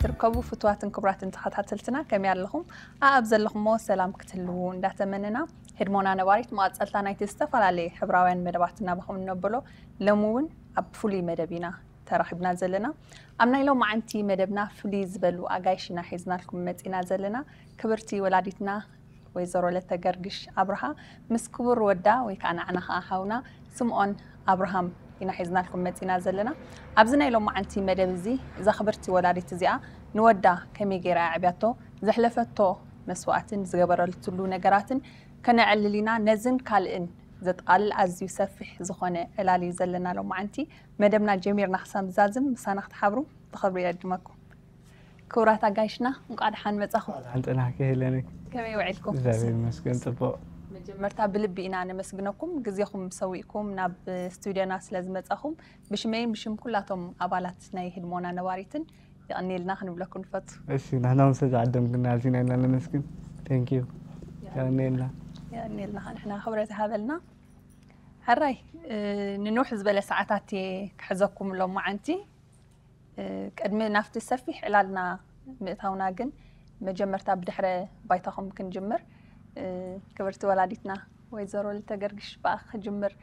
እትርከቡ ፍትዋትን ክቡራትን ተኸታተልትና ከመይ ኣለኹም? ኣኣብ ዘለኹሞ ሰላም ክትህልዉ እንዳተመነና፣ ህድሞና ነባሪት መቐጸልታ ናይቲ ዝተፈላለየ ሕብራውያን መደባት እናባኹም እነብሎ፣ ሎሚ እውን ኣብ ፍሉይ መደብ ኢና ተራኺብና ዘለና። ኣብ ናይ ሎማዓንቲ መደብና ፍልይ ዝበሉ ኣጋይሽ ኢና ሒዝናልኩም መጺና ዘለና። ክብርቲ ወላዲትና ወይዘሮ ለተገርግሽ ኣብርሃ ምስ ክቡር ወዳ ወይ ከዓ ንዓና ከዓ ሓውና ስምኦን ኣብርሃም ኢና ሒዝናልኩም መጺና ዘለና። ኣብዚ ናይ ሎማዓንቲ መደብ እዚ እዛ ክብርቲ ወላዲት እዚኣ ንወዳ ከመይ ገይራ እያ ኣዕብያቶ፣ ዘሕለፈቶ መስዋእትን ዝገበረትሉ ነገራትን ከነዕልል ኢና። ነዝን ካልእን ዘጠቓልል ኣዝዩ ሰፊሕ ዝኾነ ዕላል እዩ ዘለና ሎማዓንቲ። መደብና ጀሚርና ክሳብ ንዛዝም ምሳና ክትሓብሩ ብኽብሪ ይዕድመኩም። ክቡራት ኣጋይሽና እንቋዕ ደሓን መጻኹም። ሓንጥና ከሄለኒ ከመይ ውዒልኩም? እግዚኣብሔር ይመስገን ጽቡቕ። መጀመርታ ብልቢ ኢና ነመስግነኩም፣ ግዜኹም ሰዊእኩም ናብ ስቱድዮና ስለ ዝመጻኹም ብሽመይን ብሽም ኩላቶም ኣባላት ናይ ህድሞና ነባሪትን የቐንየልና ክንብለኩም ንፈቱ። እሺ፣ ንሕና እውን ስለ ዝዓደምክና ኣዚና ኢና ነመስግን። Thank you። የቐንየልና። የቐንየልና ንሕና ክብረት ይሃበልና። ሕራይ፣ እ፣ ንንውሕ ዝበለ ሰዓታት እየ ክሕዘኩም ሎማዓንቲ። እ፣ ቅድሚ ናብቲ ሰፊሕ ዕላልና ምእታውና ግን መጀመርታ ብድሕረ ባይታኹም ክንጅምር፣ እ፣ ክብርቲ ወላዲትና ወይዘሮ ልተገርግሽ ብኣኺ ክጅምር።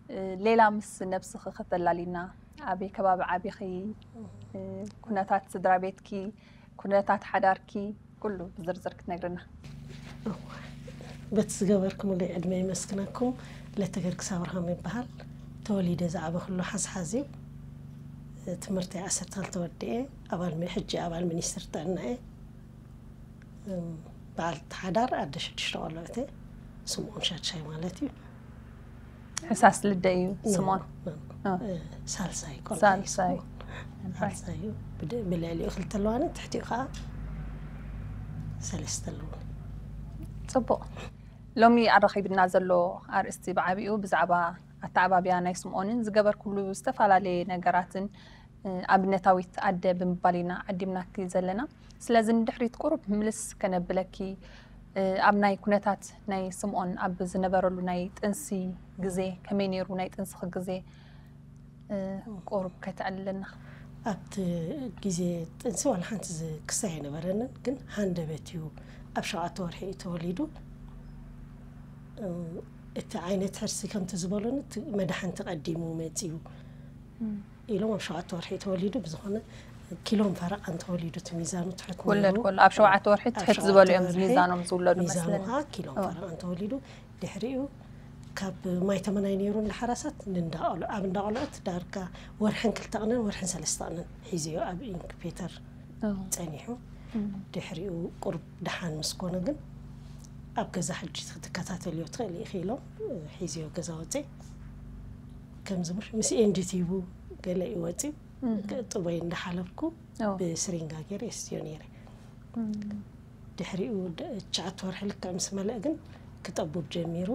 እ፣ ሌላ ምስ ነብስኺ ከተላሊና፣ ኣበይ ከባቢ ዓቢኺ፣ እ፣ ኩነታት ስድራ ቤትኪ፣ ኩነታት ሓዳርኪ ኩሉ ብዝርዝር ክትነግርና። በቲ ዝገበርኩምለይ ዕድመ የመስግነኩም። ለተገርግስ ኣብርሃም ይበሃል። ተወሊደ ዝዓበኹሉ ሓዝሓዝ እዩ። ትምህርተይ ዓሰርተ ክልተ ወዲኤ ኣባል ሚ- ሕጂ ኣባል ሚኒስትሪ ጥዕና እየ። እም፣ በዓልቲ ሓዳር ኣደ ሽዱሽተ ቆልዑት እየ። ስምኦን ሻድሻይ ማለት እዩ። ሕሳስ ልደ እዩ ስምኦን። እ፣ ሳልሳይ ቆልዓ እዩ ሳልሳይ። ስምኦን። ሳልሳይ እዩ። ብድ- ብልዕሊኡ ክልተ ኣለዋኒ፣ ትሕቲኡ ከዓ ሰለስተ ኣለዉኒ። ጽቡቕ። ሎሚ ኣራኺብና ዘሎ ኣርእስቲ ብዓቢኡ ብዛዕባ ኣተዓባብያ ናይ ስምኦንን ዝገበርኩሉ ዝተፈላለየ ነገራትን፣ እ፣ ኣብነታዊት ኣደ ብምባል ኢና ዓዲምናኪ ዘለና። ስለዚ ንድሕሪት ቁሩብ ምልስ ከነብለኪ፣ እ፣ ኣብ ናይ ኩነታት ናይ ስምኦን ኣብ ዝነበረሉ ናይ ጥንሲ ግዜ ከመይ ነይሩ፣ ናይ ጥንስኺ ግዜ፣ እ፣ ቁሩብ ከተዕልለና። ኣብቲ ግዜ ጥንሲ ዋላ ሓንቲ ዝ- ክሳይ ኣይነበረንን፣ ግን ሃንደበት እዩ። ኣብ ሸውዓተ ወርሒ እዩ ተወሊዱ። እም፣ እቲ ዓይነት ሕርሲ ከምቲ ዝበሉኒ እቲ መድሓንቲ ቀዲሙ መፂኡ ኢሎም ኣብ ሸውዓተ ወርሒ ተወሊዱ። ብዝኾነ ኪሎም ፈረቓን ተወሊዱ እቲ ሚዛኑ ትሕት ክውለድ ነይሩ። ከሎ ኣብ ሸውዓተ ወርሒ ኣብ ትሕት ሸውዓተ ዝበሉ እዮም ወርሒ ሚዛኖም ዝውለዱ ሚዛኑ መስለኒ። ከዓ ኪሎም ኦ። ፈረቓን ተወሊዱ። ድሕሪኡ ካብ ማይ ተመናይ ነይሩ እንዳሓራሳት ንንዳቆሎ ኣብ እንዳቆልዑት ዳርጋ ወርሕን ክልተ ቅነን ወርሕን ሰለስተ ቅነን ሒዝዮ ኣብ ኢንኩቤተር ኦ። ጸኒሑ። እም። ድሕሪኡ ቁሩብ ደሓን ምስ ኮነ ግን ኣብ ገዛ ሕጂ ክትከታተልዮ ትኽእሊ ኢኺ ኢሎም ሒዝዮ ገዛ ወፀ። ከምዚ ምሽ ምስ ኤንዲቲቡ ገለ እዩ ወፂ። እም። ጥበይ እንዳሓለብኩ ኦ። ብስሪንጋ ገይረ የስትዮ ነይረ። እም። ድሕሪኡ ደ- ትሽዓተ ወርሒ ልክዕ ምስ መለእ ግን ክጠቡብ ጀሚሩ።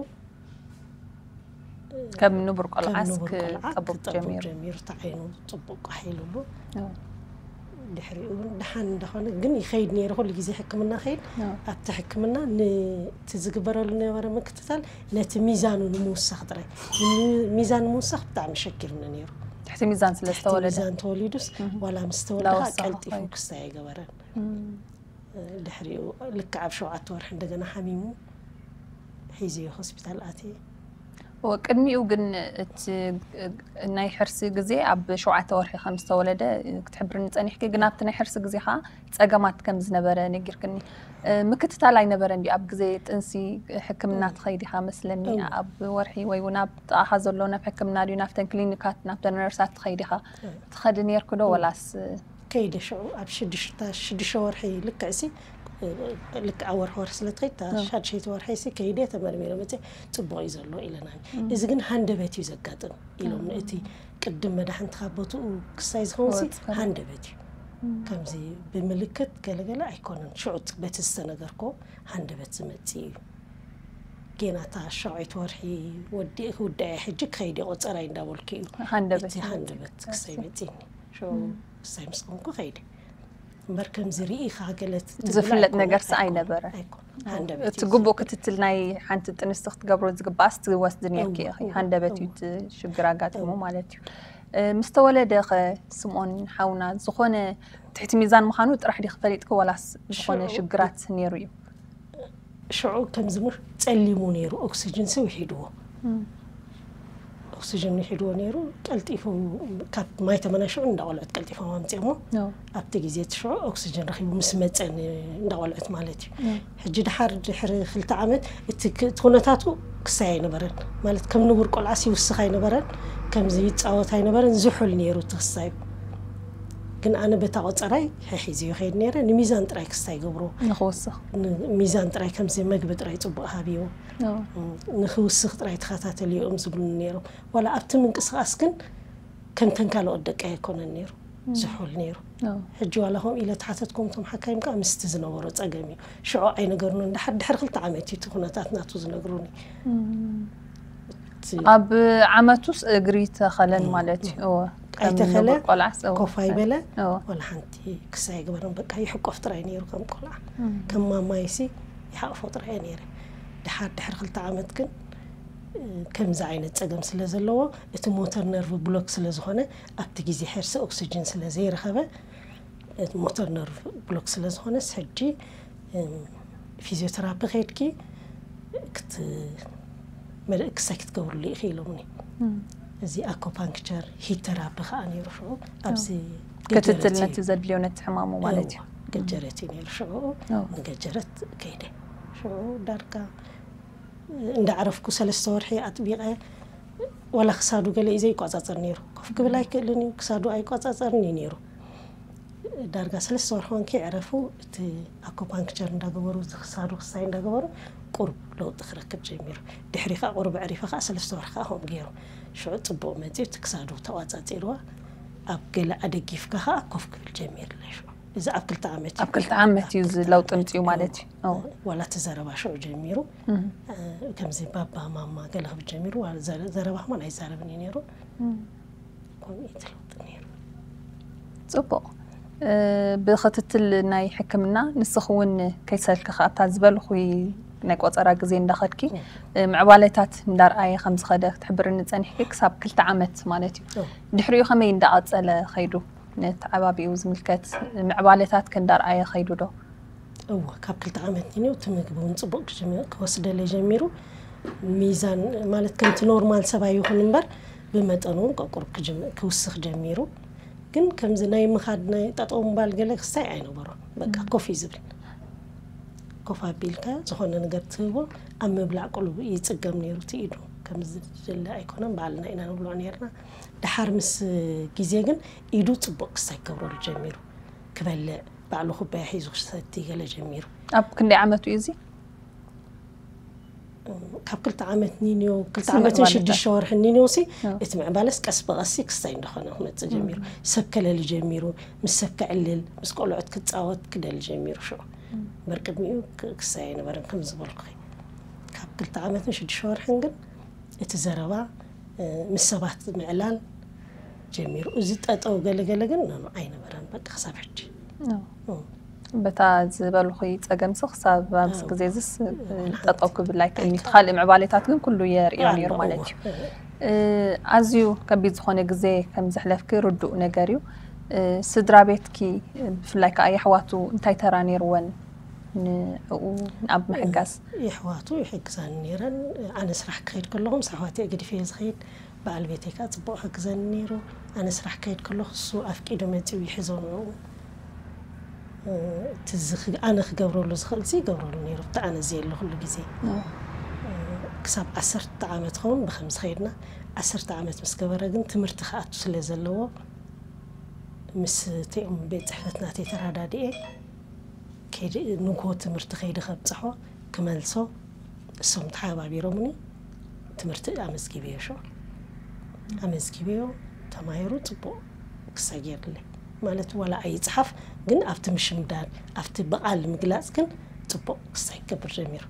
ከም ንቡር ቆልዓስ ከም ንቡር ቆልዓ ክጠቡብ ክጠቡብ ጀሚሩ። ጀሚሩ። እቲ ዓይኑ ጽቡቅ ቃሕ ኢሉሉ። ኦ። ድሕሪኡ እውን ደሓን እንዳኾነ ግን ይኸይድ ነይሩ። ኩሉ ግዜ ሕክምና ኸይድ። ኦ። ኣብቲ ሕክምና ነቲ ዝግበረሉ ነበረ ምክትታል ነቲ ሚዛኑ ንምውሳኽ ጥራይ። ሚ- ሚዛን ንምውሳኽ ብጣዕሚ ሸጊሩኒ ነይሩ። ትሕቲ ሚዛን ስለ ትሕቲ ዝተወለደ። ሚዛን ተወሊዱስ ዋላ ምስ ተወለደ ከዓ እንዳወሰኸ ቀልጢፉ ኸይዱ። ክሳይ ኣይገበረን። ድሕሪኡ ልክዕ ኣብ ሸውዓተ ወርሒ እንደገና ሓሚሙ ሒዝዮ ሆስፒታል ኣትየ። እወ፣ ቅድሚኡ ግን እቲ ናይ ሕርሲ ግዜ ኣብ ሸውዓተ ወርሒ ከም ዝተወለደ ክትሕብርኒ ጸኒሕኪ፣ ግን ኣብቲ ናይ ሕርሲ ግዜ ኸዓ ጸገማት ከም ዝነበረ ነጊርክኒ። እ፣ ምክትታል ኣይነበረን ድዩ? ኣብ ግዜ ጥንሲ ሕክምና ትኸይዲ ኢኻ መስለኒ። እወ። ኣብ ወርሒ ወይ እውን ኣብ ጥቓኻ ዘሎ ናብ ሕክምና ድዩ ናብተን ክሊኒካት ናብተን ነርሳት ትኸይዲ ኢኻ እወ። ትኸዲ ነርኪ ዶ እወ። ወላስ? ከይደ ሽዑ ኣብ ሽዱሽተ ሽዱሽተ ወርሒ ልክዕ ሲ ልክዕ ኣብ ወርሒ ወርሒ ስለ ትኸይድ እታ እወ። ሻድሸይቲ ወርሒ ሲ ከይደ ተመርሚረ መፅእ ፅቡቕ እዩ ዘሎ ኢለናኒ። እዚ ግን ሃንደበት እዩ ዘጋጥም ኢሎም እቲ ቅድም መድሓንቲ ካብ ቦትኡ ክሳይ ዝኸውን ሲ ወጥ ከሎ። ሃንደበት እዩ። ከምዚ ብምልክት ገለገለ ኣይኮነን ሽዑ በቲ ዝተነገርኮ ሃንደበት ዝመፅእ እዩ። ጌና እታ ሻውዒት ወርሒ ወዲእ ክውዳእ ሕጂ ክኸይድ እዩ ቆፀራይ እንዳበልኩ እዩ። ሃንደበት እቲ እዩ። ሃንደበት ክሳይ መፂኒ ሽዑ ክሳይ ምስ ቆምኩ ከይደ እምበር ከምዚ ርኢኻ ገለ ዝፍለጥ ነገር ሲ ኣይነበረ። ሃንደበት እቲ ግቡእ ክትትል ናይ ሓንቲ ጥንስቲ ክትገብሮ ዝግባኣስ ትወስዲ ነርኪ ኢኺ። ሃንደበት እዩ እቲ ሽግር ኣጋጢሙ ማለት እዩ። እ፣ ምስ ተወለደ ኸ ስምኦን ሓውና ዝኾነ ትሕቲ ሚዛን ምዃኑ ጥራሕ ዲኺ ፈሊጥኪ፣ ዋላስ ዝኾነ ሽዑ- ሽግራት ነይሩ እዩ? ሽዑ ከምዚ ሙ- ጸሊሙ ነይሩ። ኦክሲጅን ሰው ይሒድዎ፣ ኦክሲጅን ይሒድዎ ነይሩ። ቀልጢፉ ካብ ማይ ተመናሽዑ እንዳቆልዑት ቀልጢፎም ኣምፅኦሞ። ኖ። ኣብቲ ግዜ እቲ ሽዑ ኦክሲጅን ረኺቡ ምስ መፀ ን- እንዳቆልዑት ማለት እዩ። ሕጂ ድሓር ድሕሪ ክልተ ዓመት እቲ ክ- እቲ ኩነታቱ ክሳይ ኣይነበረን፣ ማለት ከም ንቡር ቆልዓስ ይውስኽ ኣይነበረን፣ ከምዚ ይፃወት ኣይነበረን። ዝሑል ነይሩ እቲ ክሳዩ። ግን ኣነ በታ ቆፀራይ ሒሒዝዮ ከይድ ነይረ። ንሚዛን ጥራይ ክሳይ ገብሮ፣ ንኽወስኽ። ሚዛን ጥራይ፣ ከምዚ መግቢ ጥራይ ፅቡቅ ሃብዮ፣ ኖ። ንክውስኽ ጥራይ ተኸታተልዮ እዮም ዝብሉኒ ነይሮም። ዋላ ኣብቲ ምንቅስቃስ ግን ከምተን ካልኦት ደቂ ኣይኮነን ነይሩ፣ ዝሑል ነይሩ። ኖ። ሕጂ ዋላ ከምኡ ኢለ ተሓተትኩም፣ እቶም ሓካይም ከዓ ምስቲ ዝነበሮ ፀገም እዩ። ሽዑ ኣይነገሩን። ድሓር ድሕሪ ክልተ ዓመት እዩ እቲ ኩነታት ናቱ ዝነግሩኒ። እቲ ኣብ ዓመቱስ እግሪ ተኸለን ማለት እዩ? እወ። ከም ኣይተኸለ፣ ንቡር ቆልዓስ? እወ። ኮፍ ኣይበለ፣ እወ። ዋላ ሓንቲ ክሳይ ኣይገበረን። በቃ ይሕቆፍ ጥራይ ነይሩ ከም ቆልዓ። ከም ማማይሲ ይሓቕፎ ጥራይ እየ ነይረ። ድሓር ድሕሪ ክልተ ዓመት ግን እ፣ ከምዚ ዓይነት ፀገም ስለ ዘለዎ፣ እቲ ሞተር ነርቭ ብሎክ ስለ ዝኾነ፣ ኣብቲ ግዜ ሕርሲ ኦክሲጅን ስለ ዘይረኸበ፣ እቲ ሞተር ነርቭ ብሎክ ስለ ዝኾነስ ሕጂ እ፣ ፊዚዮቴራፒ ከይድኪ ክት- መድ- ክሳይ ክትገብርሉ ኢኺ ኢሎምኒ። እዚ ኣኮፓንክቸር፣ ሂት ቴራፒ ከዓ ነይሩ ሽዑ። ኣብዚ ክትትል ገጀረት ነቲ እዩ። ዘድልዮ ነቲ ሕማሙ ማለት እዩ። እዎ፣ ገጀረት እዩ ነይሩ ሽዑ። እዎ። ንገጀረት ከይደ ሽዑ ዳርጋ እንዳዕረፍኩ ሰለስተ ወርሒ ኣጥቢቐ፣ ዋላ ክሳዱ ገለ እዩ ዘይቋጻጸር ነይሩ። ኮፍ ክብል ኣይክእልን እዩ፣ ክሳዱ ኣይቋጻጸርን እዩ ነይሩ። ዳርጋ ሰለስተ ወርሒ ኮንኪ ዕረፉ፣ እቲ ኣኮፓንክቸር እንዳገበሩ፣ እዚ ክሳዱ ክሳይ እንዳገበሩ፣ ቁሩብ ለውጢ ክረክብ ጀሚሩ። ድሕሪ ከዓ ቁሩብ ዕሪፈ ከዓ ሰለስተ ወርሒ ከዓ ከምኡ ገይሩ። ሽዑ ጽቡቕ መጺኡ፣ እቲ ክሳዱ ተቋጻጺርዋ፣ ኣብ ገለ ኣደጊፍካ ከዓ ኮፍ ክብል ጀሚርለ ሽዑ። እዚ ኣብ ክልተ ዓመት እዩ። ኣብ ክልተ ዓመት እዩ እዚ ለውጢ ምጽኡ ማለት እዩ። ኦ። ዋላ እቲ ዘረባ ሽዑ ጀሚሩ፣ እ፣ ከምዚ ባባ ማማ ገለ ክብል ጀሚሩ፣ ዋላ ዘረ- ዘረባ ከማን ኣይዛረብን እዩ ነይሩ። ከምኡ እዩ እቲ ለውጢ ነይሩ። ጽቡቕ። እ፣ ብክትትል ናይ ሕክምና ንስኺ እውን ከይሰልክኺ ኣብታ ዝበልኹ ናይ ቆጸራ ግዜ እንዳኸድኪ፣ እ፣ ምዕባለታት እንዳርኣየ ከም ዝኸደ ክትሕብርኒ ጸኒሕኪ ክሳብ ክልተ ዓመት ማለት እዩ። ኦ። ድሕሪኡ ከመይ እንዳቐጸለ ኸይዱ? ነቲ ዓባቢኡ ዝምልከት ምዕባለታት ከ እንዳርኣየ ኸይዱ ዶ? እወ፣ ካብ ክልተ ዓመት ንንዮ እቲ ምግቢ እውን ጽቡቕ ክጅም- ክወስደለይ ጀሚሩ። ሚዛን ማለት ከምቲ ኖርማል ሰብ ኣይኹን እምበር ብመጠኑ እውን ቆቁር ክጅም- ክውስኽ ጀሚሩ። ግን ከምዚ ናይ ምኻድ ናይ ጠጠው ምባል ገለ ክሳይ ኣይነበሮን። በቃ ኮፍ እዩ ዝብል። ኮፍ ኣቢልካ ዝኾነ ነገር ትህቦ፣ ኣብ ምብላዕ ቁልቡ ይጽገም ነይሩ እቲ ኢዱ። ከምዚ ዝድለ ኣይኮነን፣ ባዕልና ኢና ንብልዖ ነይርና። ድሓር ምስ ግዜ ግን ኢዱ ጽቡቕ ክሳይ ክገብረሉ ጀሚሩ። ክበልዕ ባዕሉ ኩባያ ሒዙ ክሰቲ ገለ ጀሚሩ። ኣብ ክንደይ ዓመቱ እዩ እዚ? ካብ ክልተ ዓመት ኒንዮ፣ ክልተ ክስማዕ ዓመትን ማለት ሽዱሽተ ወርሒ ኒንዮ ሲ ኣዎ። እቲ ምዕባለስ ቀስ ብቐስ ሲ ክሳይ እንዳኾነ ክመጽእ ጀሚሩ። ሰብ ከለሊ ጀሚሩ፣ ምስ ሰብ ክዕልል፣ ምስ ቆልዑት ክጻወት ክደሊ ጀሚሩ። ሽዑ እምበር ቅድሚኡ ክ- ክሳይ ኣይነበረን ከም ዝበልኩኺ። ካብ ክልተ ዓመትን ሽዱሽተ ወርሕን ግን እቲ ዘረባ፣ እ፣ ምስ ሰባት ምዕላል ጀሚሩ። እዚ ጠጠው ገለገለ ግን ኖ፣ ኖ፣ ኣይነበረን። በቃ ክሳብ ሕጂ። ኖ። በታ ዝበልኹ ጸገምሲ ክሳብ ኣብዚ ኣዎ። ግዜ እዚስ ሓንቲ ጠጠው ክብል ኣይክእልን እዩ። ኣይክእልን። ካልእ ምዕባሌታት ግን ኩሉ የርእዮ ኣሎ፣ ነይሩ ማለት እዎ። እዩ። እ፣ ኣዝዩ ከቢድ ዝኾነ ግዜ ከም ዘሕለፍኪ ርዱእ ነገር እዩ። እ፣ ስድራ ቤትኪ፣ ብፍላይ ከዓ የሕዋቱ እንታይ ተራ ነይርወን ንዕኡ ኣብ ምሕጋዝ? የሕዋቱ ይሕግዛኒ ነይረን። ኣነ ስራሕ ክኸይድ ከለኹ ምስ ኣሕዋተይ ገዲፈ እየ ዝኸይድ። በዓል ቤተይ ከዓ ጽቡቕ ይሕግዘኒ ነይሩ። ኣነ ስራሕ ክኸይድ ከለኹ እሱ ኣፍቂዱ መጺኡ ይሕዞ ንዕኡ። እ፣ እቲ ዝኽ- ኣነ ክገብረሉ ዝኽእል ሲ ይገብረሉ ነይሩ። እቲ ኣነ ዘየለኹሉ ግዜ። እ። እ፣ ክሳብ ዓሰርተ ዓመት ኸውን ብኸምዚ ኸይድና። ዓሰርተ ዓመት ምስ ገበረ ግን ትምህርቲ ክኣቱ ስለ ዘለዎ ምስ እቲኦም ቤት ጽሕፈት ናተይ ተረዳዲኤ ከይደ ንግሆ ትምህርቲ ከይደ ከብጽሖ ክመልሶ እሶም ተሓባቢሮምኒ ትምህርቲ ኣመዝጊበዮ። ሽዑ ኣመዝጊበዮ ተማሂሩ ጽቡቕ ክሳይ ገይርለይ ማለት ዋላ ኣይጽሓፍ ግን ኣብቲ ምሽምዳድ ኣብቲ ብቓል ምግላጽ ግን ጽቡቕ ክሳይ ክገብር ጀሚሩ።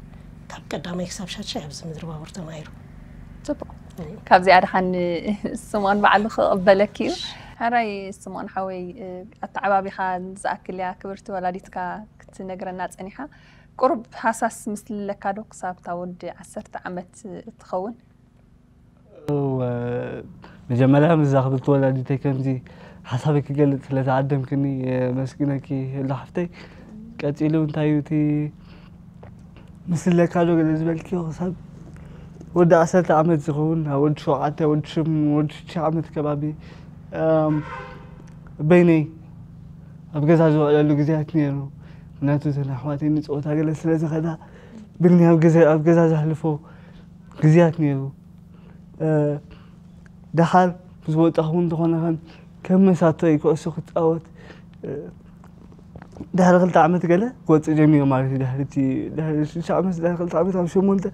ካብ ቀዳማይ ክሳብ ሻድሻይ ኣብዚ ምድሪ ባቡር ተማሂሩ። ጽቡቕ። ካብዚኣ ድሓን ስምኦን ባዕሉ ክቕበለኪ እዩ። ሕራይ ስምኦን ሓወይ፣ ኣተዓባቢኻ ንዝኣክል እያ ክብርቲ ወላዲትካ ክትነግረና ጸኒሓ። ቁሩብ ሃሳስ ምስልለካ ዶ ክሳብ እታ ወዲ ዓሰርተ ዓመት እትኸውን? እወ፣ መጀመርያ ምስዛ ክብርቲ ወላዲተይ ከምዚ ሓሳበይ ክገልጽ ስለ ዝዓደምክኒ የመስግነኪ ሄሉ ሓፍተይ። ቀጺሉ እንታይ እዩ እቲ ምስለካ ዶ ገለ ዝበልክዮ ክሳብ ወዲ ዓሰርተ ዓመት ዝኸውን፣ ኣብ ወዲ ሸውዓተ፣ ወዲ ሽም-፣ ወዲ ሽዱሽተ ዓመት ከባቢ፣ እም፣ በይነይ ኣብ ገዛ ዝውዕለሉ ግዜያት ነይሩ። ምክንያቱ እተን ኣሕዋተይ ንጸወታ ገለ ስለ ዝኸዳ ብኒ ኣብ ገዛ፣ ኣብ ገዛ ዘሕልፎ ግዜያት ነይሩ። እ፣ ደሓር ምስ ወጣኹ እንተኾነ ከም፣ ከም መሳቶ እዩ ኩዕሶ ክጻወት። እ፣ ድሕሪ ክልተ ዓመት ገለ ክወጽእ ጀሚሩ ማለት እዩ። ድሕሪ እቲ፣ ድሕሪ ሽዱሽተ ዓመት፣ ድሕሪ ክልተ ዓመት፣ ኣብ ሸሞንተ፣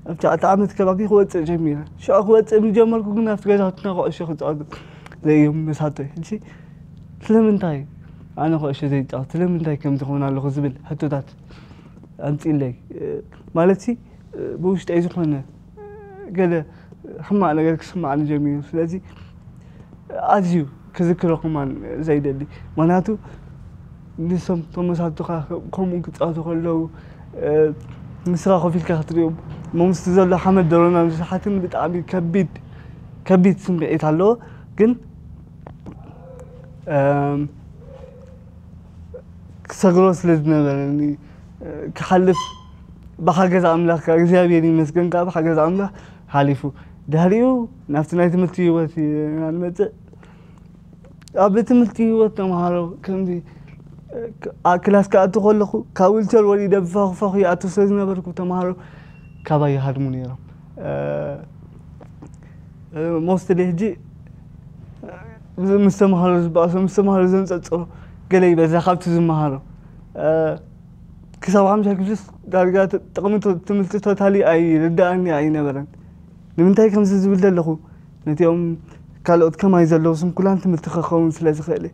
ኣብ ትሽዓተ ዓመት ከባቢ ክወጽእ ጀሚረ። ሽዑ ክወጽእ ምስ ጀመርኩ ግን ኣብቲ ገዛውትና ኩዕሾ ክጻወት ዘእዮም መሳቶ እዩ። ሕጂ ስለምንታይ ኣነ ኩዕሾ ዘይጻወት? ስለምንታይ ከምዚ ክኾን ኣለኹ ዝብል ሕቶታት ኣምጺእለይ። እ፣ ማለትሲ፣ እ፣ ብውሽጠይ ዝኾነ፣ እ፣ ገለ ሕማቕ ነገር ክስምዓኒ ጀሚሩ። ስለዚ ኣዝዩ ክዝክሮ ከማን ዘይደሊ። ምኽንያቱ ንሶም ተመሳቱኻ ከምኡ ክጻወቱ ከለዉ፣ እ፣ ንስኻ ኮፍ ኢልካ ክትሪኦም፣ እሞ ምስቲ ዘሎ ሓመድ ደሮና ዝስሓትን ብጣዕሚ ከቢድ፣ ከቢድ ስምዒት ኣለዎ። ግን፣ እም፣ ክሰግሮ ስለ ዝነበረኒ፣ እ፣ ክሓልፍ ብሓገዝ ኣምላኽ፣ ካብ እግዚኣብሔር ይመስገን፣ ካብ ብሓገዝ ኣምላኽ ሓሊፉ። ድሕሪኡ ናብቲ ናይ ትምህርቲ ህይወት ኢና ንመጽእ። ኣብ ቤት ትምህርቲ ህይወት ተምሃሮ ከምዚ፣ እ፣ ክ-፣ ኣ-፣ ክላስ ክኣቱ ከለኹ ካብ ዊልቸር ወሪደ ብፋኹፋኹ ይኣቱ ስለ ዝነበርኩ ተምሃሮ ካባይ ይሃድሙ ነይሮም። እ፣ እ፣ ሞስትሊ ሕጂ፣ እ፣ ምስ ተምሃሮ ዝበኣሶ፣ ምስ ተምሃሮ ዘንጸጽሮ ገለ ይበዝሕ ካብቲ ዝመሃሮ። እ፣ ክሳብ ሓምሻይ ክፍልስ ዳርጋ ት-፣ ጥቕሚ ት-፣ ትምህርቲ ቶታሊ ኣይርድኣኒ ኣይነበረን። ንምንታይ ከምዚ ዝብል ዘለኹ? ነቲኦም ካልኦት ከማይ ዘለዉ ስንኩላን ትምህርቲ ክኸውን ስለ ዝኽእል እዩ።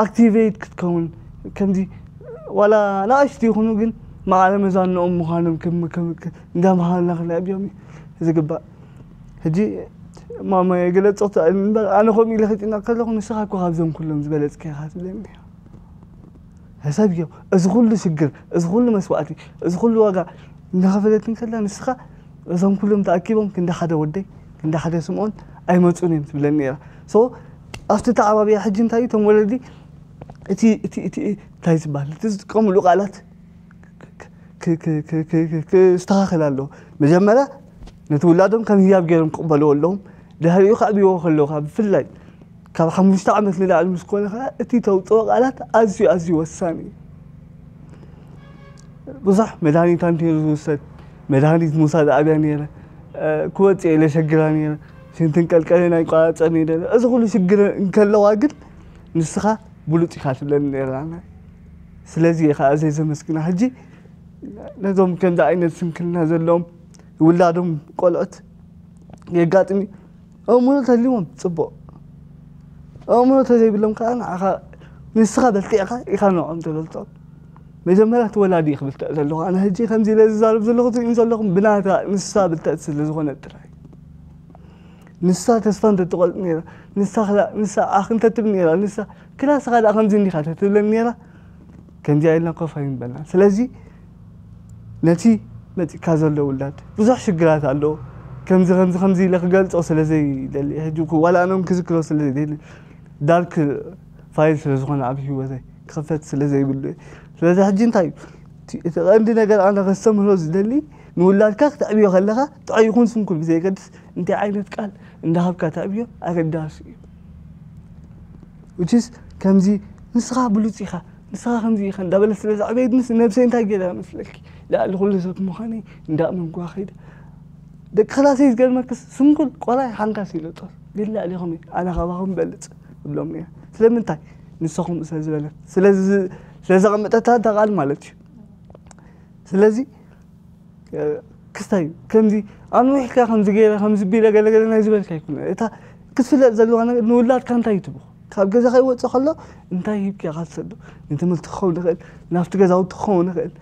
ኣክቲቬት ክትከውን ከምዚ ዋላ ንኣሽቱ ይኹኑ ግን ማዕረ መዛንኦም ምዃኖም ክም-፣ ክም-፣ ክ-፣ እንዳምሃርና ክነዕብዮም እዩ ዝግባእ። ሕጂ ማማ የገለጸቶ እምበር ኣነ ከምኡ ኢለ ክጭነቕ ከለኹ ንስኻ እኮ ካብዞም ኩሎም ዝበለጽካ ኢኻ ትብለኒ። ሕሰብ እዮም። እዚ ኩሉ ሽግር፣ እዚ ኩሉ መስዋእቲ፣ እዚ ኩሉ ዋጋ እናኸፈለት እንከላ ንስኻ እዞም ኩሎም ተኣኪቦም ክንዲ ሓደ ወደይ፣ ክንዲ ሓደ ስምኦን ኣይመጹን እዮም ትብለኒ ነይራ። ሶ ኣብቲ ተዓባብያ ሕጂ እንታይ እዩ እቶም ወለዲ እቲ፣ እቲ፣ እቲ እንታይ ዝበሃል እቲ ዝጥቀምሉ ቃላት ክ-፣ ክ-፣ ክ-፣ ክ-፣ ክ-፣ ክ-፣ ክስተኻኸል ኣለዎ። መጀመርያ ነቲ ውላዶም ከም ህያብ ገይሮም ክቕበልዎ ኣለዎም። ድሕሪኡ ከዕብይዎ ከለዉ ካብ ብፍላይ ካብ ሓሙሽተ ዓመት ንላዕሊ ምስ ኮነ ኸዓ እቲ ተውፅኦ ቃላት ኣዝዩ ኣዝዩ ወሳኒ እዩ። ብዙሕ መድሃኒት ኣንቲሩ ዝውሰድ መድሃኒት ምውሳድ ኣብያ ነይረ። እ፣ ክወፅእ ኢለ ሸግራ ነይረ። ሽንትን ቀልቀልን ኣይቋረፀን ነይረ። እዚ ኩሉ ሽግር እንከለዋ ግን ንስኻ ብሉፅ ኢኻ ትብለኒ ነይራ። ስለዚ እየ ከዓ ዘይዘመስግና። ሕጂ ነዞም ከምዚ ዓይነት ስንክልና ዘለዎም ውላዶም ቆልዑት የጋጥም እዩ። ኣእምሮ ተልዎም ጽቡቕ፣ ኣእምሮ ተዘይብሎም ከዓ ንዓኻ ንስኻ በልቲዕኻ ኢኻ ንዕኦም ተበልቶም። መጀመርያ እቲ ወላዲ እዩ ክብልተዕ ዘለዎ። ኣነ ሕጂ ከምዚ ኢለ ዝዛረብ ዘለኹ ትርእዩ ዘለኹም ብናታ ንሳ ብልተዕቲ ስለ ዝኾነት ጥራይ። ንሳ ተስፋ እንተትቆርጽ ነይራ፣ ንሳ ክላ-፣ ንሳ ኣኽ እንተትብል ነይራ፣ ንሳ ክላስኻ ደኣ ከምዚ እንዲኻ ተትብለኒ ነይራ፣ ከምዚኣ ኢልና ኮፍ ኣይምበልና። ስለዚ ነቲ መጺእካ ዘሎ ውላድ ብዙሕ ሽግራት ኣለዎ። ከምዚ፣ ከምዚ፣ ከምዚ ኢለ ክገልጾ ስለ ዘይደሊ፣ ሕጂ እኮ ዋላ ኣነ እውን ክዝክሮ ስለ ዘይደሊ፣ ዳርክ ፋይል ስለ ዝኾነ ኣብ ህይወተይ ክኽፈት ስለ ዘይብሉ እየ። ስለዚ ሕጂ እንታይ እዩ? እቲ፣ እቲ ቀንዲ ነገር ኣነ ከስተምህሮ ዝደሊ፣ ንውላድካ ክተዕብዮ ከለኻ ጥዑይ ይኹን ስንኩል ብዘየገድስ እንታይ ዓይነት ቃል እንዳሃብካ ተዕብዮ ኣገዳሲ እዩ። Which is ከምዚ ንስኻ ብሉጽ ኢኻ፣ ንስኻ ከምዚ ኢኻ እንዳበለ ስለ ዘዕበየት ምስ ነብሰይ እንታይ ገይረ መስለኪ? ልዕሊ ኩሉ ሰብ ምዃነይ እንዳእመንኩዋ ከይደ። ደቂ ክላሰይ ዝገርመክስ ስንኩል ቆላይ ሓንካስ ኢለ ጦር ግን ልዕሊኹም እየ፣ ኣነ ካባኹም በልጽ እብሎም ነይረ። ስለምንታይ? ንስኹም ስለ ዝበለት፣ ስለ ዝ-፣ ስለ ዘቐመጠታ እታ ቃል ማለት እዩ። ስለዚ ክስታይ እዩ። ከምዚ ኣንዊሕካ ከምዚ ገይረ፣ ከምዚ ቢለ ገለ ገለ ናይ ዝበልካ ኣይኮነ። እታ ክትፍለጥ ዘለዋ ነገር ንውላድካ እንታይ እዩ ትብሎ? ካብ ገዛ ከይወጽእ ከሎ እንታይ ሂብካ ኢኻ ትሰዶ? ንትምህርቲ ክኸውን ይኽእል፣ ናብቲ ገዛውቲ ክኸውን ይኽእል።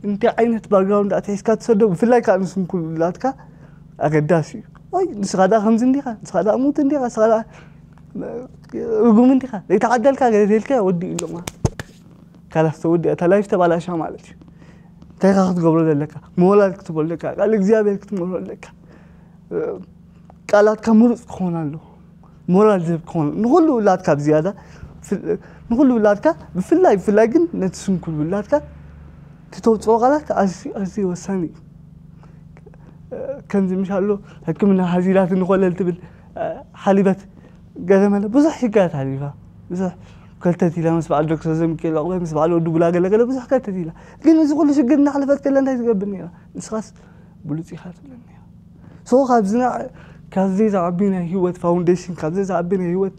እንታይ ዓይነት ባክግራውንድ ኣትሒዝካ ትሰዶ? ብፍላይ ከኣ ንስንኩል ውላድካ ኣገዳሲ እዩ። ወይ ንስኻ ደኣ ከምዚ እንዲኻ፣ ንስኻ ደኣ ሙት እንዲኻ፣ ንስኻ ደኣ ርጉም እንዲኻ፣ ዘይተዓደልካ ገለ ተልካ ወዲኡ ኢሎማ። ካላስ ተወዲኣ፣ እታ ላይፍ ተባላሻ ማለት እዩ። እንታይ ኢኻ ክትገብሮ ዘለካ? ምውላድ ክትህቦ ኣለካ፣ ቃል እግዚኣብሔር ክትምህሮ ኣለካ። ቃላትካ ምሩፅ ክኾን ኣሎ፣ ሞራል ዝህብ ክኾን ኣሎ። ንኹሉ ውላድካ ብዝያዳ ፍል- ንኹሉ ውላድካ ብፍላይ ብፍላይ ግን ነቲ ስንኩል ውላድካ እቲ ተውፅኦ ቃላት ኣዝዩ ኣዝዩ ወሳኒ እዩ። ከምዚ ምሽ ኣሎ ሕክምና ሓዚላት ንኾለል ትብል ሓሊበት ገለ መለ ብዙሕ ሽግራት ሓሊፋ ብዙሕ ከልተት ኢላ ምስ በዓል ዶክተር ዘሚካኤል ዕቑበ ምስ በዓል ወዲ ቡላ ገለ ገለ ብዙሕ ከልተት ኢላ። ግን እዚ ኩሉ ሽግር እናሕለፈት ከላ እንታይ ትገብር ነይራ? ንስኻስ ብሉፅ ኢኻ ትብለኒ። ሶ ካብዚ ካብዚ ዝዓቢ ናይ ህይወት ፋውንዴሽን ካብዚ ዝዓቢ ናይ ህይወት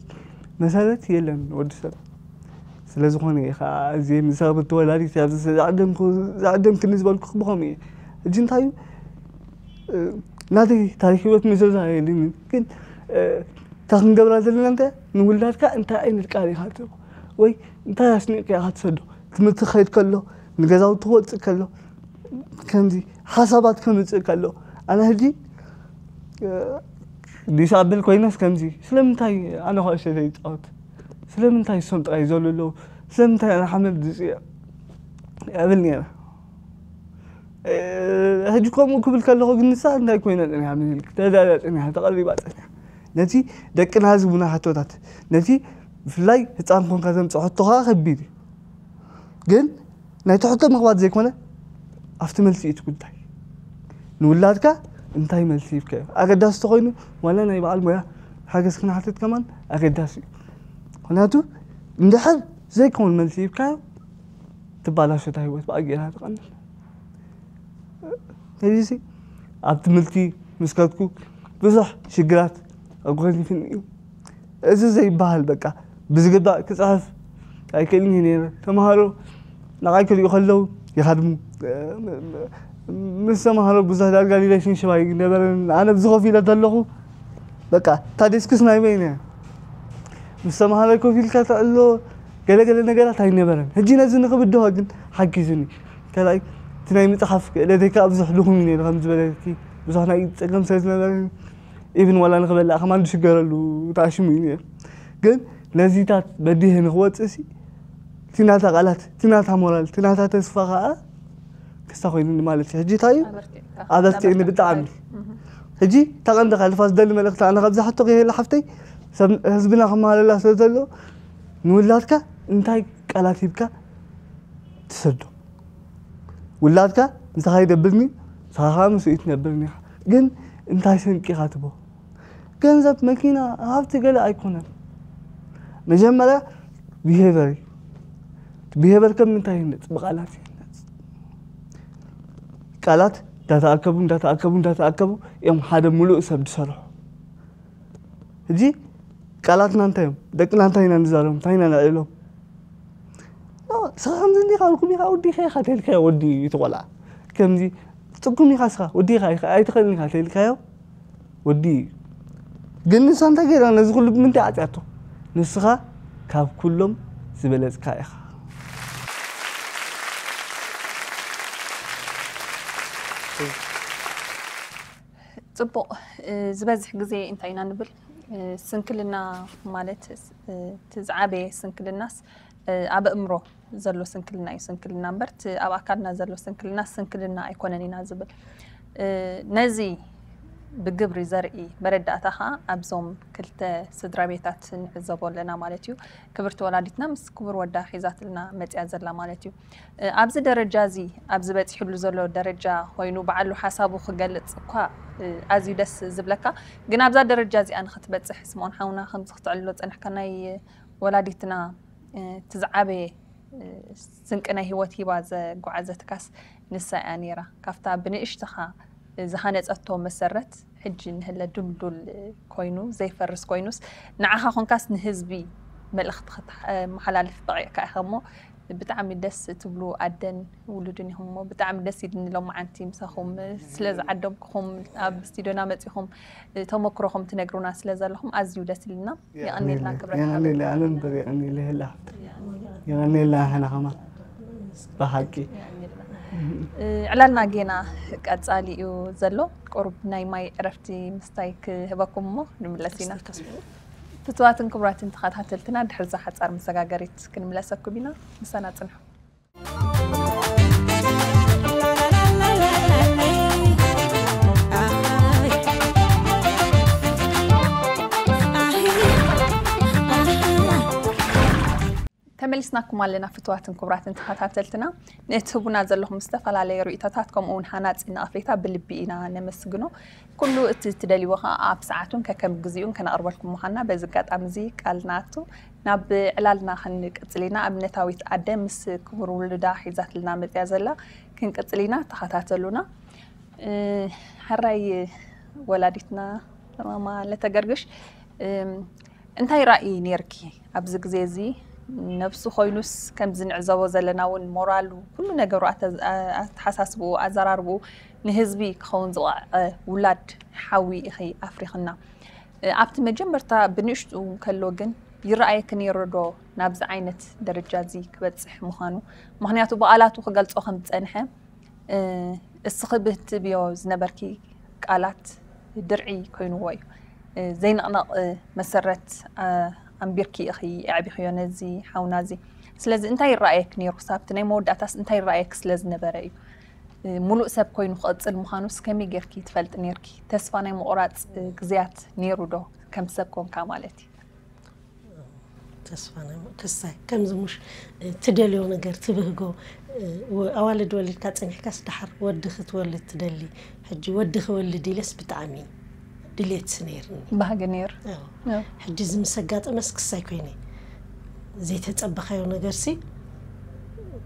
መሰረት የለን ወዲ ሰብ። ስለ ዝኾነ እየ ከዓ እዚ ንሰብ ተወላዲት ኣብዚ ዝዓደምኩ ዝዓደምክኒ ዝበልኩ ብኸምኡ እየ። ሕጂ እንታይ እዩ ናተይ ታሪክ ህይወት ምዝርዛር የድልኒ ግን እታ ክንገብራ ዘለና እንተ ንውላድካ እንታይ ዓይነት ቃል ኢኻ ትህቦ ወይ እንታይ ኣስኒቕካ ኢኻ ትሰዶ? ትምህርቲ ክኸይድ ከሎ ንገዛውቲ ክወፅእ ከሎ ከምዚ ሓሳባት ከምፅእ ከሎ ኣነ ሕጂ ዲስኣብል ኮይነስ ከምዚ ስለምንታይ ኣነ ኩዕሾ ዘይፃወት ስለምንታይ እሶም ጥራይ ይዘሉ ኣለዉ ስለምንታይ ኣነ ሓመድ ዝፅዕ እብል ነይረ ሕጂ ከምኡ ክብል ከለኹ ግን ንሳ እንታይ ኮይና ፀኒሓ ምኒልክ ተዳልያ ፀኒሓ ተቐሪባ ፀኒሓ ነቲ ደቅና ዝቡና ሕቶታት ነቲ ብፍላይ ህፃን ኮንካ ዘምፅኦ ሕቶ ከዓ ከቢድ እዩ ግን ናይ ትሕቶ ምኽባድ ዘይኮነ ኣብቲ መልሲ እቲ ጉዳይ ንውላድካ እንታይ መልሲ ይብካዮ ኣገዳሲ ተኮይኑ ዋላ ናይ በዓል ሞያ ሓገዝ ክንሓትት ከማን ኣገዳሲ እዩ ምክንያቱ እንድሕር ዘይከውን መልሲ ይብካዮ ትባላሾ እታ ህይወት ብኣጊራ ትቐንል ሕዚ ኣብ ትምህርቲ ምስ ከድኩ ብዙሕ ሽግራት ኣጓኒፍኒ እዩ እዚ ዘይበሃል በቃ ብዝግባእ ክፅሕፍ ኣይክእልን እዩ ነይረ ተምሃሮ ንዓይ ክሪኡ ከለዉ ይሃድሙ ምስ ተምሃሮ ብዙሕ ዳርጋ ሪሌሽንሽፕ ኣይነበረን ኣነ ብዚ ኮፍ ኢለ ዘለኹ በቃ እታ ዴስክስ ናይ በይነ ምስ ተምሃሮ ኮፍ ኢልካ ተዕሎ ገለገለ ነገራት ኣይነበረን ሕጂ ነዚ ንክብድሆ ግን ሓጊዙኒ ካልኣይ እቲ ናይ ምፅሓፍ ክእለተይ ከዓ ብዙሕ ድኹም እዩ ነይሩ ከም ዝበለኪ ብዙሕ ናይ ፀገም ስለ ዝነበረኒ ኢቭን ዋላ ንክበልዕ ከማን ዝሽገረሉ ተኣሽሙ እዩ ነይሩ ግን ነዚታት በዲሀ ንክወፅእ ሲ እቲ ናታ ቃላት እቲ ናታ ሞራል እቲ ናታ ተስፋ ከዓ ክስታ ኮይኑኒ ማለት እዩ ሕጂ እንታይ እዩ ኣበርቲዕኒ ብጣዕሚ ሕጂ ተቐንዲ ካልፋ ዝደሊ መልእክቲ ኣነ ካብ ዝሓቶ ከይህላ ሓፍተይ ህዝብና ክመሃለላ ስለ ዘሎ ንውላድካ እንታይ ቃላት ሂብካ ትሰዶ ውላድካ ምሳኻ ይደብርኒ ምሳኻ ምስ ትነብርኒ ኢኻ ግን እንታይ ሰንቂኻ ትቦ ገንዘብ መኪና ሃብቲ ገለ ኣይኮነን መጀመርያ behavior እዩ behavior ከም ምንታይ ይነፅ ብቃላት ይነፅ ቃላት እንዳተኣከቡ እንዳተኣከቡ እንዳተኣከቡ እዮም ሓደ ሙሉእ ሰብ ዝሰርሑ ሕጂ ቃላትና እንታይ እዮም ደቅና እንታይ ኢና ንዛረቦም እንታይ ኢና ንዕሎም ስኻ ከምዚ እንዲኻ ኣልኩም ኢኻ ወዲ ኢኻ ኢኻ ተልካዮ ወዲ እዩ እቲ ቆልዓ ከምዚ ጥኩም ኢኻ ስኻ ወዲ ኢኻ ኢኻ ኣይትኽእልን ኢኻ ተልካዮ ወዲ እዩ ግን ንሳ እንታይ ገይራ ነዚ ኩሉ ብምንታይ ዓፅያቶ ንስኻ ካብ ኩሎም ዝበለፅካ ኢኻ ፅቡቕ ዝበዝሕ ግዜ እንታይ ኢና ንብል ስንክልና ማለት እቲ ዝዓበየ ስንክልናስ ኣብ ኣእምሮ ዘሎ ስንክልና እዩ ስንክልና እምበር እቲ ኣብ ኣካልና ዘሎ ስንክልና ስንክልና ኣይኮነን ኢና ዝብል ነዚ ብግብሪ ዘርኢ መረዳእታ ከዓ ኣብዞም ክልተ ስድራ ቤታት ንዕዘቦ ኣለና ማለት እዩ ክብርቲ ወላዲትና ምስ ክቡር ወዳ ሒዛትልና መፅያ ዘላ ማለት እዩ ኣብዚ ደረጃ እዚ ኣብዚ በፂሕሉ ዘሎ ደረጃ ኮይኑ በዓሉ ሓሳቡ ክገልፅ እኳ ኣዝዩ ደስ ዝብለካ ግን ኣብዛ ደረጃ እዚኣ ንክትበፅሕ ስምኦን ሓውና ከምዚ ክትዕልሎ ፀንሕካ ናይ ወላዲትና እቲ ዝዓበየ ስንቂ ናይ ህይወት ሂባ ዘጓዓዘትካስ ንሳ እያ ነይራ ካብታ ብንእሽትኻ ዝሃነፀቶ መሰረት ሕጂ ንህለ ድልዱል ኮይኑ ዘይፈርስ ኮይኑስ ንዓኻ ኮንካስ ንህዝቢ መልእኽቲ ከተመሓላልፍ በቂዕካ ኢኻ እሞ ብጣዕሚ ደስ ትብሉ ኣደን ውሉድን ኢኹም እሞ ብጣዕሚ ደስ ኢልኒ ሎማዓንቲ ምሳኹም ስለ ዝዓደምኩኹም ኣብ ስቱድዮና መፂኹም ተመክሮኹም ትነግሩና ስለ ዘለኹም ኣዝዩ ደስ ኢልና የቐንየልና ክብረት የቐንየልና ኣነ እምበር የቐንየለ ይህላ የቐንየልና ንሕና ከማን ብሓቂ ዕላልና ጌና ቀፃሊ እዩ ዘሎ ቁሩብ ናይ ማይ ዕረፍቲ ምስታይ ክህበኩም እሞ ንምለስ ኢና ፍትዋትን ክቡራትን ተኸታተልትና ድሕርዛ ሓፃር መሰጋገሪት ክንምለሰኩም ኢና ምሳና ፅንሑ ተመሊስናኩም ኣለና ፍትዋትን ክቡራትን ተኸታተልትና። ንእትህቡና ዘለኹም ዝተፈላለየ ርእይቶታት ከምኡ እውን ሃናጺ ነቐፌታ ብልቢ ኢና ነመስግኖ። ኩሉ እቲ እትደልይዎ ኸኣ ኣብ ሰዓቱን ከከም ግዜኡን ከነቕርበልኩም ምዃንና በዚ ኣጋጣሚ እዚ ቃል ንኣቱ። ናብ ዕላልና ክንቅጽል ኢና። ኣብነታዊት ኣደ ምስ ክቡር ውሉዳ ሒዛትልና መጽያ ዘላ ክንቅጽል ኢና። ተኸታተሉና። እ፣ ሕራይ ወላዲትና ማማ ለተገርግሽ፣ እም፣ እንታይ ራእይ ነይርኪ ኣብዚ ግዜ እዚ? ነብሱ ኮይኑስ ከምዚ ንዕዘቦ ዘለና እውን ሞራሉ፣ ኩሉ ነገሩ፣ ኣተ-፣ ኣተሓሳስብኡ፣ ኣዘራርብኡ ንህዝቢ ክኸውን ዝወቕዐ ውላድ ሓዊ ኢኺ ኣፍሪኽና። እ፣ ኣብቲ መጀመርታ ብንእሽቱ ከሎ ግን ይረኣየኪ ነይሩ ዶ ናብዚ ዓይነት ደረጃ እዚ ክበጽሕ ምዃኑ? ምኽንያቱ ብቓላቱ ክገልጾ ከም ዝጸንሐ፣ እ፣ እስኺ ብትብዮ ዝነበርኪ ቃላት ድርዒ ኮይንዎ እዩ። እ፣ ዘይንቕነቕ፣ እ፣ መሰረት፣ እ፣ ኣንቢርኪ ኢኺ ኣዕቢኽዮ ነዚ ሓውና እዚ። ስለዚ እንታይ ይረኣየኪ ነይሩ? ክሳብቲ ናይ መወዳእታስ እንታይ ይረኣየኪ ስለ ዝነበረ እዩ? እ፣ ሙሉእ ሰብ ኮይኑ ክቕጽል ምዃኑስ ከመይ ጌርኪ ትፈልጢ ኔርኪ? ተስፋ ናይ ምቑራጽ፣ እ፣ ግዜያት ኔሩ ዶ? ከም ሰብ ኮንካ ማለት እዩ። ተስፋ ናይ ሞ-፣ ክሳይ ከምዚ ሙሽ፣ እ፣ ትደልዮ ነገር ትብህጎ፣ እ፣ ወ-፣ ኣዋልድ ወሊድካ ጸኒሕካስ ደሓር ወዲ ክትወልድ ትደሊ። ሕጂ ወዲ ክወልድ ኢለስ ብጣዕሚ ድሌትስ ነይርኒ። ባህጊ ነይሩ። ኣዎ። ኣዎ። ሕጂ እዚ ምስ ኣጋጠመስ ክሳይ ኮይነ። ዘይተጸበኻዮ ነገርሲ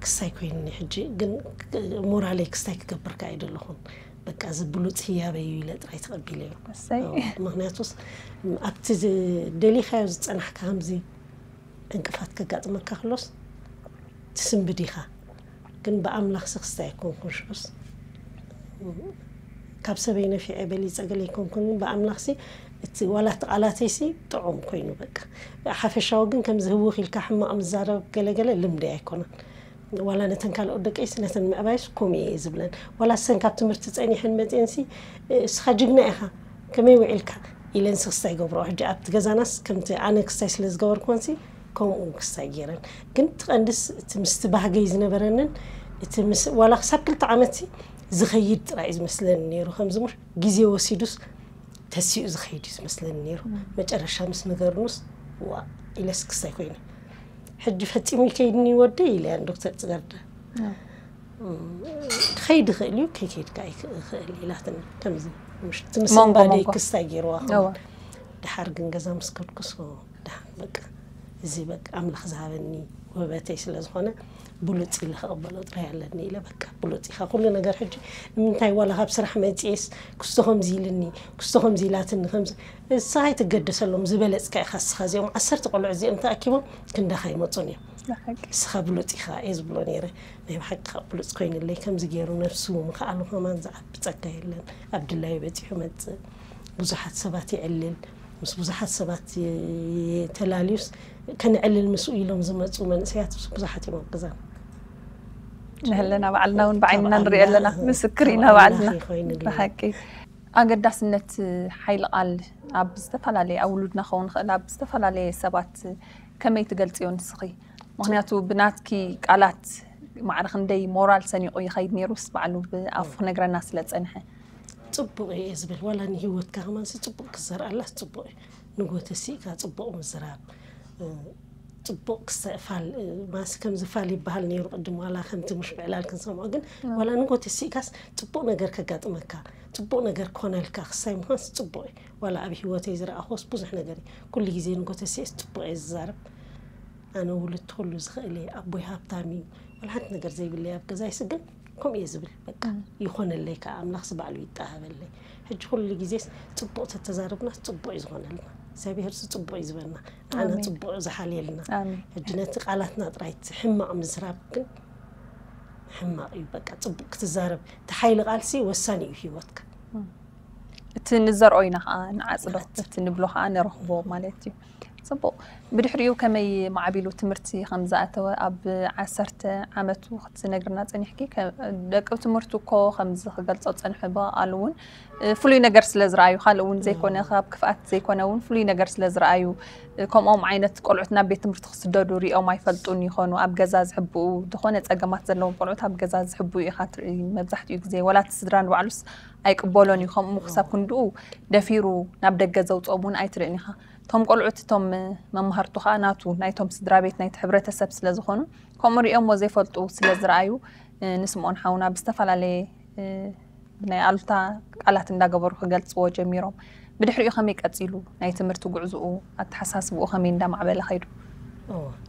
ክሳይ ኮይንኒ። ሕጂ ግን ክ-፣ ሞራለይ ክስታይ ክገብር ከኣ ኣይደለኹን። በቃ እዚ ብሉጽ ህያበይ እዩ ኢለ ጥራይ ተቐቢለዮ። እሰይ። ኣዎ፣ ምኽንያቱስ ኣብቲ ዝ-፣ ደሊኻዮ ዝጸናሕካ ከምዚ ዕንቅፋት ከጋጥመካ ከሎስ ትስንብድ ኢኻ። ግን ብኣምላኽሲ ክስታይ ኣይኮንኩን ሽዑስ። ካብ ሰበይ ነፊዐ በሊጸ ገለ ኣይኮንኩን፣ ግን ብኣምላኽሲ እቲ ዋላ እቲ ቃላተይሲ ጥዑም ኮይኑ በቃ። ሓፈሻዊ ግን ከምዚ ህውኽ ኢልካ ሕማቕ ምዛረብ ገለ ገለ ልምደይ ኣይኮነን። ዋላ ነተን ካልኦት ደቀይሲ ነተን ምዕባይስ ከምኡ እየ ዝብለን። ዋላ ሰን ካብ ትምህርቲ ጸኒሐን መጺኤንሲ፣ "እስኻ ጅግና ኢኻ፣ ከመይ ውዒልካ?" ኢለን ክስታይ ይገብርኦ። ሕጂ ኣብቲ ገዛናስ ከምቲ ኣነ ክስታይ ስለ ዝገበርኩወንሲ ከምኡ ክስታይ ገይረን። ግን እቲ ቀንድስ እቲ ምስቲ ባህገይ ዝነበረንን እቲ ምስ፣ ዋላ ክሳብ ክልተ ዓመትሲ ዝኸይድ ጥራይ እዩ ዝመስለኒ ነይሩ። ከምዚ ሙሽ ግዜ ወሲዱስ ተሲኡ ዝኸይድ እዩ ዝመስለኒ ነይሩ። መጨረሻ ምስ ነገርኑስ ዋ ኢለስ ክስታይ ኮይነ። ሕጂ ፈጺሙ ይከይድኒ ወደይ ኢለያን ዶክተር ጽገርዳ። እም፣ ክኸይድ ይኽእል እዩ፣ ከይከይድ ከኣ ይኽእል ኢላትኒ። ከምዚ ምሽ-፣ እቲ ምስ መንጎ እምባደይ መንጎ። ክስታይ ገይርዋ እዋ። ኸውን። ደሓር ግን ገዛ ምስ ከድኩስ፣ ኦ፣ ደሓር በቃ፣ እዚ በቃ ኣምላኽ ዝሃበኒ ውህበተይ ስለ ዝኾነ፣ ብሉጽ ኢለ ክቕበሎ ጥራይ ኣለኒ ኢለ፣ በቃ፣ ብሉጽ ኢኻ። ኩሉ ነገር ሕጂ፣ ንምንታይ ዋላ ካብ ስራሕ መጺኤስ፣ ክስቶ ከምዚ ኢልኒ፣ ክስቶ ከምዚ ኢላትኒ፣ ከምዚ፣ እስኻ ኣይትገደሰሎም፣ ዝበለጽካ ኢኻ እስኻ። እዚኦም ዓሰርተ ቆልዑ እዚኦም ተኣኪቦም ክንዳኻ ይመጹን እዮም። ብሓቂ። እስኻ ብሉጽ ኢኻ እየ ዝብሎ ነይረ። ናይ ብሓቂ ከዓ ብሉጽ ኮይንለይ። ከምዚ ገይሩ ነፍሱ ምኽኣሉ ከማን ዝዓቢ ጸጋ የለን። ኣብ ድላዩ በጺሑ መጽእ። ብዙሓት ሰባት የዕልል። ምስ ብዙሓት ሰባት የ-፣ ተላልዩስ ከነዕልል ምስኡ ኢሎም ዝመጹ መንእሰያት ብዙሓት እዮም ኣብ ገዛና። ንህለና ባዕልና እውን ብዓይንና ካብ ንርኢ ኣለና። ኣምላኽ፣ ምስክር ኢና ካብ ባዕልና። ኣምላኽ እዩ ኮይንለይ። ብሓቂ። ኣገዳስነት ሓይሊ ቃል ኣብ ዝተፈላለየ፣ ኣብ ውሉድና ክኸውን ይኽእል፣ ኣብ ዝተፈላለየ ሰባት ከመይ ትገልጽዮ ንስኺ? ምኽንያቱ ብናትኪ ቃላት ማዕረ ክንደይ ሞራል ሰኒቑ ይኸይድ ነይሩስ ባዕሉ ብኣፉ ክነግረና ስለ ዝጸንሐ። ጽቡቕ እየ ዝብል፣ ዋላ ንህይወትካ ከማንሲ ጽቡቕ ክዘርኣላስ ጽቡቕ እዩ። ንጎ ተሲእካ ጽቡቕ ምዝራብ፣ እ፣ ጽቡቕ ክሰ-፣ ፋል፣ እ፣ ማስ ከምዚ ፋል ይበሃል ነይሩ ቅድም፣ ዋላ ከምቲ ምሽ ብዕላል ክንሰምዖ፣ ግን ዋላ ንጎ ተሲእካስ ጽቡቕ ነገር ከጋጥመካ፣ ጽቡቕ ነገር ክኾነልካ ክሳይ ምዃንስ ጽቡቕ እዩ። ዋላ ኣብ ህይወተይ ዝረኣኹስ ብዙሕ ነገር እዩ። ኩሉ ግዜ ንጎ ተሲእስ ጽቡቕ እየ ዝዛረብ። ኣነ ውልድቲ ኩሉ ዝኽእል እየ፣ ኣቦይ ሃብታም እዩ፣ ዋላ ሓንቲ ነገር ዘይብለይ ኣብ ገዛይሲ ግን ከምኡ እየ ዝብል። በቃ እም። ይኾነለይ ከዓ፣ ኣምላኽሲ ባዕሉ ይጠሃበለይ። ሕጂ ኩሉ ግዜስ ጽቡቕ ተተዛረብናስ ጽቡቕ እዩ ዝኾነልና። እግዚኣብሄርሲ ጽቡቕ እዩ ዝበልና። ንዓና ኣሜን። ጽቡቕ እዩ ዝሓልየልና። ኣሜን። ሕጂ ነቲ ቃላትና ጥራይ እቲ ሕማቕ ምዝራብ ግን ሕማቕ እዩ። በቃ ጽቡቕ ክትዛረብ፣ እቲ ሓይሊ ቃልሲ ወሳኒ እዩ ህይወትካ። እም። እቲ ንዘርኦ ኢና ከዓ ንዓጽዶ፣ እቲ ንብሎ ከዓ ንረኽቦ ማለት እዩ። ጽቡቕ። ብድሕሪኡ ከመይ ማዕቢሉ ትምህርቲ ከም ዝኣተወ ኣብ ዓሰርተ ዓመቱ ክትነግርና ጸኒሕኪ። ከ-፣ ደቂ ትምህርቱ እኮ ከምዚ ክገልጾ ጸንሑ ብቓሉ እውን፣ እ፣ ፍሉይ ነገር ስለ ዝረኣዩ፣ ካልእ እውን ዘይኮነ፣ እዎ። ካብ ክፍኣት ዘይኮነ እውን ፍሉይ ነገር ስለ ዝረኣዩ፣ እ፣ ከምኦም ዓይነት ቆልዑት ናብ ቤት ትምህርቲ ክስደዱ ሪኦም ኣይፈልጡን ይኾኑ። ኣብ ገዛ ዝሕብኡ፣ ዝኾነ ጸገማት ዘለዎም ቆልዑት ኣብ ገዛ ዝሕብኡ ኢኻ ትርኢ መብዛሕትኡ ግዜ። ወላ እቲ ስድራ ንባዕሉስ ኣይቅበሎን እዩ። ከምኡ ክሳብ ክንድኡ ደፊሩ ናብ ደገ ዘውፅኦም እውን ኣይትርእን ኢኻ። እቶም ቆልዑት እቶም መማህርቱ ከዓ ናቱ ናይቶም ስድራ ቤት ናይቲ ሕብረተሰብ ስለ ዝኾኑ ከምኡ ሪኦሞ ዘይፈልጡ ስለ ዝረኣዩ ንስምኦን ሓውና ብዝተፈላለየ ብናይ ኣሉታ ቃላት እንዳገበሩ ክገልፅዎ ጀሚሮም። ብድሕሪኡ ከመይ ቀፂሉ ናይ ትምህርቲ ጉዕዝኡ ኣተሓሳስብኡ ከመይ እንዳማዕበለ ከይዱ?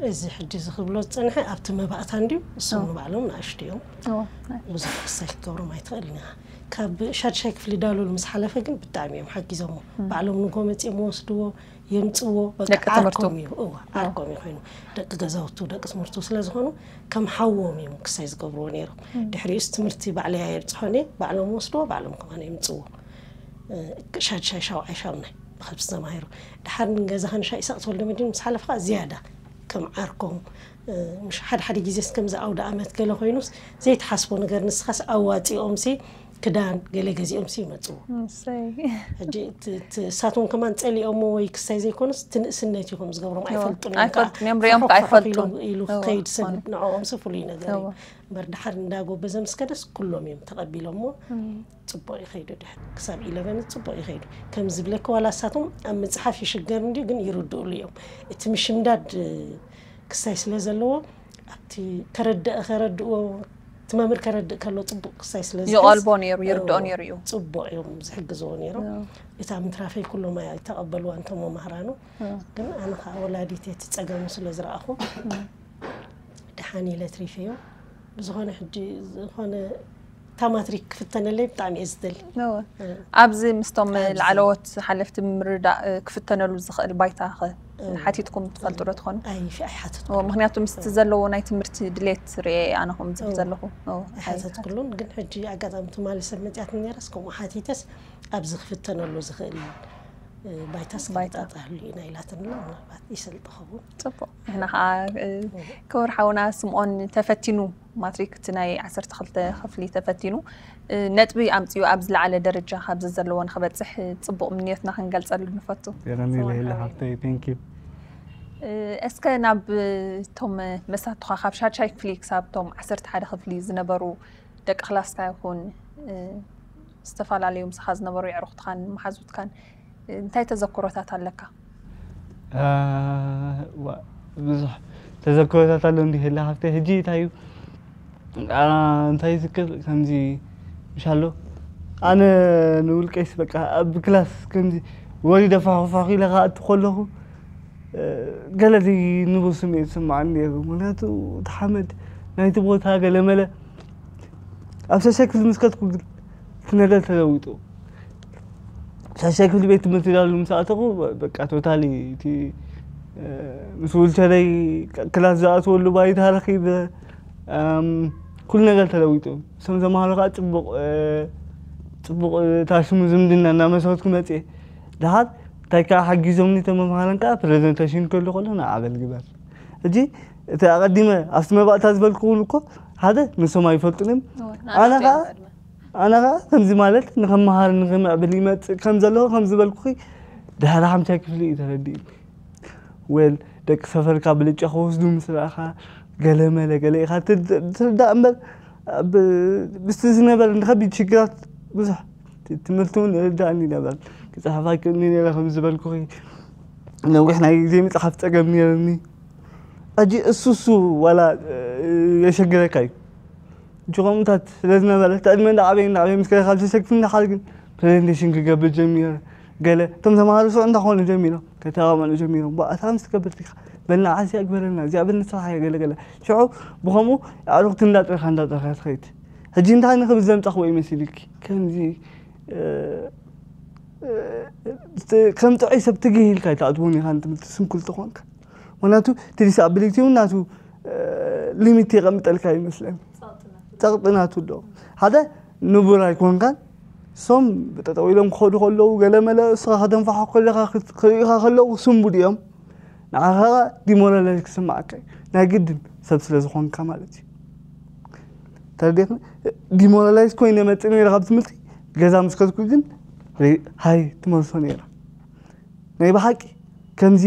እዚ ሕጂ እዚ ክብሎ ዝፀንሐ ኣብቲ መባእታ እንድዩ እሶም ንባዕሎም ንኣሽቱ እዮም። ብዙሕ ክሳይ ክትገብሮም ኣይትኽእልን ኢኻ። ካብ ሻድሻይ ክፍሊ ዳሉል ምስ ሓለፈ ግን ብጣዕሚ እዮም ሓጊዞሞ። ባዕሎም ንጎ መፂኦም ወስድዎ የምፅዎ። በቃ ደቂ ትምህርቱ። ዓርኮም እዩ። እዋ ዓርኮም እዩ ኮይኑ ደቂ ገዛውቱ ደቂ ትምህርቱ ስለ ዝኾኑ ከም ሓዎም እዮም ክሳይ ዝገብርዎ ነይሮም። ድሕሪኡስ ትምህርቲ ባዕለይ ኣየብፅሖን እየ፣ ባዕሎም ወስድዎ ባዕሎም ከማን የምፅዎ። ሻድሻይ ሻውዓይ ሻምናይ ብኸብሲ ተማሂሩ። ድሓር ንገዛኻ ንሻይ ኢሳቅ ተወልደ መድህን ምስ ሓለፍካ ዝያዳ ከም ዓርኮም። ምሽ ሓደ ሓደ ግዜስ ከምዚ ኣውደ ኣመት ገለ ኮይኑስ ዘይትሓስቦ ነገር ንስኻስ ኣዋፂኦምሲ ክዳን ገለ ገዚኦምሲ ይመፅዎ። ሕጂ እሳቶም ከማን ፀሊኦሞ ወይ ክሳይ ዘይኮነስ ትንእስነት ይኹም ዝገብሮም ኣይፈልጡን እዮም። ኣይፈልጡን እዮም፣ ሪኦም ከ ኣይፈልጡን። ኢሉ ከይድ ሰብ ንዕኦምሲ ፍሉይ ነገር እዩ። እምበር ድሓር እንዳጎበዘ ምስ ከደስ ኩሎም እዮም ተቐቢሎሞ። ፅቡቕ ይኸይዱ ድሕር ክሳብ ኢለቨን ፅቡቕ ይኸይዱ። ከም ዝብለኪ ዋላ እሳቶም ኣብ ምፅሓፍ ይሽገር እንድዩ ግን ይርድእሉ እዮም። እቲ ምሽምዳድ ክሳይ ስለ ዘለዎ ኣብቲ ከረድእ ከረድእዎ እቲ መምህር ከረድእ ከሎ ፅቡቕ ክሳይ ስለ ዝሕዝ ይቐልቦ ነይሩ፣ ይርድኦ ነይሩ እዩ። ፅቡቕ እዮም ዝሕግዝዎ ነይሮም። እታ ምትራፈይ ኩሎም ኣይተቐበልዋ እንቶም መማህራኑ። ግን ኣነ ከዓ ወላዲት እቲ ፀገሙ ስለ ዝረኣኹ ደሓን ኢለ ትሪፈዮ። ብዝኾነ ሕጂ ዝኾነ እታ ማትሪክ ክፍተነለይ ብጣዕሚ እየ ዝደሊ። ኣብዚ ምስቶም ላዕለዎት ሓለፍቲ ምርዳእ ክፍተነሉ ዝኽእል ባይታ ኸ ሓቲትኩም ትፈልጡ ዶ ትኾኑ? ኣይሓተት ምክንያቱ ምስቲ ዘለዎ ናይ ትምህርቲ ድሌት ርኤ ኣነ ከም ዝብል ዘለኹ ኣይሓተትኩሉን። ግን ሕጂ ኣጋጣሚ ትማሊ ሰብ መፅያት ነረስ ከምኡ ሓቲተስ ኣብዚ ክፍተነሉ ዝኽእል ባይታስ ባይታ ክመጣጠሉ ኢና ኢላትና ምናልባት ይሰልጥ ኸውን። ፅቡቅ ንሕና ከዓ ክቡር ሓውና ስምኦን ተፈቲኑ ማትሪክ እቲ ናይ ዓሰርተ ክልተ ክፍሊ ተፈቲኑ ነጥቢ ኣምፅኡ ኣብ ዝለዓለ ደረጃ ካብዚ ዘለዎ ንክበፅሕ ፅቡቅ ምንዮትና ክንገልፀሉ ንፈቱ። የቐንየለይ ሓፍተይ፣ thank you። እስከ ናብ እቶም መሳቱኻ ካብ ሻድሻይ ክፍሊ ክሳብ እቶም ዓሰርተ ሓደ ክፍሊ ዝነበሩ ደቂ ክላስካ ይኹን ዝተፈላለዩ ምሳኻ ዝነበሩ የዕሩኽትኻን መሓዙትካን እንታይ ተዘክሮታት ኣለካ? ብዙሕ ተዘክሮታት ኣሎ እንዲ ህላ ሃፍተ ሕጂ እንታይ እዩ እንታይ ይዝክር ከምዚ ምሻሎ ኣነ ንውልቀይስ በቃ ኣብ ክላስ ከምዚ ወሪደ ፋሕፋሕ ኢለ ክኣቱ ከለኹ ገለ ዘይንቡር ስምዒት ዝስምዓኒ ነይሩ። ምክንያቱ እቲ ሓመድ ናይቲ ቦታ ገለ መለ ኣብ ሸሸ ክፍሊ ምስ ከድኩ ግን እቲ ነገር ተለዊጡ። ሻሻይ ክፍሊ ቤት ትምህርቲ ዳሉ ምስ ኣተኹ በቃ ቶታሊ እቲ ምስ ዊልቸረይ ክላስ ዝኣትወሉ ባይታ ረኺበ ኩሉ ነገር ተለዊጡ። እቶም ተምሃሮ ከዓ ፅቡቕ ፅቡቕ ታሽሙ ዝምድና እናመሰረትኩ መፅየ። ድሓር እንታይ ከዓ ሓጊዞምኒ እቶም መምሃራን ከዓ ፕሬዘንቴሽን ከሎ ከሎ ንዓበል ግበር። ሕጂ እቲ ኣቐዲመ ኣብቲ መባእታ ዝበልኩ እውን እኮ ሓደ ንሶም ኣይፈልጡን እዮም። ኣነ ከዓ ኣነ ከዓ ከምዚ ማለት ንኸመሃር ንኽምዕብል ይመፅእ ከም ዘለኹ ከም ዝበልኩኺ ድሕሪ ሓምሻይ ክፍሊ እዩ ተረዲእኒ። ወል ደቂ ሰፈርካ ብልጫ ክወስዱ ምስ ረኣኻ ገለ መለ ገለ ኢኻ ትርዳእ እምበር ምስቲ ዝነበረ ንከቢድ ሽግራት ብዙሕ ትምህርቲ እውን ይርዳእኒ ነበር። ክፅሕፍ ኣይክእልኒ ነረ ከም ዝበልኩኺ ነዊሕ ናይ ግዜ ምፅሓፍ ፀገም ነይርኒ። ሕጂ እሱ እሱ ዋላ የሸግረካ እዩ። ጅኾምታት ስለ ዝነበረ እቲ ዕድመ እንዳዓበየ እንዳዓበየ ምስ ከደ ካብ ሸክቲ እንዳሓል ግን ፕሬዘንቴሽን ክገብር ጀሚረ። ገለ እቶም ተምሃሮ ሽዑ እንዳኾኑ ጀሚሮም ከተባብዑ ጀሚሮም። ቧ ኣታ ምስ ትገብር ዲኻ በልና ዓስያ ግበረልና እዚኣ በልና ስራሕ እያ ገለ ገለ። ሽዑ ብኸምኡ ኣዕሩኽቲ እንዳጥረኻ እንዳጥረኻ ትኸይድ። ሕጂ እንታይ ንኽብል ዘምጻኽዎ ይመስልኪ? ከምዚ ከም ጥዑይ ሰብ ትግህ ኢልካ ኣይትኣትዎን ኢኻ ንትምህርቲ ስንኩል ተኾንካ። ምክንያቱ እቲ ዲስኣቢሊቲ እውን ናቱ ሊሚት የቐምጠልካ ይመስለኒ። ጸቕጢ ናቱ ኣለዎ። ሓደ ንቡር ኣይኮንካን። እሶም ጠጠው ኢሎም ክኸዱ ከለዉ ገለ መለ እስኻ ከተንፋሖ ከለኻ ክርእዩኻ ከለዉ ክስንቡድ እዮም። ንዓኻ ዲሞራላይዝ ክስምዓካ እዩ። ናይ ግድን ሰብ ስለ ዝኾንካ ማለት እዩ። ተረዲእክኒ? ዲሞራላይዝ ኮይነ መፅእ ነይረ ካብ ትምህርቲ ገዛ ምስ ከድኩ ግን ሃይ ትመልሶ ነይራ። ናይ ብሓቂ ከምዚ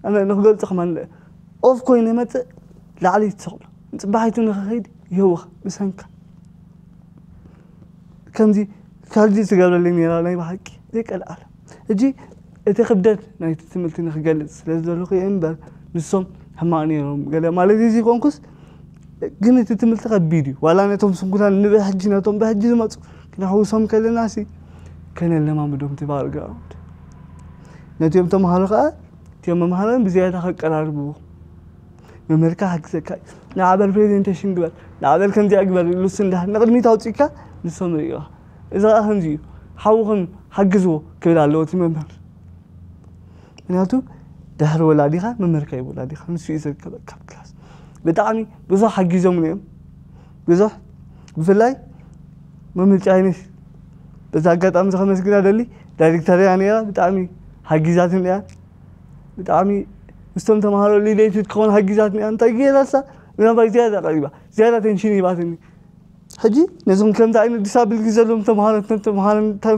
ኣነ ንክገልፆ ከማን ኦፍ ኮይነ መፅእ ላዕሊ ትሰቕሎ ፅባሒቱ ንክኸይድ ይህውኻ ብሰንካ ከምዚ ቻርጅ ትገብረለይ ነይራ ናይ ብሓቂ ዘይቀልዓል። ሕጂ እቲ ክብደት ናይቲ ትምህርቲ ንክገልጽ ስለ ዝደለኹ እየ እምበር፣ ንሶም ሕማቕ ነይሮም ገለ ማለት እዚ ይኮንኩስ፣ ግን እቲ ትምህርቲ ከቢድ እዩ። ዋላ ነቶም ስንኩላን ንብሕጂ ነቶም ብሕጂ ዝመፁ ክነሕውሶም ከለና ሲ ከነለማምዶም እቲ ባክግራውንድ ነቲኦም ተምሃሮ ከዓ እቲኦም መምሃራን ብዝያዳ ከቀራርብዎ መምህርካ ሓግዘካ እዩ። ንዓበል ፕሬዘንቴሽን ግበር፣ ንዓበል ከምዚኣ ግበር ኢሉስ እንዳ ንቕድሚት ኣውፂእካ ንሶም ርእዋ። እዚ ከዓ ከምዚ እዩ። ሓውኹም ሓግዝዎ ክብል ኣለዎ እቲ መምህር። ምክንያቱ ድሕሪ ወላዲኻ መምህርካ እዩ ወላዲኻ፣ ንሱ እዩ ዝርከበካ ኣብ ክላስ። ብጣዕሚ ብዙሕ ሓጊዞም እዮም። ብዙሕ ብፍላይ መምህር ጫይነሽ በዛ ኣጋጣሚ እዚ ከመስግና ደሊ ዳይሬክተር እያ ነይራ። ብጣዕሚ ሓጊዛትን እያ። ብጣዕሚ ምስቶም ተምሃሮ ሪሌትድ ክኾን ሓጊዛትን እያ። እንታይ ገይራሳ ምናልባት ዝያዳ ቀሪባ ዝያዳ ቴንሽን ሂባትኒ። ሕጂ ነዞም ከምዚ ዓይነት ዲሳብሊቲ ዘለዎም ተምሃሮ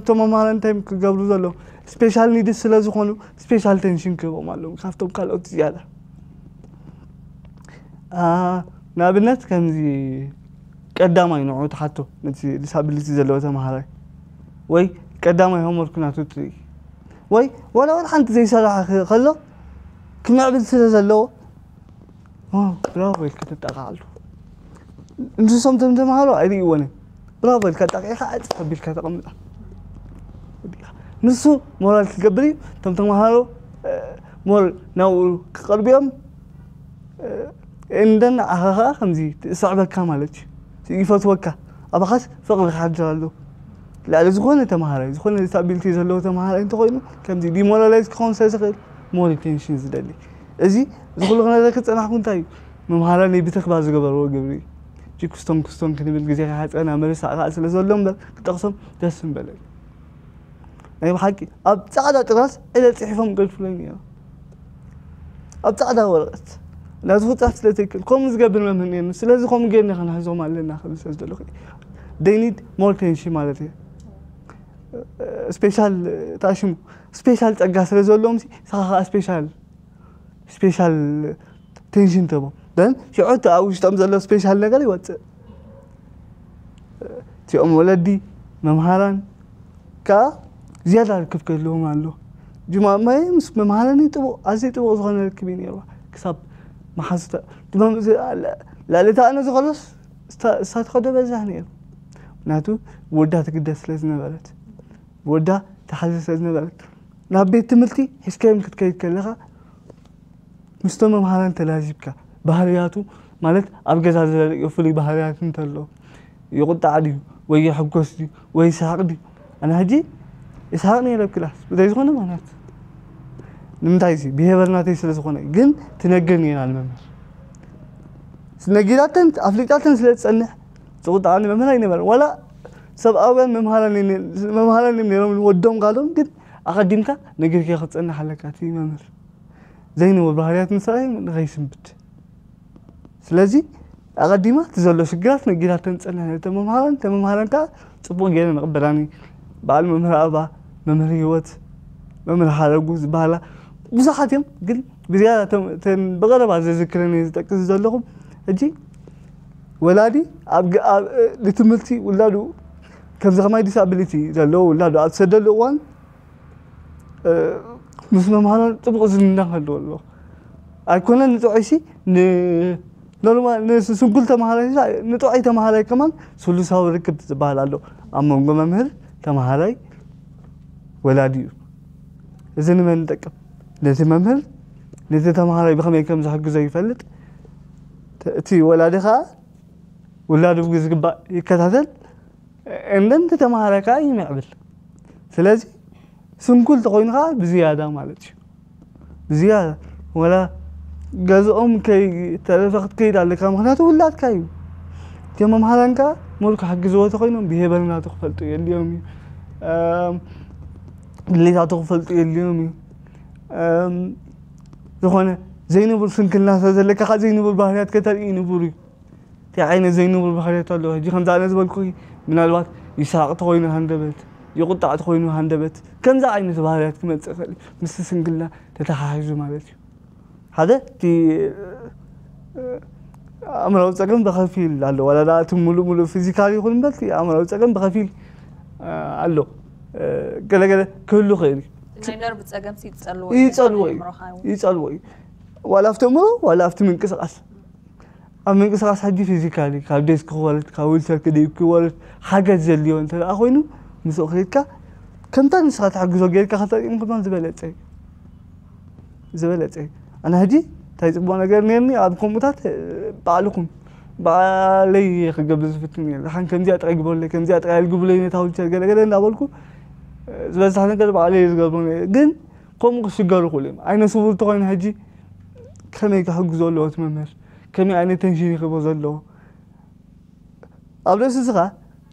ተምሃሮ እንታይ ክገብሩ ዘለዎም ስፔሻል ኒድስ ስለ ዝኾኑ ስፔሻል ቴንሽን ክህቦም ኣለዎም ካብቶም ካልኦት ዝያዳ። ንኣብነት ከምዚ ቀዳማይ ንዑ ትሓቶ ነቲ ዲሳብሊቲ ዘለዎ ተምሃራይ ወይ ቀዳማይ ሆምወርክ ናቱ ትርኢ ወይ ዋላ ዋላ ሓንቲ ዘይሰራሐ ከሎ ክምዕብል ስለ ዘለዎ ብራቮ ኢልካ ተጣቕዓሉ። ንሶም ቶም ተምሃሮ ኣይርእይዎን እዮም። ብራቮ ኢልካ ጣቂዕካ ዕፅፍ ኣቢልካ ተቐምጣ። ንሱ ሞራል ክገብር እዩ። እቶም ተምሃሮ ሞር ናብኡ ክቐርቡ እዮም። እንደን ንዓኻ ከዓ ከምዚ ትስዕበካ ማለት እዩ። ይፈትወካ። ኣባኻስ ፍቕሪ ክሓድር ኣለዎ። ልዕሊ ዝኾነ ተምሃራይ፣ ዝኾነ ዲሳቢሊቲ ዘለዎ ተምሃራይ እንተኾይኑ ከምዚ ዲሞራላይዝ ክኸውን ስለ ዝኽእል ሞር ቴንሽን ዝደሊ። እዚ እዚ ኩሉ ክነግረኪ ዝጸናሕኩ እንታይ እዩ? መምሃራነይ ብተግባር ዝገበርዎ ግብሪ እዩ። እጂ ክስቶን ክስቶን ክንብል ግዜ ክሓጸና ምርሳዕ ከኣ ስለ ዘሎ እምበር ክጠቕሶም ደስ ምበለኒ። ናይ ብሓቂ ኣብ ጻዕዳ ጥራዝ ዕለ ጽሒፎም ገድፉለይ ነይሮም። ኣብ ጻዕዳ ወረቐት ናቱ ክጻፍ ስለ ዘይክእል ከምኡ ዝገብር መምህር ነይሩ። ስለዚ ከምኡ ጌርና ክንሕዞም ኣለና ክብል ስለ ዝደለኹ እዩ። They need more attention ማለት እዩ። ስፔሻል ታሽሙ ስፔሻል ጸጋ ስለ ዘለዎም ሲ ንስኻ ከኣ ስፔሻል ስፔሻል ቴንሽን ትህቦም። ደን ሽዑ እቲ ኣብ ውሽጦም ዘሎ ስፔሻል ነገር ይወጽእ። እቲኦም ወለዲ መምሃራን ከኣ ዝያዳ ርክብ ክህልዎም ኣሎ። ጅማ ማየ ምስ መምሃራኒ ጥቡቕ ኣዝዩ ጥቡቕ ዝኾነ ርክብ እዩ ነይርዋ። ክሳብ መሓዙታ ድማ ልዕሊ እታ ኣነ ዝኸሎስ እሳ ትኸዶ በዛሕ ነይሩ። ምክንያቱ ወዳ ትግደስ ስለ ዝነበረት ወዳ ትሓዝር ስለ ዝነበረት ናብ ቤት ትምህርቲ ሒዝካዮም ክትከይድ ከለኻ ምስቶም መምሃራን ተላዚብካ ባህርያቱ ማለት ኣብ ገዛ ዝረርእዮ ፍሉይ ባህርያት እንተሎ ይቁጣዕ ድዩ ወይ ይሕጎስ ድዩ ወይ ይስሓቕ ድዩ? ኣነ ሕጂ ይስሓቕ ነይረ ኣብ ክላስ ብዘይ ዝኾነ ምኽንያት። ንምንታይ እዚ ብሄቨር ናተይ ስለ ዝኾነ ግን ትነግር ነይራ ንመምህር ነጊራተን ኣፍሊጣተን ስለ ዝጸንሕ ዝቁጣዓኒ መምህር ኣይነበረን ዋላ ሰብኣውያን መምሃራን እዮም ነይሮም ንወዶም ጋሎም ግን ኣቐዲምካ ነጊርካዮ ክትጸንሕ ኣለካ እቲ መምህር ዘይንቡር ባህርያት ምስ ረኣየ ንኸይስንብድ ስለዚ ኣቐዲማ እቲ ዘሎ ሽግራት ነጊራተን ትጸንሕ ነይረን እተን መምሃራን እተን መምሃራን ከኣ ጽቡቕ ገይረን ይቕበላኒ በዓል መምህር ኣበባ መምህር ህይወት መምህር ሓረጉ ዝበሃላ ብዙሓት እዮም ግን ብዝያዳ እተን ብቐረባ ዘዝክረን እየ ዝጠቅስ ዘለኹ ሕጂ ወላዲ ንትምህርቲ ውላዱ ከምዚ ከማይ ዲስኣቢሊቲ ዘለዎ ውላዱ ኣብ ዝሰደሉ እዋን ምስ መምሃራን ጥቡቕ ዝምድና ክህልዎ ኣለዎ ኣይኮነን ንጥዑይሲ ኖርማል ንስንኩል ተምሃራይ ንጥዑይ ተምሃራይ ከማን ስሉሳዊ ርክብ ዝበሃል ኣሎ ኣብ መንጎ መምህር ተምሃራይ ወላዲ እዩ እዚ ንመን ይጠቅም ነቲ መምህር ነቲ ተምሃራይ ብኸመይ ከም ዝሕግዞ ይፈልጥ እቲ ወላዲ ከዓ ውላዱ ብዝግባእ ይከታተል እንደን ተተምሃረ ከዓ ይምዕብል ስለዚ ስንኩል ተኮይኑ ከዓ ብዝያዳ ማለት እዩ ብዝያዳ ወላ ገዝኦም ከይተረፈ ክትከይድ ኣለካ ምክንያቱ ውላድካ እዩ እቲኦም መምሃራን ከዓ ሞር ክሕግዝዎ ተኮይኖም ብሄበር ናቱ ክፈልጡ የድልዮም እዩ ድሌታቱ ክፈልጡ የድልዮም እዩ ዝኾነ ዘይንቡር ስንክልና ስለዘለካ ከዓ ዘይንቡር ባህርያት ከተርኢ ንቡር እዩ እንታይ ዓይነት ዘይንቡር ባህርያት ኣለዎ ሕጂ ከምዚ ኣነ ዝበልኩ ምናልባት ይስሓቕ ተኮይኑ ሃንደበት ይቁጣዕ ተኮይኑ ሃንደበት ከምዚ ዓይነት ባህርያት ክመፅእ ይኽእል ምስቲ ስንግልና ተተሓሒዙ ማለት እዩ ሓደ እቲ ኣእምራዊ ፀገም ብኸፊል ኣሎ ዋላ ዳ እቲ ሙሉእ ሙሉእ ፊዚካል ይኹን እምበር እቲ ኣእምራዊ ፀገም ብኸፊል ኣሎ። ገለገለ ክህሉ ይኽእል እዩ። ናይ ነርቭ ጸገም ሲ ይጸልዎ ይጸልዎ እዩ። ይጸልዎ እዩ። ዋላ ኣብቲ እምሮ ዋላ ኣብቲ ምንቅስቃስ፣ ኣብ ምንቅስቃስ ሕጂ ፊዚካሊ ካብ ዴስክ ክወርድ ካብ ዊልቸር ክድይብ ክወርድ ሓገዝ ዘድልዮ እንተ ደኣ ኮይኑ ምስኡ ከይድካ ከምታ ንስኻ ትሕግዞ ጌርካ ከተርእም ድማ ዝበለጸ እዩ። ዝበለጸ እዩ። ኣነ ሕጂ እንታይ ጽቡቕ ነገር ነርኒ ኣብ ከምኡታት ባዕልኹም ባዕለይ ክገብር ዝፍትን እየ። ደሓን ከምዚኣ ጥራይ ግበሩለይ ከምዚኣ ጥራይ ኣልግቡለይ ነታ ዊልቸር ገለገለ እንዳበልኩ ዝበዝሕ ነገር ባዕለይ ዝገብሮ ነይረ። ግን ከምኡ ክሽገሩ ክእሉ እዮም። ዓይነ ስውር እንተኾይኑ ሕጂ ከመይ ክሕግዞ ኣለዎ እቲ መምህር? ከመይ ዓይነት ቴንሽን ይኽቦ ዘለዎ? ኣብ ርእሲ እዚ ኸዓ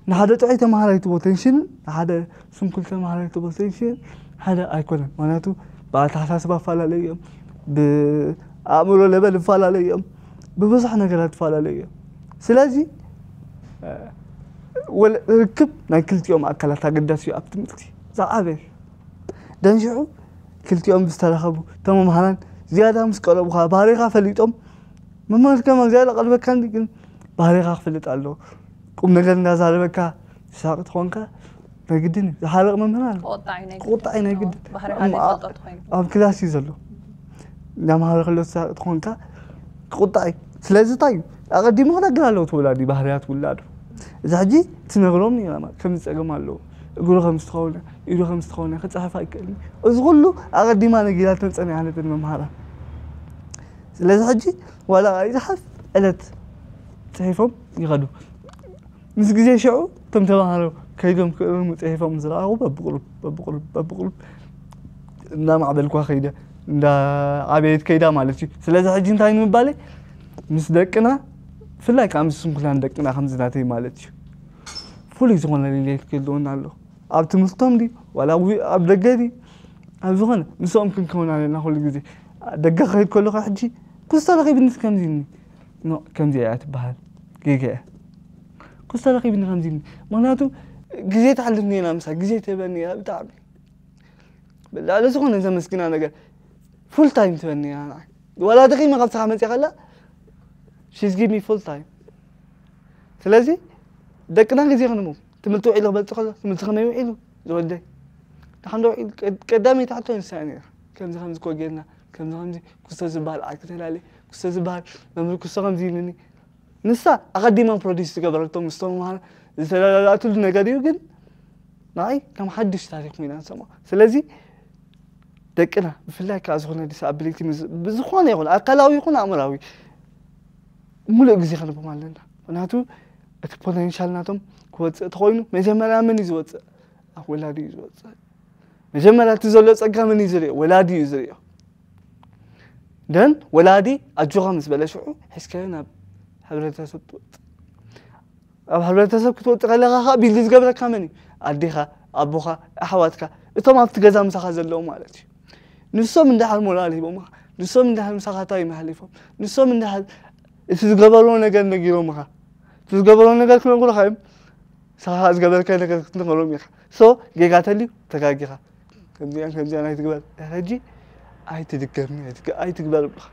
ንሓደ ጥዑይ ተምሃራይ ትቦ ቴንሽንን ንሓደ ስንኩል ተምሃራይ ትቦ ቴንሽንን ሓደ ኣይኮነን። ምክንያቱ ብኣተሓሳስባ ይፈላለዩ እዮም፣ ብኣእምሮ ለበል ይፈላለዩ እዮም፣ ብብዙሕ ነገራት ይፈላለዩ እዮም። ስለዚ ርክብ ናይ ክልቲኦም ኣካላት ኣገዳሲ እዩ ኣብ ትምህርቲ ዝዓበየ። ደንሽዑ ክልቲኦም ዝተራኸቡ እቶም መምሃራን ዝያዳ ምስ ቀረቡኻ ባህሪኻ ፈሊጦም መምህር ከማን ዝያዳ ቀርበካ እንዲ ግን ባህሪኻ ክፈልጥ ኣለዎ። ቁም ነገር እንዳዛረበካ ትሳቅ ትኾንካ ናይ ግድን እዩ። ዝሓርቕ መምህር ኣሎ። ክቆጣዕ እዩ ናይ ክቁጣዕ እዩ ናይ ግድን። ባህሪኻ ዘይፈልጦ ተኾይኑ ኣብ ክላስ እዩ ዘሎ። እንዳምሃረ ከሎ ትሳቅ ትኾንካ ክቁጣዕ እዩ። ስለዚ እንታይ እዩ ኣቐዲሙ ክነግር ኣለዎ እቲ ወላዲ ባህርያት ውላዱ። እዚ ሕጂ ትነግሮም ነይራ ማለት ከምዚ ጸገም ኣለዎ፣ እግሩ ከም ዝተኸውን ኢዱ ከም ዝተኸውን ክፅሕፍ ኣይክእልን። እዚ ኩሉ ኣቐዲማ ነጊራተን ፀኒሓ ነተን መምሃራ። ስለዚ ሕጂ ዋላ ኣይፅሓፍ ዕለት ፅሒፎም ይኸዱ። ምስ ግዜ ሽዑ እቶም ተምሃሮ ከይዶም ክእርሙ ፅሒፎም ዝረኣኹ በብቁሩብ በብቁሩብ በብቁሩብ እናማዕበልኳ ከይደ እንዳ ዓበየት ከይዳ ማለት እዩ። ስለዚ ሕጂ እንታይ ንምባለይ ምስ ደቅና ብፍላይ ከዓ ምስ ስንኩላን ደቅና ከምዚ ናተይ ማለት እዩ ፍሉይ ዝኾነ ሪሌት ክህልወና ኣሎ። ኣብ ትምህርቶም ድዩ ዋላ ኣብ ደገ ድዩ ኣብ ዝኾነ ምስኦም ክንከውን ኣለና ኩሉ ግዜ። ደገ ክኸይድ ከለኹ ሕጂ ኩስቶ ረኺብኒ ከምዚ ኢልኒ ኖ ከምዚ እያ ትበሃል ጌጋ እያ። ኩስቶ ረኺብኒ ከምዚ ኢልኒ ምክንያቱ ግዜ ተሕልፍ ነና ምሳ ግዜ ትህበኒ እያ ብጣዕሚ ብላዕሊ ዝኾነ ዘመስግና ነገር ፉል ታይም ትበኒ እያ ንዓይ። ዋላ ደኺመ ካብ ስራሕ መፅእ ከላ she's give me full time። ስለዚ ደቅና ግዜ ክንቦም ትምህርቲ ውዒሉ ክበልፅ ከሎ ትምህርቲ ከመይ ውዒሉ ዝወደይ ድሓን ዶ ውዒሉ ቀዳመይቲ ሕቶ ንሳ እያ ነይራ። ከምዚ ከምዚ ኮ ጌርና ከምዚ ከምዚ ኩስቶ ዝበሃል ዓርኪ ተላለ ኩስቶ ዝበሃል መምህር ኩስቶ ከምዚ ኢልኒ ንሳ ኣቐዲማ ፕሮዲስ ዝገበረቶ ምስቶም መሃር ዝተላለኣትሉ ነገር እዩ ግን ንዓይ ከም ሓድሽ ታሪክ ኮይና ንሰምዖ። ስለዚ ደቅና ብፍላይ ከዓ ዝኾነ ዲስኣቢሊቲ ብዝኾነ ይኹን ኣካላዊ ይኹን ኣእምራዊ ሙሉእ ግዜ ክንቦም ኣለና። ምክንያቱ እቲ ፖቴንሻል ናቶም ክወፅእ ተኮይኑ መጀመርያ መን እዩ ዝወፅእ? ኣብ ወላዲ እዩ ዝወፅእ። መጀመርያ እቲ ዘሎ ፀጋ መን እዩ ዝሪኦ? ወላዲ እዩ ዝሪኦ። ደን ወላዲ ኣጆኻ ምስ በለ ሽዑ ሒዝካዮ ናብ ሕብረተሰብ ትወፅእ። ኣብ ሕብረተሰብ ክትወፅእ ከለኻ ከዓ ቢልድ ዝገብረካ መን እዩ? ኣዴኻ፣ ኣቦኻ፣ ኣሕዋትካ፣ እቶም ኣብቲ ገዛ ምሳኻ ዘለዉ ማለት እዩ። ንሶም እንዳሓር ሞራል ሂቦምኻ፣ ንሶም እንዳሓር ምሳኻ ታይም ኣሕሊፎም፣ ንሶም እንዳሓር እቲ ዝገበርዎ ነገር ነጊሮምኻ፣ እቲ ዝገበርዎ ነገር ክነግሩኻ እዮም። ንስኻ ዝገበርካዮ ነገር ክትነግሮም ኢኻ። ሶ ጌጋ ተልዩ ተጋጊኻ ከምዚኣን ከምዚኣን ኣይትግበር ሕጂ ኣይትድገም ኣይትግበር ብኻ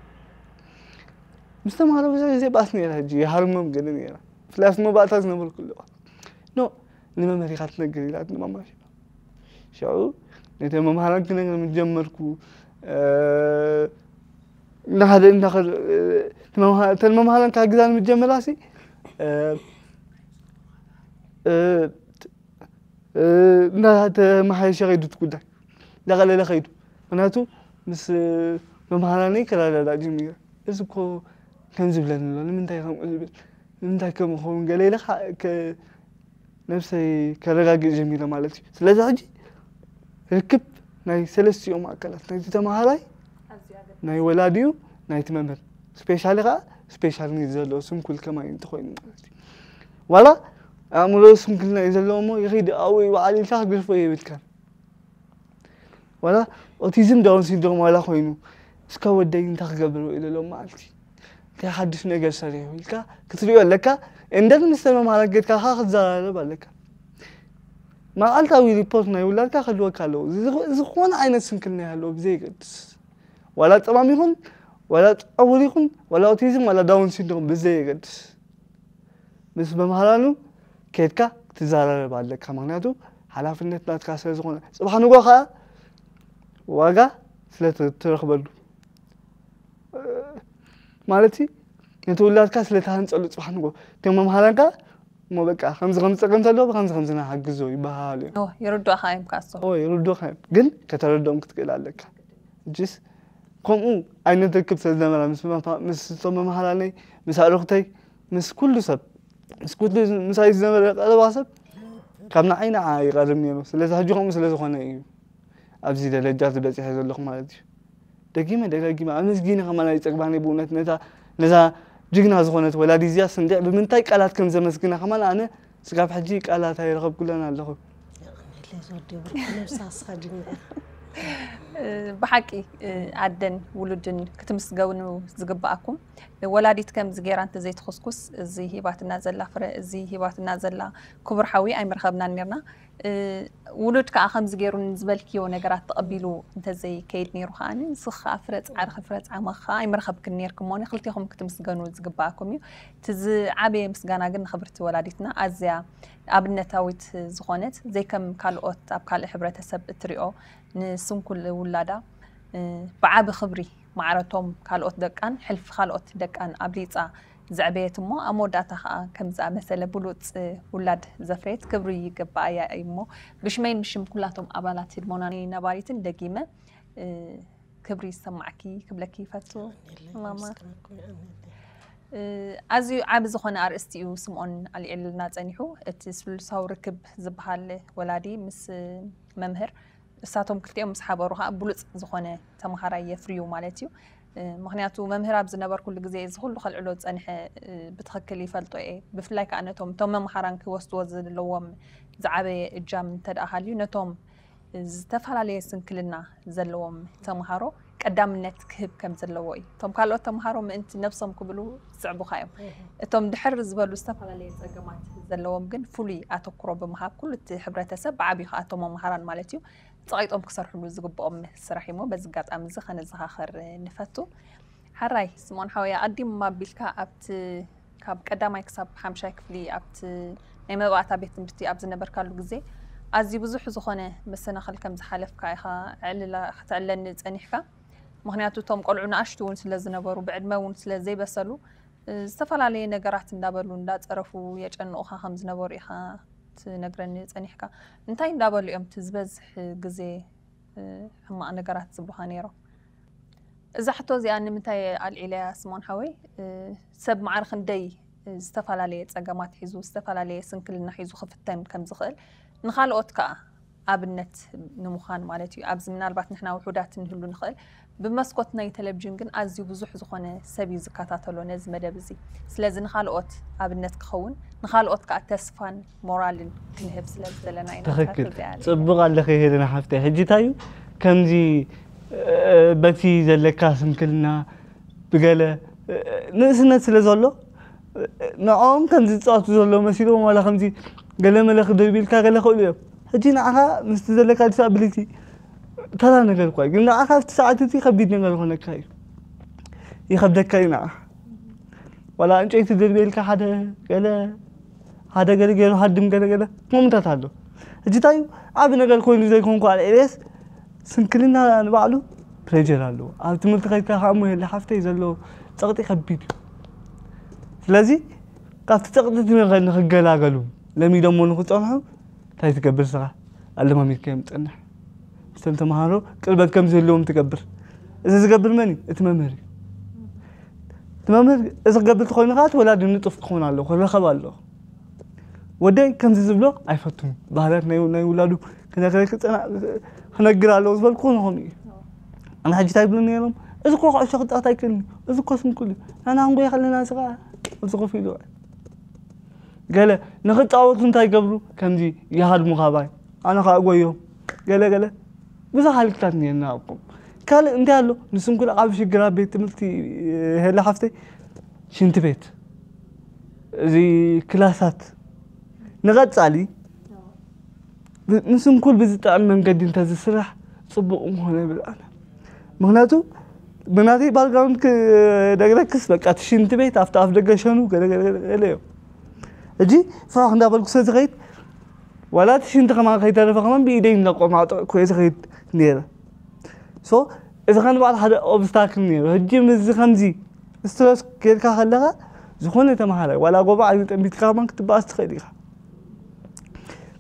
ምስ ተምሃሮ ብዙሕ ግዜ ባስ ነይራ ሕጂ ይሃርሞም ገለ ነይራ ብፍላይ ኣብቲ መባእታ ዝነበርኩ ኣለዋ ኖ ንመምህር ኢኻ ትነግር ኢላትኒ ማማ ሽዑ ነቲ መምሃራን ክነግር ምስ ጀመርኩ ንሓደ እንዳኸድ እተን መምሃራን ክሕግዛኒ ምስ ጀመራ ሲ እንዳተመሓየሸ ከይዱ እቲ ጉዳይ እንዳቐለለ ከይዱ ምክንያቱ ምስ መምሃራነይ ክረዳዳእ ጀሚረ እዚ እኮ ከም ዝብለኒ ኣሎ ንምንታይ ከምኡ ዝብል ንምንታይ ከምኡ ኸውን ገለ ኢለ ነብሰይ ከረጋግእ ጀሚረ ማለት እዩ ስለዚ ሕጂ ርክብ ናይ ሰለስቲኦም ኣካላት ናይቲ ተምሃራይ ናይ ወላዲኡ ናይቲ መምህር ስፔሻሊ ከዓ ስፔሻል ኒድ ዘለዎ ስንኩል ከማይ እንተኮይኑ ማለት እዩ ዋላ ኣእምሮ ስንኩልና እዩ ዘለዎ እሞ ይኸይድ ኣብኡ ይበዓል ኢልካ ክገድፎ የብልካን ዋላ ኦቲዝም ዳውን ሲንድሮም ዋላ ኮይኑ እስከ ወደይ እንታይ ክገብር ውዒሉ ሎም መዓልቲ እንታይ ሓድሽ ነገር ሰሪሑ ኢልካ ክትሪኦ ኣለካ እንደን ምስ ተመምሃረ ጌድካ ከዓ ክትዘራረብ ኣለካ መዓልታዊ ሪፖርት ናይ ውላድካ ክህልወካ ኣለዎ ዝኾነ ዓይነት ስንክልና ይሃለዎ ብዘየገድስ ዋላ ፀማም ይኹን ዋላ ፀውር ይኹን ዋላ ኦቲዝም ዋላ ዳውን ሲንድሮም ብዘየገድስ ምስ መምሃራኑ ኬድካ ክትዘራረብ ኣለካ ምክንያቱ ሓላፍነት ናትካ ስለ ዝኾነ፣ ጽባሕ ንጎ ኸዓ ዋጋ ስለ ትረኽበሉ፣ ማለት ነቲ ውላድካ ስለ ትሃንጸሉ፣ ጽባሕ ንጎ እቶም መምሃራንካ እሞ በቃ ከምዚ ከምዚ ጸገም ተለዎ፣ ብከምዚ ከምዚ ንሓግዞ ይበሃሉ እዮም። ኦ፣ ይርድኡኻ እዮም ካሶ። ኦ፣ ይርድኡኻ እዮም። ግን ከተረድኦም ክትክእል ኣለካ። ጅስ ከምኡ ዓይነት ርክብ ስለ ዝነበረ ምስ መፋ-፣ ምስ እቶም መምሃራነይ፣ ምስ ኣዕሩኽተይ፣ ምስ ኩሉ ሰብ፣ ምስ ኩሉ ምሳይ ዝነበረ ቀረባ ሰብ ካብ ንዓይ ንዓ ይቐርብ ነይሩ። ስለዚ ሕጂ ከምኡ ስለ ዝኾነ እዩ ኣብዚ ደረጃ እዚ በጺሐ ዘለኹ ማለት እዩ። ደጊመ ደጋጊመ ኣመስጊነ ከማና ይጸግባኒ ብእውነት ነታ፣ ነዛ ጅግና ዝኾነት ወላዲ እዚኣ ስንዲዕ ብምንታይ ቃላት ከም ዘመስግና ከማን ኣነ ስጋብ ሕጂ ቃላት ኣይረኸብኩለን ኣለኹ። የቐንየለይ ዝወዲ ብርኩ ነብሳ እስኻ ጅግና ኢኻ። ብሓቂ ኣደን ውሉድን ክትምስገኑ ዝግብኣኩም። ወላዲት ከምዚ ገይራ እንተዘይትኹስኩስ እዚ ሂባትና ዘላ ፍረ፣ እዚ ሂባትና ዘላ ክቡር ሓዊ ኣይምረኸብናን ነርና። ውሉድ ከዓ ከምዚ ገይሩ ዝበልክዮ ነገራት ተቐቢሉ እንተዘይከይድ ነይሩ ከዓ ንስኺ ከዓ ፍረ ፃዕርኺ ፍረ ፃዕማኺ ከዓ ኣይምረኸብክን ነርክሞ። ንክልቴኹም ክትምስገኑ ዝግብኣኩም እዩ። እቲ ዝዓበየ ምስጋና ግን ንክብርቲ ወላዲትና ኣዝያ ኣብነታዊት ዝኾነት ዘይከም ካልኦት ኣብ ካልእ ሕብረተሰብ እትሪኦ ንስንኩል ውላዳ ብዓቢ ክብሪ ማዕረቶም ካልኦት ደቃን ሕልፊ ካልኦት ደቃን ኣብሊፃ ዘዕበየት እሞ ኣብ መወዳእታ ከዓ ከምዚ ዝኣመሰለ ብሉፅ ውላድ ዘፍረየት ክብሪ ይግብኣያ እዩ እሞ ብሽመይን ብሽም ኩላቶም ኣባላት ህድሞና ነባሪትን ደጊመ ክብሪ ይሰማዕኪ ክብለኪ ይፈቱ። ማማ ኣዝዩ ዓቢ ዝኾነ ኣርእስቲ እዩ ስምኦን ኣልዒልና ጸኒሑ። እቲ ስሉሳዊ ርክብ ዝበሃል ወላዲ ምስ መምህር እሳቶም ክልቲኦም ምስ ሓበሩ ከዓ ብሉፅ ዝኾነ ተምሃራይ የፍርዩ ማለት እዩ። ምክንያቱ መምህር ኣብ ዝነበርኩሉ ግዜ እዚ ኩሉ ከልዕሎ ዝፀንሐ ብትኽክል ይፈልጦ እየ። ብፍላይ ከዓ ነቶም እቶም መምሃራን ክወስድዎ ዘለዎም ዝዓበየ እጃም እንተደኣ ሃልዩ ነቶም ዝተፈላለየ ስንክልና ዘለዎም ተምሃሮ ቀዳምነት ክህብ ከም ዘለዎ እዩ። እቶም ካልኦት ተምሃሮ ምእንቲ ነብሶም ክብሉ ዝስዕቡኻ እዮም። እቶም ድሕር ዝበሉ ዝተፈላለየ ፀገማት ዘለዎም ግን ፍሉይ ኣተኩሮ ብምሃብ ኩሉ እቲ ሕብረተሰብ ብዓብዩ ከዓ እቶም መምሃራን ማለት እዩ ፀቒጦም ክሰርሕሉ ዝግብኦም ስራሕ እዩሞ በዚ ኣጋጣሚ እዚ ከነዘኻኸር ንፈቱ። ሓራይ ስምኦን ሓወይ ኣቐዲም ኣቢልካ ኣብቲ ካብ ቀዳማይ ክሳብ ሓምሻይ ክፍሊ ኣብቲ ናይ መባእታ ቤት ትምህርቲ ኣብ ዝነበርካሉ ግዜ ኣዝዩ ብዙሕ ዝኾነ መሰናኽል ከም ዝሓለፍካ ኢኻ ዕልላ ከተዕለኒ ጸኒሕካ። ምኽንያቱ እቶም ቆልዑ ንኣሽቱ እውን ስለ ዝነበሩ ብዕድመ እውን ስለ ዘይበሰሉ ዝተፈላለየ ነገራት እንዳበሉ እንዳጸረፉ የጨንቑኻ ከም ዝነበሩ ኢኻ ትነግረኒ ጸኒሕካ። እንታይ እንዳበሉ እዮም እቲ ዝበዝሕ ግዜ ሕማቕ ነገራት ዝብሉኻ ነይሮም። እዛ ሕቶ እዚኣ ንምንታይ ኣልዒለያ ስሞን ሓወይ? ሰብ ማዕረ ክንደይ ዝተፈላለየ ጸገማት ሒዙ ዝተፈላለየ ስንክልና ሒዙ ክፍተን ከም ዝኽእል ንኻልኦት ከኣ ኣብነት ንምዃን ማለት እዩ። ኣብዚ ምናልባት ንሕና ውሑዳት ንህሉ ንኽእል፣ ብመስኮት ናይ ቴሌቪዥን ግን ኣዝዩ ብዙሕ ዝኾነ ሰብ እዩ ዝከታተሎ ነዚ መደብ እዚ። ስለዚ ንኻልኦት ኣብነት ክኸውን ንኻልኦት ከኣ ተስፋን ሞራልን ክንህብ ስለ ዝደለና ኢና። ትኽክል። ጽቡቕ ኣለኺ ሄለና ሓፍተይ። ሕጂ እንታይ እዩ ከምዚ በቲ ዘለካ ስንክልና ብገለ ንእስነት ስለ ዘሎ ንዕኦም ከምዚ ዝጻወቱ ዘሎ መሲልዎም ዋላ ከምዚ ገለ መለ ክደርብልካ ገለ ክእሉ እዮም። ሕጂ ንዓኻ ምስቲ ዘለካ ዲስኣቢሊቲ ተራ ነገር እኳ እዩ። ግን ንዓኻ ኣብቲ ሰዓት እቲ ከቢድ ነገር ይኾነካ እዩ። ይኸብደካ እዩ ንዓኻ። ዋላ ዕንጨይቲ ድርብየልካ ሓደ ገለ ሓደ ገለ ገይሩ ሃድም ገለ ገለ ከምኡታት ኣሎ። ሕጂ እንታይ እዩ ዓቢ ነገር ኮይኑ ዘይኮንኩ ኣልዒለየስ ስንክልና ንባዕሉ ፕሬጀር ኣለዎ። ኣብ ትምህርቲ ከይድካ ከዓ እሞ የለ ሓፍተይ ዘሎ ጸቕጢ ከቢድ እዩ። ስለዚ ካብቲ ጸቕጢ እቲ ንኸ-፣ ንኽገላገሉ ለሚዶሞ ንኽጸንሑ እንታይ ትገብር ስኻ ኣለማሚድካዮም ትጸንሕ። ምስቶም ተምሃሮ ቅርበት ከም ዝህልዎም ትገብር። እዚ ዝገብር መን እዩ? እቲ መምህር እዩ። እቲ መምህር እዚ ክገብር ተኾይኑ ከዓ እቲ ወላዲ ንጡፍ ክኾን ኣለዎ፣ ክረኸብ ኣለዎ። ወደይ ከምዚ ዝብሎ ኣይፈቱን። ባህርያት ናይ ናይ ውላዱ ክነግረኪ ክጸና-፣ ክነግር ኣለዎ ዝበልኩ ንኾም እዩ። ኣነ ሕጂ እንታይ ይብሉ ነይሮም? እዚ እኮ ኩዕሾ ክጻወት ኣይክእልን እዩ። እዚ እኮ ስንኩል እዩ። ኣነ ኣንጎ ይኸለና ስኻ እዚ ኮፍ ኢሉ ገለ ንኽጻወቱ እንታይ ይገብሩ? ከምዚ ይሃድሙ ካባይ። ኣነ ከዓ ጎዮም። ገለ ገለ ብዙሕ ሃልክታት ነርና ኣብኩም። ካልእ እንታይ ኣሎ? ንስንኩል ዓቢ ሽግር ኣብ ቤት ትምህርቲ ሄለ ሓፍተይ ሽንቲ ቤት እዚ ክላሳት ንቐጻሊ ብ-፣ ንስንኩል ብዝጥዕም መንገዲ እንተዝስራሕ ጽቡቕ ምኾነ ይብል ኣነ። ምኽንያቱ ብናተይ ባክግራውንድ ክነግረክስ በቃ እቲ ሽንቲ ቤት ኣብቲ ኣፍ ደገ ሸኑ ገለ ገለ ገለ ገለ እዮም። ሕጂ ፋሕ እንዳበልኩ ስለ ዝኸይድ ዋላ እቲ ሽንቲ ከማን ከይተረፈ ከማን ብኢደይ እናቆማዕጠ ኮየ ዝኸይድ ነይረ። ሶ እዚ ከ ንባዕሉ ሓደ ኦብስታክል ነይሩ። ሕጂ ምስዚ ከምዚ ስትረስ ጌርካ ከለኻ ዝኾነ ተምሃራይ ዋላ ጎባ ዓይኑ ጠንቢትካ ከማን ክትበኣስ ትኽእል ኢኻ።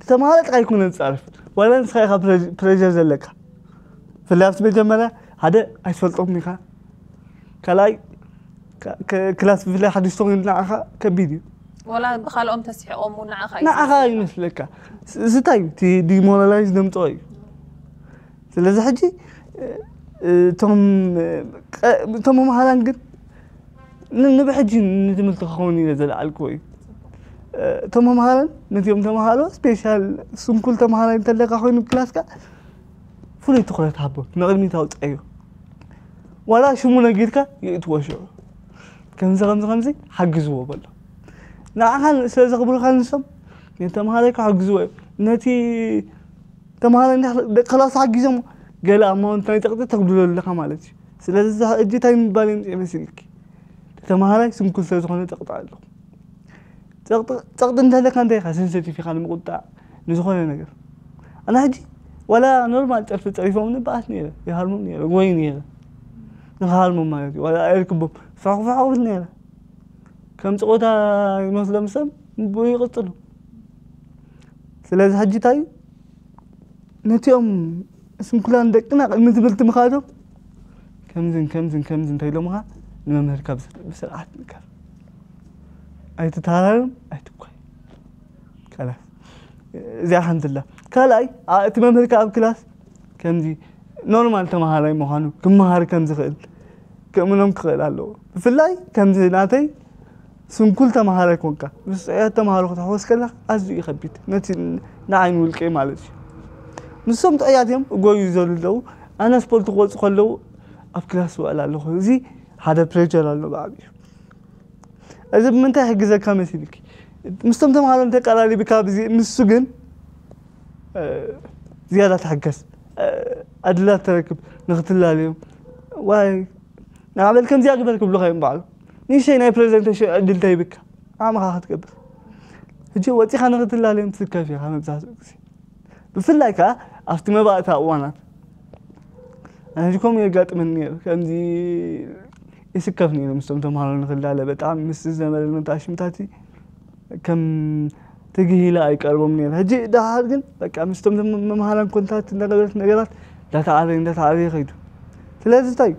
ተምሃራይ ጥራይ ኣይኮነን ዝጻረፍ፣ ዋላ ንስኻ ኢኻ ፕሬ- ፕሬሸር ዘለካ። ብፍላይ ኣብቲ መጀመርያ ሓደ ኣይትፈልጦም ኢኻ፣ ካልኣይ ካ- ክ- ክላስ ብፍላይ ሓድሽ ተኾይኑ ንዓኻ ከቢድ እዩ። ወላ ብካልኦም ተስሒቖም እውን ንዓኻ እዩ ንዓኻ ዝመስል። ይመስለካ። ስ- ስታይ እዩ፣ እቲ ዲሞራላይዝ ዘምፅኦ እዩ። ስለዚ ሕጂ እ- እቶም ቀ- እቶም መምሃራን ግን ን- ንብሕጂ ንትምህርቲ ክኸውን ኢለ ዘለዓልክዎ እዩ። እ፣ እቶም መምሃራን ነቲኦም ተምሃሮ ስፔሻል ስንኩል ተምሃራይ እንተለካ ኮይኑ ክላስካ ፍሉይ ትኹረት ሃቦ፣ ንቕድሚት ኣውፀዮ። ዋላ ሽሙ ነጊርካ ይእትዎ ሽዑ ከምዚ ከምዚ ከምዚ ሓግዝዎ በሎ። ንዓኻ ስለ ዘኽብሩካ ንሶም ነቲ ተምሃራይ ክሕግዝዎ እዮም። ነቲ ተምሃራይ እንዳ ደቂ ክላስ ሓጊዞም ገለ ኣማውንት ናይ ፀቕጢ ተጉድሎ ኣለኻ ማለት እዩ። ስለዚ እዛ ሕጂ እንታይ ምባል የምፅእ መሲልኪ? ተምሃራይ ስንኩል ስለ ዝኾነ ፀቕጢ ኣለኹ። ፀቕጢ እንተለካ እንታይ ኢኻ? ሰንሰቲቭ ኢኻ ንምቁጣዕ ንዝኾነ ነገር። ኣነ ሕጂ ዋላ ኖርማል ፀርፊ ፀሪፎም ንበኣስ ነይረ፣ ይሃርሞም ነይረ፣ ጎይ ነይረ። ንክሃርሞም ማለት እዩ። ዋላ ኣይርክቦም ፍሕኹ ፍሕኹ ብል ነይረ። ከም ፀወታ ይመስሎም ሰብ ብኡ ይቕፅሉ። ስለዚ ሕጂ እንታይ እዩ? ነቲኦም ስንኩላን ደቅና ቅድሚ ትምህርቲ ምኻዶም ከምዝን ከምዝን ከምዝን እንተኢሎምኻ ንመምህርካ ብስ- ብስርዓት ንገር። ኣይትተሃራረም፣ ኣይትኳይ። ካላስ እዚኣ ሓንቲ ኣላ። ካልኣይ ኣ- እቲ መምህርካ ኣብ ክላስ ከምዚ ኖርማል ተምሃራይ ምዃኑ ክመሃር ከም ዝኽእል ክእምኖም ክኽእል ኣለዎ። ብፍላይ ከምዚ ናተይ ስንኩል ተምሃራይ ኮንካ ምስ ጥዑያት ተምሃሮ ክትሕወስ ከለኻ ኣዝዩ እዩ ከቢድ። ነቲ ንዓይ ንውልቀይ ማለት እዩ። ንሶም ጥዑያት እዮም እጎዩ ዘለዉ። ኣነ ስፖርት ክወፁ ከለዉ ኣብ ክላስ ውዕል ኣለኹ። እዚ ሓደ ፕሬቸር ኣሎ ብዓብዩ። እዚ ብምንታይ ይሕግዘካ መሲልኪ? ምስቶም ተምሃሮ እንተቀራሪብካ ብዚ ንሱ ግን እ፣ ዝያዳ ትሕገስ እ፣ ዕድላት ተረክብ ንክትላለዮም። ዋይ ንዓበል ከምዚኣ ግበር ክብሉካ እዮም ባዕሉ። ንእሽተይ ናይ ፕሬዘንቴሽን ዕድል ተይብካ ዓመኻ ክትገብር። ሕጂ ወፂኻ ንክትላለዮም ትስከፍ ኢኻ መብዛሕትኡ ግዜ። ብፍላይ ከዓ ኣብቲ መባእታ እዋናት ኣነ ከምኡ የጋጥመኒ ነይሩ። ከምዚ ይስከፍ ነይሩ ምስቶም ተምሃሮ ንክላለ በጣም ምስ ዘመረ መታሽምታቲ ከም ትግሂለ ኣይቀርቦም ነይሩ። ሕጂ ደሓር ግን በቃ ምስቶም መምሃራን ኮንታክት እንዳገበረት ነገራት እንዳተዓረየ እንዳተዓረየ ከይዱ። ስለዚ እንታይ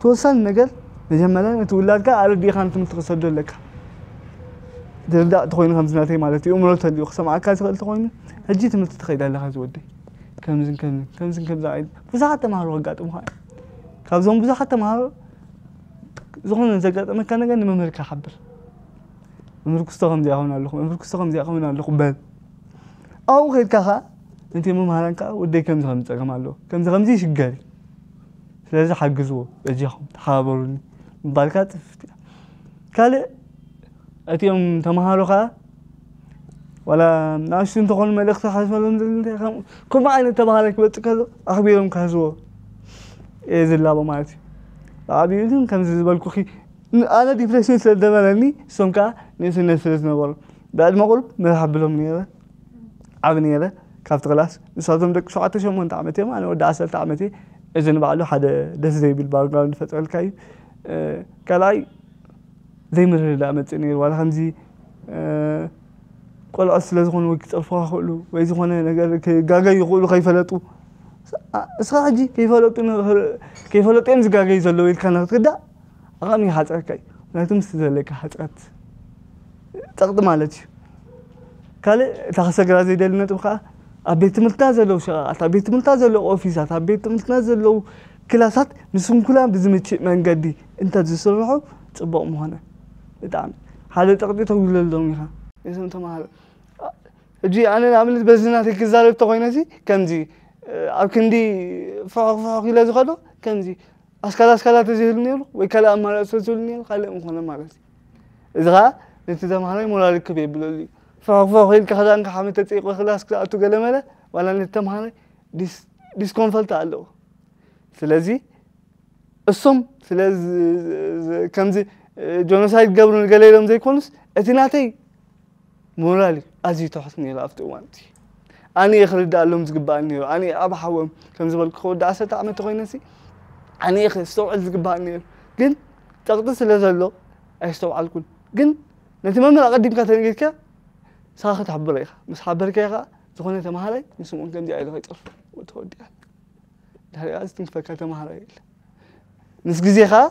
ተወሳኒ ነገር መጀመርያ ነቲ ውላድካ ኣረዲእኻ ንትምህርቲ ክሰዶ ኣለካ። ዝርዳእ ተኮይኑ ከምዚ ናተይ ማለት እዩ እምሮ ተልዩ ክሰምዓካ ዝኽእል ተኮይኑ ሕጂ ትምህርቲ ትኸይድ ኣለካ ዝወደይ ከምዝን ከምዝን ከምዝን ከምዚ ዓይነት ብዙሓት ተምሃሮ ከጋጥሙካ እዮም። ካብዞም ብዙሓት ተምሃሮ ዝኾነ ዘጋጠመካ ነገር ንመምህርካ ሓብር። መምህር ክስቶ ከምዚኣ ክኸውን ኣለኹ፣ መምህር ክስቶ ከምዚኣ ክኸውን ኣለኹ በል። ኣብኡ ከይድካ ከዓ ነቲ መምሃራን ከዓ ወደይ ከምዚ ከም ዝፀገም ኣለዎ፣ ከምዚ ከምዚ ይሽገር እዩ፣ ስለዚ ሓግዝዎ፣ በጃኹም ተሓባበሩኒ ምባልካ ፅፍፍቲ እያ። ካልእ እቲኦም ተምሃሮ ከዓ ዋላ ንኣሽቱ እንተኾኑ መልእኽቲ ሓስበሎም ከምኡ ዓይነት ተባሃላይ ክበፅእ ከሎ ኣኽቢሮም ክሕዝዎ እየ ዝላቦ ማለት እዩ። ብዓብዩ ግን ከምዚ ዝበልኩኺ ኣነ ዲፕሬሽን ስለ ዝነበረኒ እሶም ከዓ ንእስነት ስለ ዝነበሩ ብዕድመ ቁሩብ መርሓ ብሎም ነይረ ዓብ ነይረ ካብቲ ክላስ ንሳቶም ደቂ ሸውዓተ ሸሞንተ ዓመት እዮም ኣነ ወዲ ዓሰርተ ዓመት እየ። እዚ ንባዕሉ ሓደ ደስ ዘይብል ባክግራውንድ ፈጥረልካ እዩ። ካልኣይ ዘይምርድዳእ መፅእ ነይሩ ዋላ ከምዚ ቆልዖት ስለ ዝኾኑ ወይ ክፀርፉኻ ክኽእሉ ወይ ዝኾነ ነገር ክጋገዩ ይኽእሉ ከይፈለጡ እስኻ ሕጂ ከይፈለጡ እዮም ዝጋገዩ ዘለዉ ኢልካ ንክትርዳእ ኣቐሚ ይሓፅረካ እዩ። ምክንያቱ ምስቲ ዘለካ ሕፅረት ፀቕጢ ማለት እዩ። ካልእ እታ ክሰግራ ዘይደሊ ነጥብ ከዓ ኣብ ቤት ትምህርትና ዘለዉ ሸቓቓት ኣብ ቤት ትምህርትና ዘለዉ ኦፊሳት ኣብ ቤት ትምህርትና ዘለዉ ክላሳት ንስንኩላን ብዝምችእ መንገዲ እንተዝስርሑ ፅቡቕ ምኾነ። ብጣዕሚ ሓደ ፀቕጢ ተጉድለሎም ኢኻ። እዞም ተምሃሮ ሕጂ ኣነ ንኣብነት በዚ ናተይ ክዛረብ ተኮይነ ከምዚ ኣብ ክንዲ ፍሕኽ ፍሕኽ ኢለ ዝኸዶ ከምዚ ኣስካላ ኣስካላ ተዘይህሉ ነይሩ ወይ ካልእ ኣማራፂ ተዝህሉ ነይሩ ካልእ ምኾነ ማለት እዩ። እዚ ከዓ ነቲ ተምሃራይ ሞራል ክብ የብለሉ እዩ። ፍሕኽ ፍሕኽ ኢልካ ክዳንካ ሓመድ ተፀይቆ ክላስ ክትኣቱ ገለመለ ዋላ ነቲ ተምሃራይ ዲስኮንፈልት ኣለዎ። ስለዚ እሶም ስለ ከምዚ ጆኖሳይድ ገብሩ ንገለ ኢሎም ዘይኮኑስ እቲ ናተይ ሞራል እዩ ኣዝዩ ትሑት ነይሩ ኣብቲ እዋን እቲ ኣነ እየ ክርድኣሎም ዝግባእ ነይሩ። ኣነ እየ ኣብ ሓዎም ከም ዝበልኩ ክወዲ ዓሰርተ ዓመት ተኾይነሲ ኣነ እየ ክስተውዕል ዝግባእ ነይሩ። ግን ጸቕጢ ስለ ዘሎ ኣይስተውዓልኩን። ግን ነቲ መምህር ኣቐዲምካ ተነጊርካ ንስኻ ክትሕብሮ ኢኻ። ምስ ሓበርካዮ ኸዓ ዝኾነ ተምሃራይ ንስምኦን ከምዚኣ ኢሉ ከይጸርፎ ተወዲኣ። ድሕሪኣ ዝትንክፈካ ተምሃራይ የለ። ምስ ግዜ ኸዓ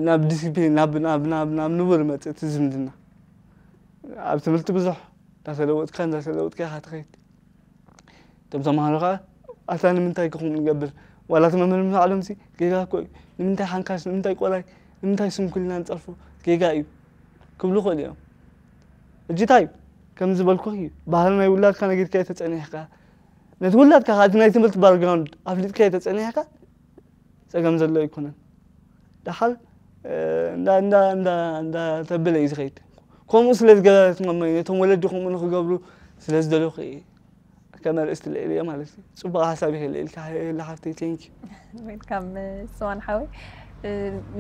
ናብ ዲሲፕሊን ናብ ናብ ናብ ናብ ንቡር መጽእ እቲ ዝምድና። ኣብ ትምህርቲ ብዙሕ እንዳተለወጥካ እንዳተለወጥካ ኢኻ ትኸይድ። እቶም ተምሃሮ ኸዓ ኣታ ንምንታይ ከምኡ ንገብር? ዋላ እቲ መምህር ምስ በዓሎም ሲ ጌጋ እኮ እዩ። ንምንታይ ሓንካስ ንምንታይ ቆላይ ንምንታይ ስንኩልና ንጸርፎ? ጌጋ እዩ ክብሉ ይኽእሉ እዮም። ሕጂ እንታይ እዩ? ከም ዝበልኩኺ እዩ። ባህሪ ናይ ውላድካ ነጊርካዮ ተጸኒሕካ ነቲ ውላድካ ኸዓ እቲ ናይ ትምህርቲ ባክግራውንድ ኣፍሊጥካዮ ተጸኒሕካ ጸገም ዘሎ ኣይኮነን። ደሓር እንዳ እንዳ እንዳ እንዳ ተበለ እዩ ዝኸይድ። ከምኡ ስለ ዝገበረት መመይ ነቶም ወለዲ ከምኡ ንኽገብሩ ስለ ዝደለኹ እየ ከም ኣርእስቲ ልዕልዮ ማለት እዩ። ጽቡቕ ሓሳብ ይኽእል ኢልካ ሃላ ሓፍተይ፣ ቴንክ ዩ። ዌልካም ስዋን ሓወይ።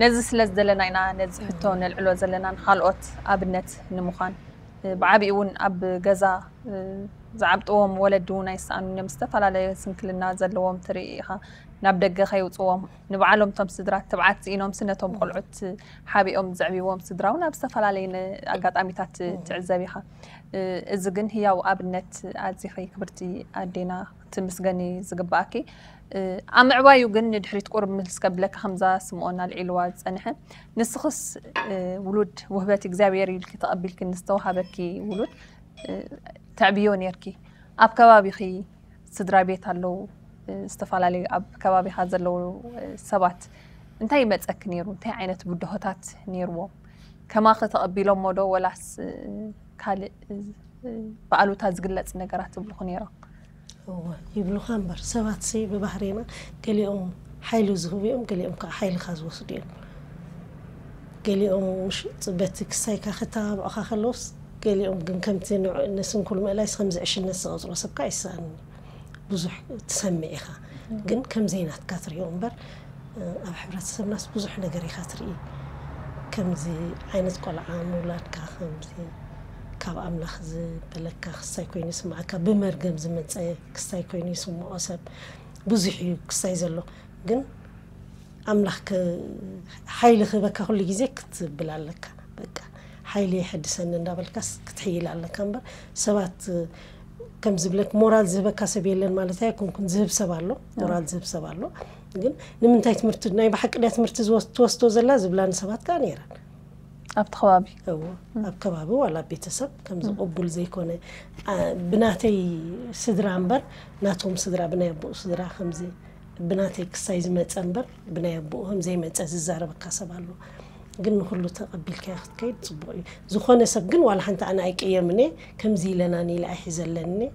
ነዚ ስለ ዝደለና ኢና ነዚ ሕቶ ነልዕሎ ዘለና፣ ንኻልኦት ኣብነት ንምዃን። ብዓቢኡ እውን ኣብ ገዛ ዝዓብጥዎም ወለዲ እውን ኣይሰኣኑን እዮም። ዝተፈላለየ ስንክልና ዘለዎም ትርኢ ኢኻ። ናብ ደገ ከይውፅዎም፣ ንባዕሎም እቶም ስድራ ትብዓት ስኢኖምሲ ነቶም ቆልዑት ሓቢኦም ዘዕብይዎም ስድራ እውን ኣብ ዝተፈላለየ ኣጋጣሚታት ትዕዘብ ኢኻ። እዚ ግን ህያው ኣብነት ኣዚኺ ክብርቲ ኣዴና ክትምስገኒ ዝግባኣኪ። ኣብ ምዕባዩ ግን ንድሕሪት ቁርብ ምልስ ከብለካ፣ ከምዛ ስምኦን ኣልዒልዋ ዝጸንሐ፣ ንስኽስ ውሉድ ውህበት እግዚኣብሔር ኢልኪ ተቐቢልኪ ንዝተዋሃበኪ ውሉድ ተዕብዮ ኔርኪ። ኣብ ከባቢኺ ስድራ ቤት ኣለዉ፣ ዝተፈላለዩ ኣብ ከባቢኻ ዘለዉ ሰባት እንታይ ይመጸኪ ኔሩ? እንታይ ዓይነት ብድሆታት ኔርዎም? ከማኺ ተቐቢሎሞ ዶ ወላስ ካልእ ብኣሉታ ዝግለጽ ነገራት ይብሉኺ ኔሮም? እወ ይብሉኻ እምበር፣ ሰባትሲ ብባህሪና ገሊኦም ሓይሊ ዝህቡ እዮም፣ ገሊኦም ከዓ ሓይልኻ ዝወስዱ እዮም። ገሊኦም ምሽ በቲ ክሳይካ ክተባብዑኻ ከለውስ፣ ገሊኦም ግን ከምቲ ንስንኩል ምእላይስ ከምዚ ዕሽነት ዝቐጽሮ ሰብካ ኣይሰኣንን እዩ። ብዙሕ ትሰምዕ ኢኻ፣ ግን ከም ዘይናትካ ትሪኦ እምበር ኣብ ሕብረተሰብናስ ብዙሕ ነገር ኢኻ ትርኢ። ከምዚ ዓይነት ቆልዓ ምውላድካ ከምዚ ካብ ኣምላኽ ዝበለካ ክሳይ ኮይኑ ይስምዓካ፣ ብመርገም ዝመፀ ክሳይ ኮይኑ ይስምዖ ሰብ ብዙሕ እዩ ክሳይ ዘሎ። ግን ኣምላኽ ሓይሊ ክህበካ ኩሉ ግዜ ክትብል ኣለካ። በቃ ሓይሊ የሐድሰኒ እንዳበልካስ ክትሕይል ኣለካ እምበር ሰባት ከም ዝብለክ ሞራል ዝህበካ ሰብ የለን ማለት ኣይኮንኩን። ዝህብ ሰብ ኣሎ፣ ሞራል ዝህብ ሰብ ኣሎ። ግን ንምንታይ ትምህርቲ ናይ ብሓቂ ድያ ትምህርቲ ትወስዶ ዘላ ዝብላኒ ሰባት ከዓ ነይረን። ኣብቲ ከባቢ እዎ ኣብ ከባቢ ዋላ ቤተሰብ ከምዚ ቅቡል ዘይኮነ ብናተይ ስድራ እምበር ናቶም ስድራ ብናይ ኣቦኡ ስድራ ከምዚ ብናተይ ክሳይ ዝመፀ እምበር ብናይ ኣቦኡ ከም ዘይመፀ ዝዛረበካ ሰብ ኣሎ። ግን ንኩሉ ተቐቢልካዮ ክትከይድ ፅቡቕ እዩ። ዝኾነ ሰብ ግን ዋላ ሓንቲ ኣነ ኣይቅየምን እየ። ከምዚ ኢለናኒ ኢለ ኣይሕዘለንን እየ።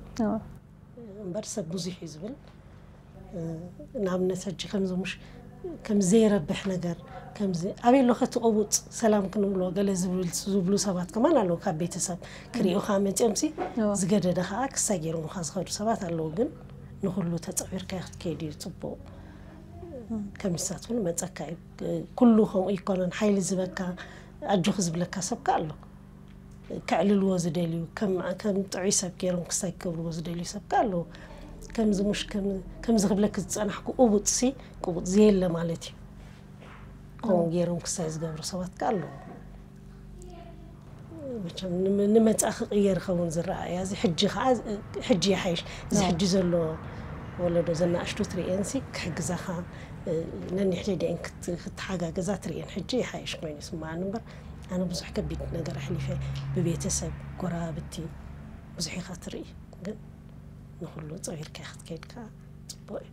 እምበር ሰብ ብዙሕ እዩ ዝብል። ንኣብነት ሕጂ ከምዚ ሙሽ ከም ዘይረብሕ ነገር ከምዚ ኣበይ ኣሎ ከቲ ቅቡፅ ሰላም ክንብሎ ገለ ዝብል ዝብሉ ሰባት ከማን ኣለዉ። ካብ ቤተሰብ ክሪኡኻ መፂኦም ሲ ዝገደደ ከዓ ክሳይ ገይሮምኻ ዝኸዱ ሰባት ኣለዉ። ግን ንኩሉ ተፀዊርካ ክትከይድ እዩ ፅቡቕ። ከሚሳት እውን መፀካ እዩ። ኩሉ ከምኡ ይኮነን። ሓይሊ ዝበካ ኣጆኺ ዝብለካ ሰብካ ኣሎ። ከዕልልዎ ዝደልዩ ከም ከም ጥዑይ ሰብ ገይሮም ክሳይ ክገብርዎ ዝደልዩ ሰብካ ኣለዉ። ከምዚ ሙሽ ከምዚ ክብለክ ዝፀናሕኩ ቅቡፅ ሲ ቅቡፅ ዘየለ ማለት እዩ። ከምኡ ገይሮም ክሳይ ዝገብሩ ሰባት ከ ኣለዉ። መቸም ንመፃ ክቕየር ይኸውን ዝረኣያ እዚ ሕጂ ከዓ ሕጂ ይሓይሽ። እዚ ሕጂ ዘሎ ወለዶ ዘናእሽቱ ትርእየንሲ ክሕግዛኻ ነኒሕደይ ደአን ክትሓጋገዛ ትርእየን ሕጂ ይሓይሽ ኮይኑ ይስምዓኒ እምበር ኣነ ብዙሕ ከቢድ ነገር ኣሕሊፈ ብቤተሰብ ጎረባብቲ ብዙሕ ኢኻ ትርኢ ግን ንኹሉ ፀቢርካ ክትከይድ ከዓ ፅቡቅ እዩ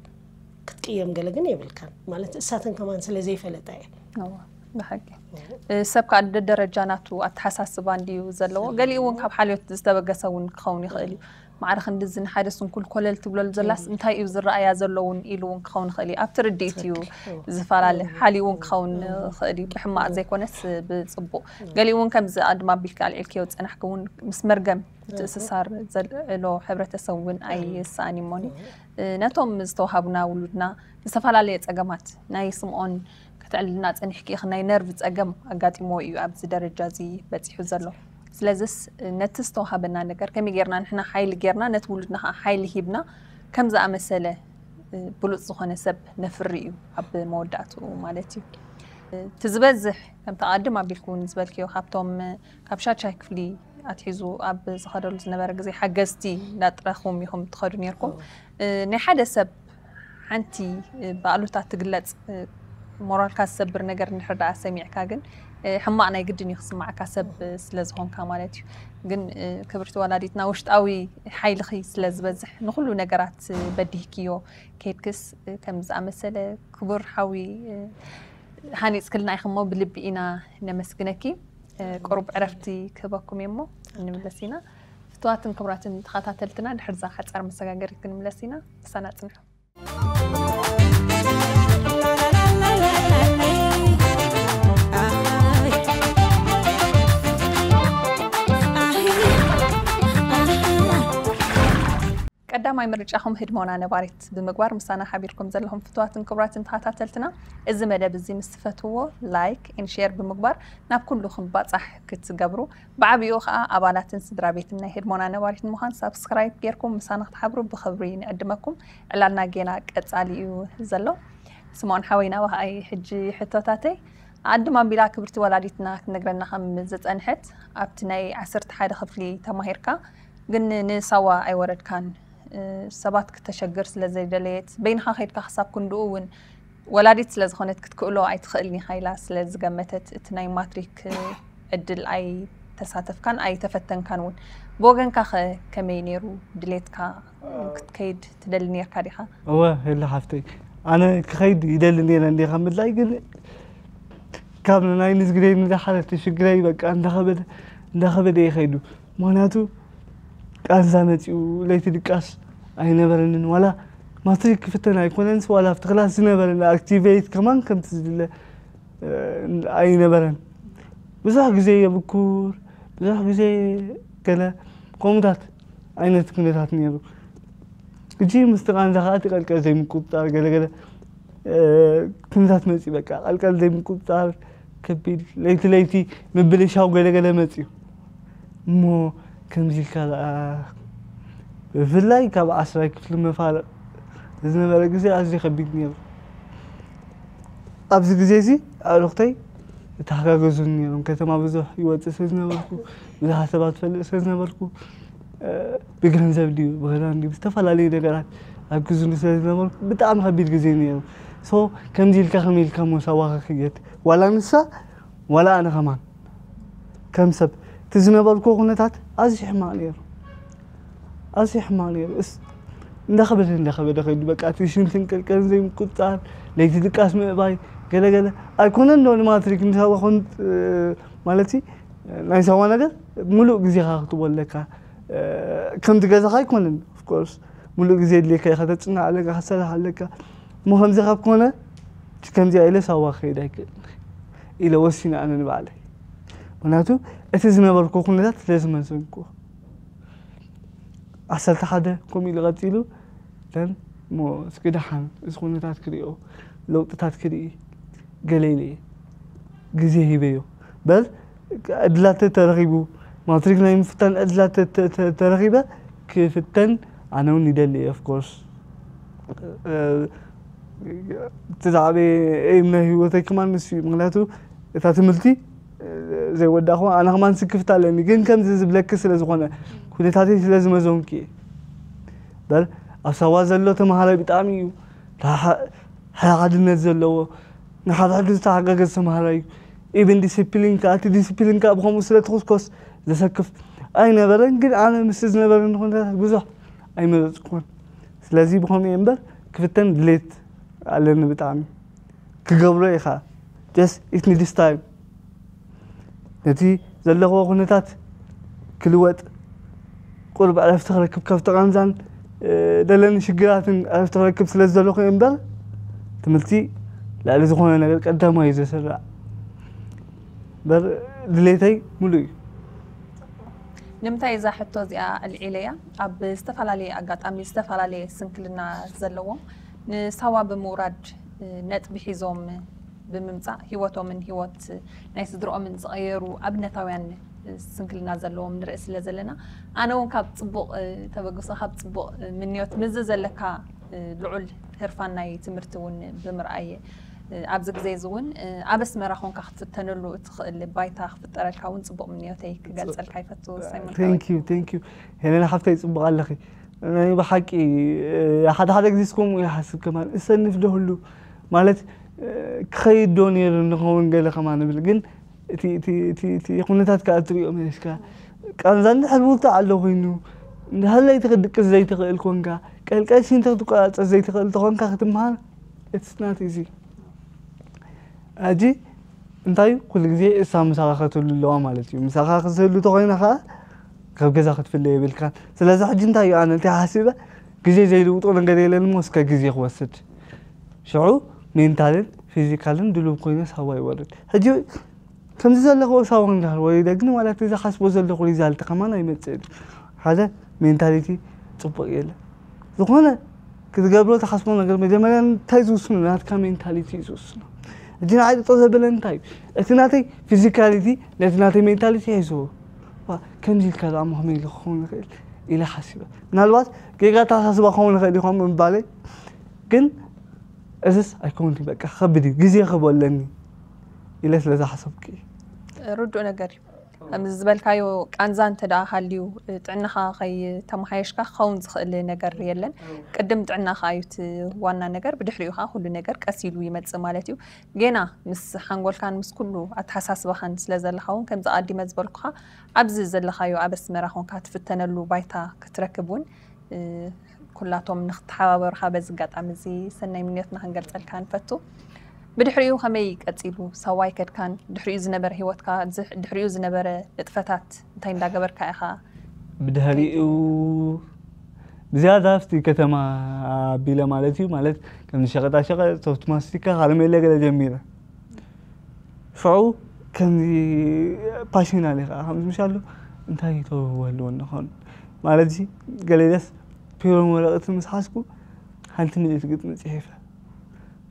ክትቅየም ገለ ግን የብልካን ማለት እሳተን ከማን ስለ ዘይፈለጣ እየን ብሓቂ ሰብ ከዓ ደደረጃ ናቱ ኣተሓሳስባ እንድዩ ዘለዎ ገሊኡ እውን ካብ ሓልዮት ዝተበገሰ እውን ክኸውን ይኽእል እዩ ማዕረ ክንድዚ ንሓደ ስንኩል ኮለል ትብለሉ ዘላስ እንታይ እዩ ዝረኣያ ዘሎ እውን ኢሉ እውን ክኸውን ይኽእል እዩ ኣብቲ ርድኢት እዩ ዝፈላለ ሓልዩ እውን ክኸውን ይኽእል እዩ ብሕማቕ ዘይኮነስ ብፅቡቕ ገሊኡ እውን ከምዚ ኣድማ ኣቢልካ ኣልዒልክዮ ዝፀናሕኪ እውን ምስ መርገም ምትእስሳር ዘልዕሎ ሕብረተሰብ እውን ኣይስኣን እሞኒ ነቶም ዝተዋሃቡና ውሉድና ዝተፈላለየ ፀገማት ናይ ስምኦን ከተዕልልና ፀኒሕኪ ኢኺ ናይ ነርቭ ፀገም ኣጋጢሞ እዩ ኣብዚ ደረጃ እዚ በፂሑ ዘሎ ስለዚስ ነቲ ዝተዋሃበና ነገር ከመይ ጌርና ንሕና ሓይሊ ጌርና ነቲ ውሉድና ከዓ ሓይሊ ሂብና ከም ዝኣመሰለ ብሉፅ ዝኾነ ሰብ ነፍሪ እዩ ኣብ መወዳእትኡ ማለት እዩ። እቲ ዝበዝሕ ከምቲ ኣቐድም ኣቢልኩ እውን ዝበልክዮ ካብቶም ካብ ሻድሻይ ክፍሊ ኣትሒዙ ኣብ ዝኸደሉ ዝነበረ ግዜ ሓገዝቲ እንዳጥረኹም ኢኹም ትኸዱ ነርኩም። ናይ ሓደ ሰብ ሓንቲ ብኣሉታ ትግለፅ ሞራልካ ዝሰብር ነገር እንድሕር ደኣ ሰሚዕካ ግን ሕማቕ ናይ ግድን እዩ ክስማዓካ ሰብ ስለ ዝኾንካ ማለት እዩ። ግን ክብርቲ ወላዲትና ውሽጣዊ ሓይልኺ ስለ ዝበዝሕ ንኹሉ ነገራት በዲህክዮ ከይድክስ ከም ዝኣመሰለ ክቡር ሓዊ ሃኒፅክልና ኢኹሞ ብልቢ ኢና ነመስግነኪ። ቁሩብ ዕረፍቲ ክህበኩም እየ እሞ ንምለስ ኢና። ፍትዋትን ክቡራትን ተኸታተልትና ድሕርዛ ሓፃር መሰጋገሪት ክንምለስ ኢና። ምሳና ፅንሑ። ቀዳማይ ምርጫኹም ህድሞና ነባሪት ብምግባር ምሳና ሓቢርኩም ዘለኹም ፍትዋትን ክቡራትን ተኸታተልትና፣ እዚ መደብ እዚ ምስ ትፈትዎ ላይክ ን ሼር ብምግባር ናብ ኩሉ ክባፃሕ ክትገብሩ፣ ብዓብኡ ከዓ ኣባላትን ስድራ ቤትን ናይ ህድሞና ነባሪት ንምዃን ሳብስክራይብ ጌርኩም ምሳና ክትሓብሩ ብኽብሪ ንዕድመኩም። ዕላልና ጌና ቀፃሊ እዩ ዘሎ። ስምኦን ሓወይ ናባኻ ሕጂ ሕቶታተይ። ኣድም ኣቢላ ክብርቲ ወላዲትና ክትነግረና ከም ዝፀንሐት ኣብቲ ናይ ዓሰርተ ሓደ ክፍሊ ተማሂርካ ግን ንሳዋ ኣይወረድካን። ሰባት ክተሸግር ስለ ዘይደለየት በይንኻ ከይድካ ክሳብ ክንድኡ እውን ወላዲት ስለ ዝኾነት ክትክእሎ ኣይትኽእልን ኢኻ ኢላ ስለ ዝገመተት እቲ ናይ ማትሪክ ዕድል ኣይተሳተፍካን ኣይተፈተንካን እውን። ብወገንካ ኸ ከመይ ነይሩ ድሌትካ ክትከይድ ትደሊ ነርካ ዲኻ? እወ ህሊ ሓፍተይ፣ ኣነ ክኸይድ ይደሊ ነይረ እንዴ ካብ ምድላይ ግን ካብ ናይ ንዝግደይ ንዝሓለቲ ሽግረይ በቃ እንዳኸበደ እንዳኸበደ ይኸይዱ። ምክንያቱ ቃንዛ መፂኡ ለይቲ ድቃስ ኣይነበረንን። ዋላ ማትሪክ ክፍተን ኣይኮነንስ ዋላ ኣብቲ ክላስ ዝነበረና ኣክቲቬት ከማን ከምቲ ዝድለ ኣይነበረን። ብዙሕ ግዜ የብኩር፣ ብዙሕ ግዜ ገለ ከምኡታት ዓይነት ኩነታት ነይሩ። እጂ ምስቲ ቃንዛ ከዓ እቲ ቀልቀል ዘይምቁፅፃር ገለገለ ኩነታት መፂ በቃ ቀልቀል ዘይምቁፅፃር ከቢድ ለይቲ ለይቲ ምብልሻው ገለገለ መፅዩ እሞ ከምዚ ኢልካ ደኣ ብፍላይ ካብ ዓስራይ ክፍሊ መፋርቕ ዝነበረ ግዜ ኣዝዩ ከቢድ ነይሩ። ኣብዚ ግዜ እዚ ኣዕሩኽተይ ይተሓጋገዙኒ ነይሮም። ከተማ ብዙሕ ይወፅእ ስለ ዝነበርኩ ብዙሓት ሰባት ፈልጥ ስለ ዝነበርኩ ብገንዘብ ድዩ ብክዳን ድዩ ብዝተፈላለዩ ነገራት ኣግዙኒ ስለ ዝነበርኩ ብጣዕሚ ከቢድ ግዜ ነይሩ። ሶ ከምዚ ኢልካ ከመይ ኢልካ ሞ ሳዋኻ ክየድ ዋላ ንሳ ዋላ ኣነ ከማን ከም ሰብ እቲ ዝነበርኩ ኩነታት ኣዝዩ ሕማቕ ነይሩ። ኣዝዩ ሕማቕ ነይሩ። እስ እንዳኸበደ እንዳኸበደ ከይዱ በቃ እቲ ሽንትን ቅልቀልን ዘይምቁፅፃር ለይቲ ድቃስ ምእባይ ገለገለ ኣይኮነን ዶ ንማትሪክ ንሳዋ ኮን ማለት ናይ ሳዋ ነገር ሙሉእ ግዜኻ ክትቦ ኣለካ። ከምቲ ገዛኻ ኣይኮነን ኦፍኮርስ ሙሉእ ግዜ ድሌካ ኢኻ ተፅናዕ ኣለካ ክትሰርሕ ኣለካ። እሞ ከምዚ ካብ ኮነ ከምዚኣ ኢለ ሳዋ ክኸይድ ኣይክእል ኢለ ወሲነ ኣነ ንባዕለይ። ምክንያቱ እቲ ዝነበርኩ ኩነታት ስለ ዝመዘንኩ ዓሰርተ ሓደ ከምኡ ኢሉ ቀፂሉ ደን ሞ እስኪ ደሓን እዚ ኩነታት ክሪኦ ለውጥታት ክርኢ ገለ ኢለ እየ ግዜ ሂበዮ። በል ዕድላት ተረኺቡ ማትሪክ ናይ ምፍታን ዕድላት ተረኺበ ክፍተን ኣነ እውን ይደሊ እየ ኦፍኮርስ እቲ ዝዓበየ ኤም ናይ ህይወተይ ከማን ንሱ እዩ። ምክንያቱ እታ ትምህርቲ ዘይወዳእኹ ኣነ ከማን ስክፍታ ኣለኒ፣ ግን ከምዚ ዝብለኪ ስለ ዝኾነ ኩነታተይ ስለ ዝመዘንኩ እየ። በል ኣብ ሳዋ ዘሎ ተምሃራይ ብጣዕሚ እዩ ተሓሓ- ሓድነት ዘለዎ ንሓድሕዱ ዝተሓጋገዝ ተምሃራይ እዩ። ኢብን ዲስፕሊን ከዓ እቲ ዲስፕሊን ከዓ ብከምኡ ስለ ትኹስኮስ ዘሰክፍ ኣይነበረን፣ ግን ኣነ ምስ ዝነበረኒ ኩነታት ብዙሕ ኣይመረፅኩን። ስለዚ ብከምኡ እየ እምበር ክፍተን ድሌት ኣለኒ ብጣዕሚ ክገብሮ ኢኻ just it needs time ነቲ ዘለኽዎ ኩነታት ክልወጥ ቁሩብ ዕረፍቲ ክረክብ ካብቲ ቃንዛን ደለኒ ሽግራትን ዕረፍቲ ክረክብ ስለ ዝደለኹ እየ እምበር ትምህርቲ ልዕሊ ዝኾነ ነገር ቀዳማይ እዩ ዘስርዕ እምበር ድሌተይ ሙሉእ እዩ። ንምንታይ እዛ ሕቶ እዚኣ ኣልዒለያ? ኣብ ዝተፈላለየ ኣጋጣሚ ዝተፈላለየ ስንክልና ዘለዎም ንሳዋ ብምውራድ ነጥቢ ሒዞም ብምምፃእ ህይወቶምን ህይወት ናይ ስድርኦምን ዝቐየሩ ኣብነታውያን ስንክልና ዘለዎም ንርኢ ስለ ዘለና ኣነ እውን ካብ ፅቡቕ ተበግሶ ካብ ፅቡቕ ምንዮት ምዚ ዘለካ ልዑል ህርፋን ናይ ትምህርቲ እውን ብምርኣየ ኣብዚ ግዜ እዚ እውን ኣብ ኣስመራ ኮንካ ክትፍተነሉ እትኽእል ባይታ ክፍጠረልካ እውን ፅቡቕ ምንዮተይ ክገልፀልካ ይፈቱ። ሄለና ሓፍተይ ፅቡቕ ኣለኺ። ናይ ብሓቂ ሓደ ሓደ ግዜ ስከምኡ ይሓስብ ከማን እሰንፍ ዶ ህሉ ማለት ክኸይድ ዶ ነይሩ ንኸውን ገለ ከማን እብል ግን እቲ ኩነታት ከዓ ትሪኦ መለስካ ቃንዛ እንድሕር ብውልታ ኣሎ ኮይኑ እንድሕር ለይቲ ክድቅስ ዘይትኽእል ኮንካ ቀልቀል ሽንቲ ክትቆፃፀር ዘይትኽእል ተኾንካ ክትምሃር it's not easy። ሕጂ እንታይ እዩ ኩሉ ግዜ እሳ ምሳኻ ክትህሉ ኣለዋ ማለት እዩ። ምሳኻ ክትህሉ ተኾይና ከዓ ካብ ገዛ ክትፍለ የብልካ። ስለዚ ሕጂ እንታይ እዩ ኣነ እንታይ ሓሲበ ግዜ ዘይልውጦ ነገር የለን እሞ እስከ ግዜ ክወስድ ሽዑ ሜንታልን ፊዚካልን ድሉው ኮይነ ሳዋ ይወርድ። ሕጂ ከምዚ ዘለኽዎ ሳዋ እንዳር ወይ ደግን ዋላ እቲ ዝሓስቦ ዘለኹ ሪዛልት ከማን ኣይመፅእን። ሓደ ሜንታሊቲ ፅቡቕ የለን ዝኾነ ክትገብሮ ተሓስቦ ነገር መጀመርያ እንታይ ዝውስኑ ናትካ ሜንታሊቲ እዩ ዝውስኑ። ሕጂ ንዓይ ጥጦ ዘበለ እንታይ እዩ እቲ ናተይ ፊዚካሊቲ ነቲ ናተይ ሜንታሊቲ ሒዝዎ ከምዚ ኢልካ ዳሞ ከመይ ኢሉ ክኸውን ይኽእል ኢለ ሓሲበ። ምናልባት ጌጋ ኣተሓሳስባ ክኸውን ይኽእል ይኾን ምባለይ ግን እዝስ ኣይኮን በቃ ከብድ እዩ ግዜ ክህቦ ኣለኒ ኢለ ስለ ዝሓሰብኩ እዩ። ርዱእ ነገር እዩ። ከምዚ ዝበልካዮ ቃንዛ እንተ ደኣ ሃልዩ ጥዕናኻ ከይተመሓየሽካ ክኸውን ዝኽእል ነገር የለን። ቅድም ጥዕናኻ እዩ እቲ ዋና ነገር፣ ብድሕሪኡ ከዓ ኩሉ ነገር ቀስ ኢሉ ይመጽእ ማለት እዩ። ጌና ምስ ሓንጎልካን ምስ ኩሉ ኣተሓሳስባኻን ስለ ዘለኻ እውን ከምዚ ኣቀዲመ ዝበልኩኻ ኣብዚ ዘለኻዮ ኣብ ኣስመራ ኮንካ ትፍተነሉ ባይታ ክትረክብ እውን ኩላቶም ንክተሓባበሩኻ በዚ ኣጋጣሚ እዚ ሰናይ ምንዮትና ክንገልፀልካ ንፈቱ። ብድሕሪኡ ከመይ ቀፂሉ? ሳዋ ኣይከድካን? ድሕሪኡ ዝነበረ ሂወትካ፣ ድሕሪኡ ዝነበረ ንጥፈታት እንታይ እንዳገበርካ ኢኻ? ብድሕሪኡ ብዝያዳ ኣብቲ ከተማ ኣቢለ ማለት እዩ ማለት ከም ሸቀጣ ሸቀጥ ሶፍት ማስቲካ ካረሜለ ገለ ጀሚረ። ሽዑ ከምዚ ፓሽን ኣለ ከዓ ከምዚ ምሻሉ እንታይ ተወህልዎ ንኾን ማለት እዚ ገሌለስ ፒሮን ወረቐትን ምስ ሓዝኩ ሓንቲ ምልእቲ ግጥሚ ፅሒፈ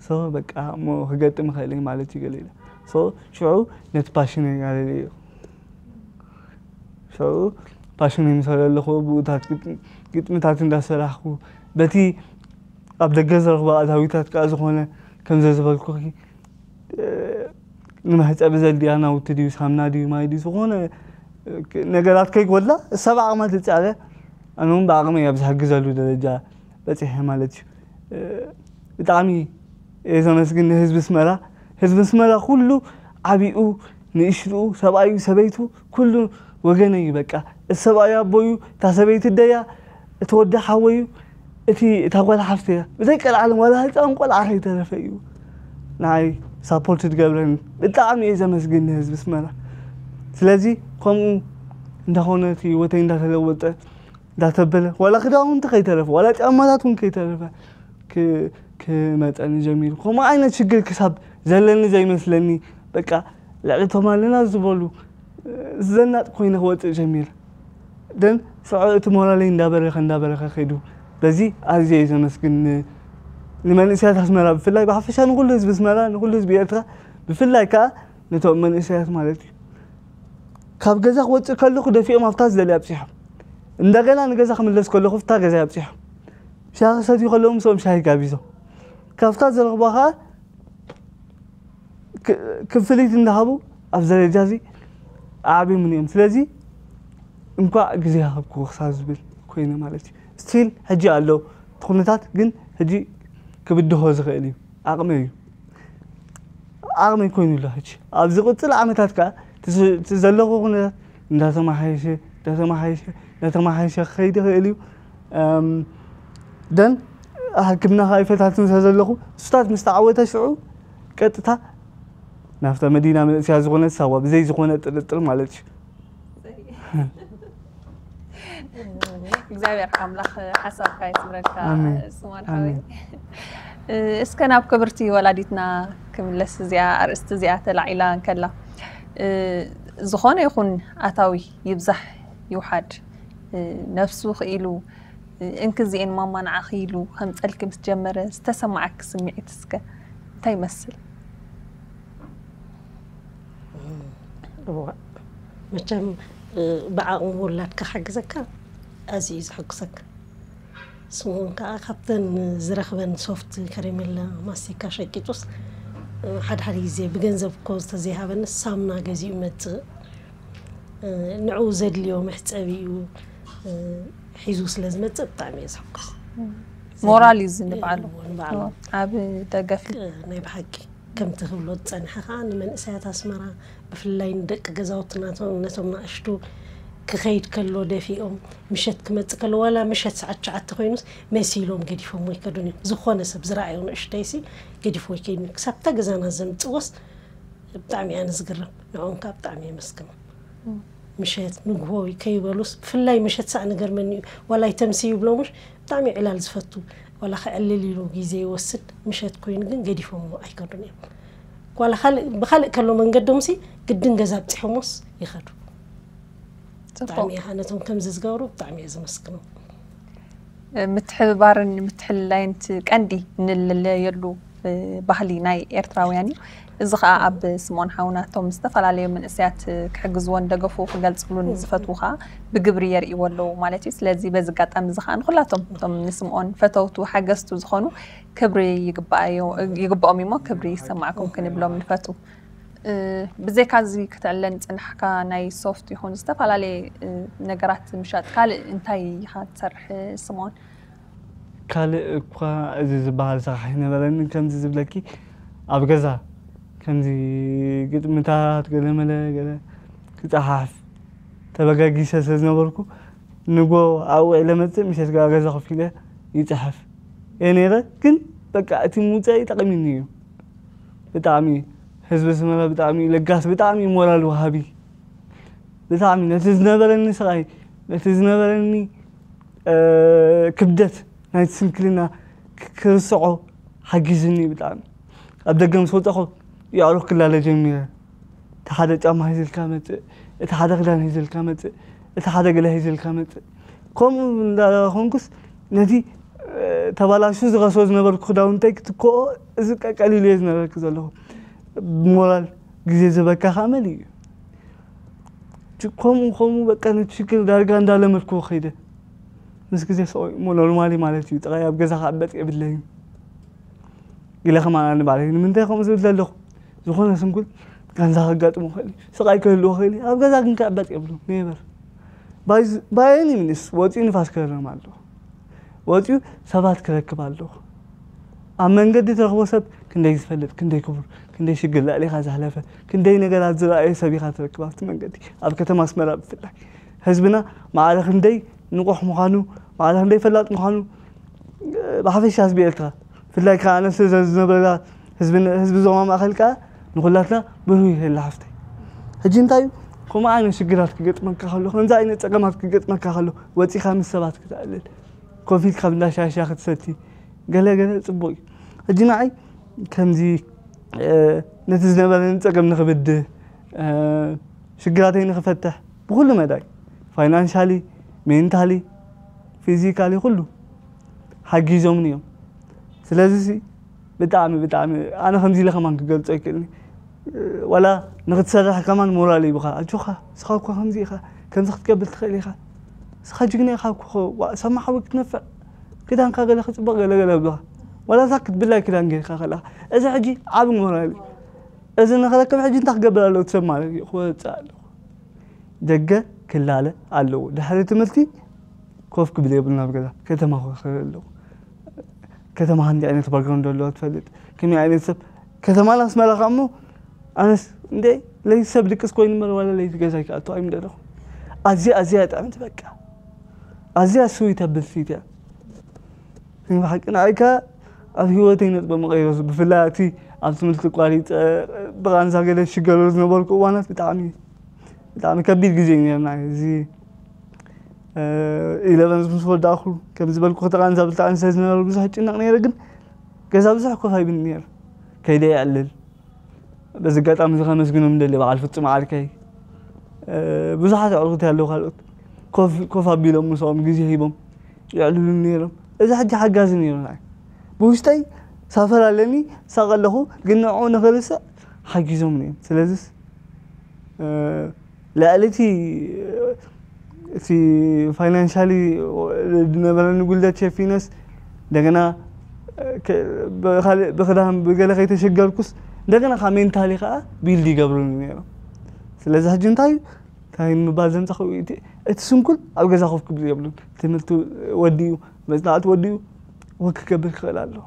ሶ በቃ እሞ ክገጥም ይኽእል ማለት እዩ ገሌለ ሶ ሽዑ ነቲ ፓሽን ጋለለ እዩ ሽዑ ፓሽን ይምሰለ ኣለኹ ብኡታት ግጥምታት እንዳሰራሕኩ በቲ ኣብ ደገ ዝረኽቦ ኣታዊታት ከዓ ዝኾነ ከምዘ ዝበልኩ ንመሕፀቢ ዘድልያ ናውቲ ድዩ ሳምና ድዩ ማይ ድዩ ዝኾነ ነገራት ከይጎድላ እሳ ብዓቕማ ትፅዕረ ኣነ እውን ብዓቕመይ ኣብ ዝሕግዘሉ ደረጃ በፂሐ ማለት እዩ። ብጣዕሚ እየ ዘመስግን ንህዝቢ ኣስመራ። ህዝቢ ኣስመራ ኩሉ ዓቢኡ ንእሽትኡ ሰብኣዩ ሰበይቱ ኩሉ ወገነይ እዩ በቃ እቲ ሰብኣዩ ኣቦዩ እታ ሰበይቲ ኣደያ እቲ ወዲ ሓወዩ እቲ እታ ጓል ሓፍተያ ብዘይ ቀልዓለም ዋላ ህፃን ቆልዓ ከይተረፈ እዩ ንዓይ ሳፖርት ዝገብረኒ። ብጣዕሚ እየ ዘመስግን ንህዝቢ ኣስመራ። ስለዚ ከምኡ እንዳኾነ እቲ ህይወተይ እንዳተለወጠ እንዳተበለ ዋላ ክዳውንቲ ከይተረፈ ዋላ ጫማታት እውን ከይተረፈ ክመፀኒ ጀሚሩ። ከምኡ ዓይነት ሽግር ክሳብ ዘለኒ ዘይመስለኒ በቃ ልዕሊ እቶም ኣለና ዝበሉ ዘናጥ ኮይነ ክወፅእ ጀሚረ። ደን ስዑ እቲ ሞራለይ እንዳበረኸ እንዳበረኸ ከይዱ። በዚ ኣዝየ እየ ዘመስግን ንመንእሰያት ኣስመራ ብፍላይ ብሓፈሻ ንኩሉ ህዝቢ ኣስመራ ንኩሉ ህዝቢ ኤርትራ ብፍላይ ከዓ ነቶም መንእሰያት ማለት እዩ። ካብ ገዛ ክወፅእ ከለኹ ደፊኦም ኣብታ ዝደልያ ኣብፂሖም እንደገና ንገዛ ክምለስ ከለኹ ፍታ ገዛ ኣብፂሖም ሻሂ ክሰትዩ ከለዉ ምስኦም ሻሂ ጋቢዞም ካብታ ዝረኽቦ ከዓ ክፍሊት እንዳሃቡ ኣብዚ ደረጃ እዚ ኣዕብዮምን እዮም። ስለዚ እንኳዕ ግዜ ሃብኩ ክሳብ ዝብል ኮይነ ማለት እዩ። ስቲል ሕጂ ኣሎ እቲ ኩነታት ግን ሕጂ ክብድሆ ዝኽእል እዩ ዓቕሚ እዩ ዓቕሚ ኮይኑ ኣሎ ሕጂ ኣብ ዝቕፅል ዓመታት ከዓ እቲ ዘለኹ ኩነታት እንዳተመሓየሸ እንዳተመሓየሸ እንዳተመሓየሸ ክኸይድ ይኽእል እዩ። ደን ሕክምና ከዓ ይፈታትን ስለ ዘለኹ እሱታት ምስ ተዓወተ ሽዑ ቀጥታ ናብታ መዲና መንእሰያ ዝኾነት ሳዋ ብዘይ ዝኾነ ጥርጥር ማለት እዩ። እግዚኣብሔር ኣምላኽ ሓሳብካ የስምረልካ ስማን ሓወይ። እስከ ናብ ክብርቲ ወላዲትና ክምለስ እዚኣ ኣርእስቲ እዚኣ ተላዒላ እንከላ ዝኾነ ይኹን ኣታዊ ይብዛሕ ይውሓድ ነፍሱ ክኢሉ እንክዚኤን ማማ ንዓኺ ኢሉ ከምፀልኪ ምስ ጀመረ ዝተሰማዓኪ ስምዒት እስከ እንታይ ይመስል? መቸም ብዓቕሚ ውላድካ ሓግዘካ ኣዝዩ እዩ ዘሐጉሰካ። ስምኦን ከዓ ካብተን ዝረኽበን ሶፍት ከረሜላ ማስቲካ ሸቂጡስ ሓደ ሓደ ግዜ ብገንዘብ እኮ ዝተዘይሃበኒ ሳምና ገዚኡ መፅእ። ንዕኡ ዘድልዮ መሕፀቢኡ ሒዙ ስለ ዝመፅእ ብጣዕሚ እየ ዝሕጎስ። ሞራል እዩ ዝንባዓሉ ንባዕሉ ኣብ ደገፍ ናይ ብሓቂ ከምቲ ክብሎ ዝፀንሐ ከዓ ንመንእሰያት ኣስመራ ብፍላይ ንደቂ ገዛውቲ ናቶም ነቶም ናእሽቱ ክኸይድ ከሎ ደፊኦም ምሸት ክመፅእ ከሎ ዋላ ምሸት ሰዓት ትሽዓተ ኮይኑስ መሲሎም ገዲፎም ወይ ከዱን እዮም። ዝኾነ ሰብ ዝረኣዮ ንእሽተይሲ ገዲፎ ይከይድ ክሳብታ ገዛና ዘምፅዎስ ብጣዕሚ ኣነ ዝግረም ንዕኦም ከዓ ብጣዕሚ የመስግኖም። ምሸት ንግሆ ከይበሉስ ብፍላይ ምሸት ሰዓ ንገርመኒ እዩ ዋላ ይተምሲ ይብሎምሽ ብጣዕሚ ዕላል ዝፈቱ ዋላ ከዕልል ኢሉ ግዜ ይወስድ ምሸት ኮይኑ ግን ገዲፎሞ ኣይከዱን እዮም። ዋላ ካልእ ብካልእ ከሎ መንገዶምሲ ግድን ገዛ ኣብፂሖሞስ ይኸዱ። ብጣዕሚ ፅቡቅ እየ ነቶም ከምዚ ዝገብሩ ብጣዕሚ እየ ዘመስግኖም። ምትሕብባርን ምትሕልላይን እቲ ቀንዲ እንለለየሉ ባህሊ ናይ ኤርትራውያን እዩ። እዚ ከዓ ኣብ ስምኦን ሓውናቶም ዝተፈላለዩ መንእሰያት ክሕግዝዎን ደገፉ ክገልፅሉን ዝፈትዉ ከዓ ብግብሪ የርእይዎ ኣለዉ ማለት እዩ። ስለዚ በዚ ኣጋጣሚ እዚ ከዓ ንኩላቶም እቶም ንስምኦን ፈተውቱ ሓገዝቱ ዝኾኑ ክብሪ ይግባኣዮ- ይግባኦም እሞ ክብሪ ይሰማዕኩም ክንብሎም ንፈቱ። ብዘይካ እዚ ክትዕለን ዝፅናሕካ ናይ ሶፍት ይኹን ዝተፈላለየ ነገራት ምሻጥ ካልእ እንታይ ኢኻ ትሰርሕ ስምኦን? ካልእ እኳ እዚ ዝበሃል ስራሕ ኣይነበረኒ ከምዚ ዝብለኪ ኣብ ገዛ ከምዚ ግጥምታት ገለመለ ገለ ክፀሓፍ ተበጋጊሰ ስለ ዝነበርኩ ንጎ ኣብኡ ኢለ መፅእ ምሸት ገዛ ኮፍ ኢለ ይፅሕፍ እየ ነይረ። ግን በቃ እቲ ምውፀኢ ጠቒሙኒ እዩ። ብጣዕሚ ህዝቢ ኣስመራ ብጣዕሚ ለጋስ ብጣዕሚ ሞራል ወሃቢ ብጣዕሚ ነቲ ዝነበረኒ ስቓይ ነቲ ዝነበረኒ ክብደት ናይቲ ስንክልና ክርስዖ ሓጊዝኒ ብጣዕሚ ኣብ ደገ ምስ ወፀኹ የዕሩኽ ክላለ ጀሚረ እቲ ሓደ ጫማ ሂዝልካ መፅእ እቲ ሓደ ክዳን ሂዝልካ መፅእ እቲ ሓደ ገለ ሂዝልካ መፅእ ከምኡ እንዳኾንኩስ ነቲ ተባላሹ ዝኸስቦ ዝነበርኩ ክዳውንተይ ክትክኦ እዚ ቀቀሊሉ እየ ዝነበርኩ ዘለኹ ብሞራል ግዜ ዝበካ ከዓ መሊእ እዩ ከምኡ ከምኡ በቃ ነቲ ሽግር ዳርጋ እንዳለመድክዎ ከይደ ምስ ግዜ ሰው እሞ ኖርማሊ ማለት እዩ ጥራይ ኣብ ገዛ ክዕበጥ የብለይን ኢለ ከማን ኣነ ባዕለይ ንምንታይ ከምኡ ዝብል ዘለኹ ዝኾነ ስንኩል ጋንዛ ከጋጥሞ ክእል እዩ ስቃይ ክህልዎ ክእል እዩ ኣብ ገዛ ግን ክዕበጥ የብሉ ኔቨር ባየኒ ሚኒስ ወፂኡ ንፋስ ክህረም ኣለዎ ወፂኡ ሰባት ክረክብ ኣለኹ ኣብ መንገዲ ትረኽቦ ሰብ ክንደይ ዝፈልጥ ክንደይ ክቡር ክንደይ ሽግር ልዕሊኻ ዘሕለፈ ክንደይ ነገራት ዝረኣየ ሰብ ኢኻ ትረክብ ኣብቲ መንገዲ ኣብ ከተማ ኣስመራ ብፍላይ ህዝብና ማዕረ ክንደይ ንቑሕ ምዃኑ ማዕረ ክንደይ ፈላጥ ምዃኑ ብሓፈሻ ህዝቢ ኤርትራ ብፍላይ ከዓ ኣነ ስለ ዝነበራ ህዝቢ ዞማ ማእኸል ከዓ ንኩላትና ብሩህ ይህላ ሓፍተይ ሕጂ እንታይ እዩ ከምኡ ዓይነት ሽግራት ክገጥመካ ከሎ ከምዚ ዓይነት ፀገማት ክገጥመካ ከሎ ወፂኻ ምስ ሰባት ክትዕልል ኮፊት ካብ እንዳሻሻ ክትሰቲ ገለ ገለ ፅቡቅ እዩ ሕጂ ንዓይ ከምዚ ነቲ ዝነበረኒ ፀገም ንክብድህ ሽግራተይ ንክፈትሕ ብኩሉ መዳይ ፋይናንሻሊ ሜንታሊ ፊዚካሊ ኩሉ ሓጊዞምኒ እዮም ስለዚ ብጣዕሚ ብጣዕሚ ኣነ ከምዚ ኢለ ከማን ክገልፆ ይክእልኒ ዋላ ንክትሰርሕ ከማን ሞራል ይብኻ ኣጆኻ ንስኻ እኳ ከምዚ ኢኻ ከምዚ ክትገብር ትኽእል ኢኻ ንስኻ ጅግና ኢኻ እኮ ሰማ ሓዊ ክትነፍዕ ክዳንካ ገለ ክፅበቕ ገለ ገለ ብልኻ ዋላ እዛ ክትብላይ ክዳን ጌርካ ከለኻ እዚ ሕጂ ዓብ ሞራል እዩ እዚ ንክረክብ ሕጂ እንታይ ክገብር ኣለዎ ትሰብ ማለት እዩ ክወፅእ ኣለኹ ደገ ክላለ ኣለዎ ድሕሪ ትምህርቲ ኮፍ ክብል የብሉን ኣብ ገዛ ከተማ ክኸ ኣለዎ ከተማ ክንዲ ዓይነት ባክግራውንድ ኣለዋ ትፈልጥ ከመይ ዓይነት ሰብ ከተማና ኣስመራ ከዓ እሞ ኣነስ እንደ ለይቲ ሰብ ድቅስ ኮይኑ እምበር ዋላ ለይቲ ገዛይ ክኣቱ ኣይምደለኹ ኣዝያ ኣዝያ ጥዕምቲ በቃ ኣዝያ ስዊት ኣብል ስዊት እያ ብሓቂ ንዓይ ከዓ ኣብ ህይወተይ ነጥበ መቐይሮ ብፍላይ እቲ ኣብ ትምህርቲ ቋሪፀ ብቃንዛ ገለ ዝሽገረሉ ዝነበርኩ እዋናት ብጣዕሚ ብጣዕሚ ከቢድ ግዜ እዩ ነርና እዚ ኢለቨን ምስ ወዳእኩ ከም ዝበልኩ ክተቃንዛ ብልታዕን ስለ ዝነበረ ብዙሕ ጭነቕ ነይረ ግን ገዛ ብዙሕ ኮፍ ኣይብን ነይረ ከይደ ይዕልል በዚ ኣጋጣሚ እዚ ከመስግኖም እንደሊ በዓል ፍጹም ዓርከይ ብዙሓት ኣዕሩኽቲ ኣለዉ ካልኦት ኮፍ ኣቢሎም ምስኦም ግዜ ሂቦም ይዕልሉ ነይሮም እዚ ሕጂ ሓጋዚ ነይሩ ናይ ብውሽጠይ ሳፈር ኣለኒ ሳቕ ኣለኹ ግን ንዕኡ ንኽርስዕ ሓጊዞም ነዮም ስለዚስ ልዕሊ እቲ እቲ ፋይናንሻሊ ዝነበረኒ ጉድለት ሸፊነስ፣ እንደገና ብካልእ ብክዳን ብገለ ከይተሸገርኩስ፣ እንደገና ካብ ሜንታሊ ከዓ ቢልድ ይገብሩኒ ነይሮም። ስለዚ ሕጂ እንታይ እንታይ ምባል ዘምፃኹ፣ እቲ ስንኩል ኣብ ገዛ ኮፍ ክብል የብሉን። ትምህርቲ ወዲኡ፣ መፅናዕቲ ወዲኡ ወክ ክገብር ክኽእል ኣለዎ።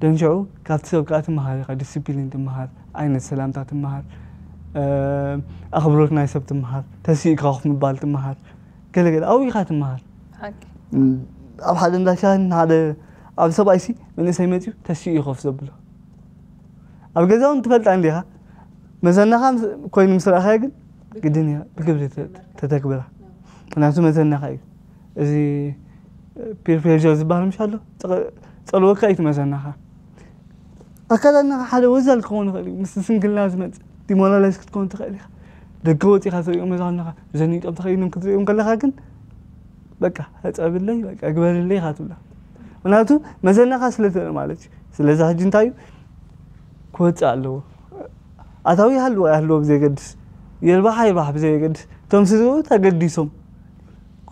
ደንሽዑ ካብቲ ሰብ ከዓ ትመሃር ኢኻ። ዲስፕሊን ትመሃር፣ ዓይነት ሰላምታ ትመሃር፣ ኣኽብሮት ናይ ሰብ ትመሃር፣ ተሲእካ ኮፍ ምባል ትመሃር፣ ገለገለ ኣብኡ ኢኻ ትመሃር። ኣብ ሓደ እንዳ ሻሂ ሓደ ኣብ ሰብኣይሲ መንእሰይ መፅዩ ተሲኡ እዩ ኮፍ ዘብሎ። ኣብ ገዛ እውን ትፈልጣ እንዲኻ። መዘናኻ ምስ- ኮይኑ ምስ ረኣኻዮ ግን ግድን እያ ብግብሪ ተ- ተተግብራ። ምክንያቱ መዘናኻ እዩ። እዚ ፒር ፕሬር ዝበሃል ምሽ ኣሎ። ፀ- ፀልወካ እዩ እቲ መዘናኻ። ኣካዳድናኻ ሓደ ወዛል ክኸውን ይኽእል እዩ። ምስ ስንክልና ዝመፅእ ዲሞራላይዝ ክትከውን ትኽእል ኢኻ። ደገ ወፂኻ ትሪኦም መዛንኻ ዘኒጦም ተኸይኖም ክትሪኦም ከለኻ ግን በቃ ሕፀብለይ በቃ ግበርለይ ኢኻ ትብላ። ምክንያቱ መዘናኻ ስለ ማለት እዩ። ስለዚ ሕጂ እንታይ እዩ ክወፅእ ኣለዎ። ኣታዊ ይሃልዎ ኣይሃልዎ ብዘየገድስ፣ ይርባሕ ኣይርባሕ ብዘየገድስ፣ እቶም ስድርኡ ተገዲሶም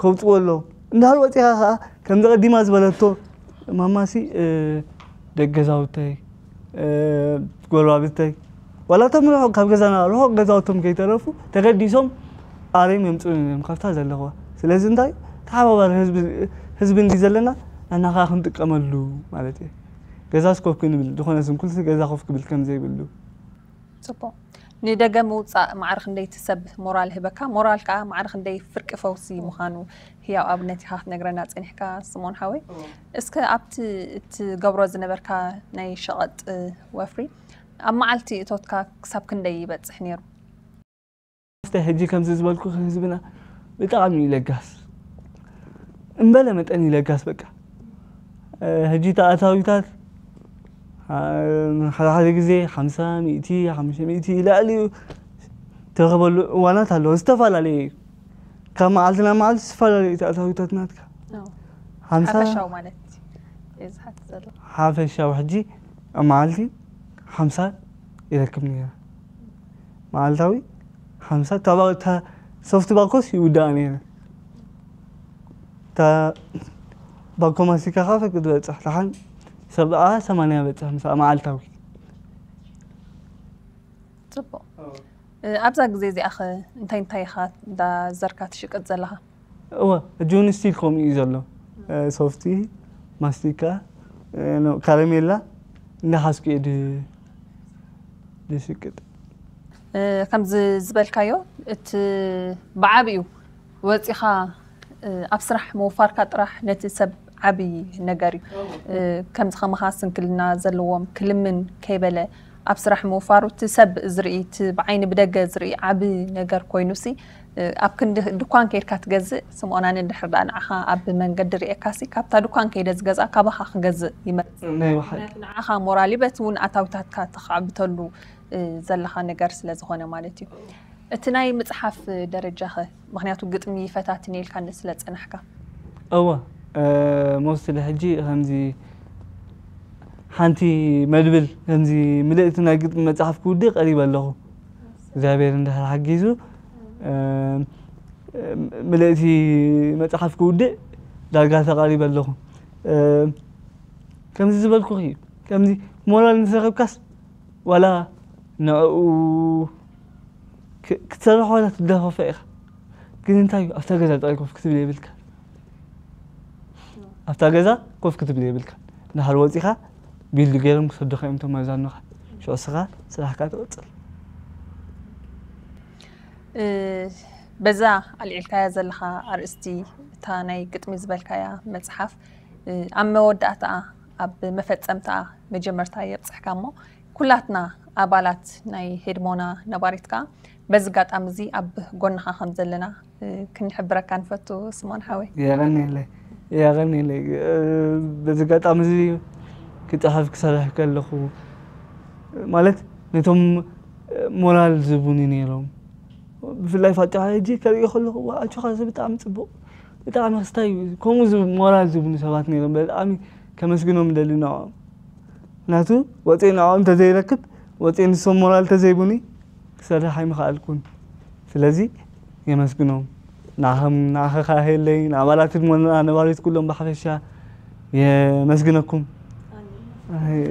ከውፅዎ ኣለዎም። እንዳሃሉ ወፂኻ ከዓ ከምዚ ቀዲማ ዝበለቶ ማማሲ ደገዛውተይ ጎረባብተይ ዋላ እቶም ርሑቕ ካብ ገዛና ርሑቕ ገዛውቶም ከይተረፉ ተገዲሶም ኣርዮም የምፅኡን እዮም ካብታ ዘለኽዋ። ስለዚ እንታይ ተሓባባሪ ህዝቢ እንዲ ዘለና ናና ከዓ ክንጥቀመሉ ማለት እዩ። ገዛስ ኮፍ ክንብል ዝኾነ ስንኩልሲ ገዛ ኮፍ ክብል ከም ዘይብሉ። ፅቡቕ። ንደገ ምውፃእ ማዕረ ክንደይ እቲ ሰብ ሞራል ይህበካ፣ ሞራል ከዓ ማዕረ ክንደይ ፍርቂ ፈውሲ ምዃኑ ህያው ኣብነት ኢኻ ክትነግረና ፀኒሕካ ስምኦን ሓወይ። እስከ ኣብቲ እትገብሮ ዝነበርካ ናይ ሸቐጥ ወፍሪ ኣብ መዓልቲ እቶትካ ክሳብ ክንደይ ይበፅሕ ነይሩ? ስተ ሕጂ ከምዚ ዝበልኩ ህዝብና ብጣዕሚ እዩ ለጋስ እምበለ መጠን እዩ ለጋስ በቃ ሕጂ ተኣታዊታት ሓደ ሓደ ግዜ ሓምሳ ሚእቲ ሓሙሽተ ሚእቲ ይልዕል እዩ ትረኽበሉ እዋናት ኣለዎ ዝተፈላለየ እዩ ካብ መዓልቲ ናብ መዓልቲ ዝተፈላለዩ ተኣታዊታት ናትካ ሓምሳ ሓፈሻዊ ማለት እዩ ዝሓት ዘሎ ሓፈሻዊ ሕጂ ኣብ መዓልቲ ሓምሳ ይረክብ ነይረ መዓልታዊ ሓምሳ እታ ባ- እታ ሶፍት ባኮስ ይውዳኣ ነይረ እታ ባኮ ማስቲካ ከዓ ፈቅድ በፅሕ ደሓን ሰብዓ ሰማንያ በፅሕ ምሳኣ መዓልታዊ ፅቡቕ ኣብዛ ግዜ እዚኣ ኸ እንታይ እንታይ ኢኻ እንዳዘርካ ትሽቅጥ ዘለኻ እወ ሕጂ እውን ስቲል ከምኡ እዩ ዘሎ ሶፍቲ ማስቲካ ካረሜላ እንዳሓዝኩ እየ ዝሽቅጥ ከምዚ ዝበልካዮ እቲ ብዓብኡ ወፂኻ ኣብ ስራሕ ምውፋርካ ጥራሕ ነቲ ሰብ ዓብዪ ነገር እዩ ከምዚ ከማኻ ስንክልና ዘለዎም ክልምን ከይበለ ኣብ ስራሕ ምውፋሩ እቲ ሰብ ዝርኢ እቲ ብዓይኒ ብደገ ዝርኢ ዓቢ ነገር ኮይኑ ሲ ኣብ ክንዲ ድኳን ከይድካ ትገዝእ ስምኦን ኣነ እንድሕር ደኣ ንዓኻ ኣብ መንገዲ ርእየካ ሲ ካብታ ድኳን ከይደ ዝገዝኣ ካባኻ ክገዝእ ይመርጽ ናይ ብሓቂ ምክንያቱ ንዓኻ ሞራል እዩ በቲ እውን ኣታዊታትካ ተኻዕብተሉ ዘለኻ ነገር ስለ ዝኾነ ማለት እዩ እቲ ናይ ምጽሓፍ ደረጃኸ ምክንያቱ ግጥሚ ፈታትን ኢልካኒ ስለ ጸናሕካ እወ ሞስትሊ ሕጂ ከምዚ ሓንቲ መድብል ከምዚ ምልእቲ ናይ ግጥሚ መጽሓፍ ክውድእ ቀሪበ ኣለኹ እግዚኣብሔር እንድሕር ሓጊዙ ምልእቲ መጽሓፍ ክውድእ ዳርጋ ተቃሪበ ኣለኹ ከምዚ ዝበልኩ እዩ ከምዚ ሞራል ምስ ረኸብካስ ዋላ ንዕኡ ክትሰርሖ ዋላ ትደፋፋ ኢኻ ግን እንታይ ኣብታ ገዛ ጥራይ ኮፍ ክትብል የብልካ ኣብታ ገዛ ኮፍ ክትብል የብልካ እንድሕር ወፂኻ ቢልድ ገይሮም ክሰዱኻ እዮም ተመዛኖኻ ሽዑ ስኻ ስራሕካ ትቕፅል በዛ ኣልዒልካያ ዘለኻ ኣርእስቲ እታ ናይ ግጥሚ ዝበልካያ መፅሓፍ ኣብ መወዳእታኣ ኣብ መፈፀምታኣ መጀመርታ የብፅሕካ እሞ ኩላትና ኣባላት ናይ ሄድሞና ነባሪት ከዓ በዚ ጋጣሚ እዚ ኣብ ጎንኻ ከም ዘለና ክንሕብረካ ንፈቱ ስሞን ሓወይ የቐንየለይ የቐንየለይ በዚ ጋጣሚ እዚ ክፅሕፍ ክሰርሕ ከለኹ ማለት ነቶም ሞራል ዝቡኒ ነይሮም ብፍላይ ፋጫ ሕጂ ከርእዮ ከለኹ ኣጆኻ እዚ ብጣዕሚ ፅቡቕ ብጣዕሚ ክስታይ ከምኡ ሞራል ዝቡኒ ሰባት ነይሮም ብጣዕሚ ከመስግኖም ደሊ ንዕኦም ምክንያቱ ወፅኤ ንዕኦም እንተዘይረክብ ወፅኤ ንሶም ሞራል እንተዘይቡኒ ክሰርሕ ኣይምኽኣልኩን ስለዚ የመስግኖም። ንዓኸም ንዓኸ ከኣ የለይ፣ ንኣባላት ድማ ነባሪት ኩሎም ብሓፈሻ የመስግነኩም።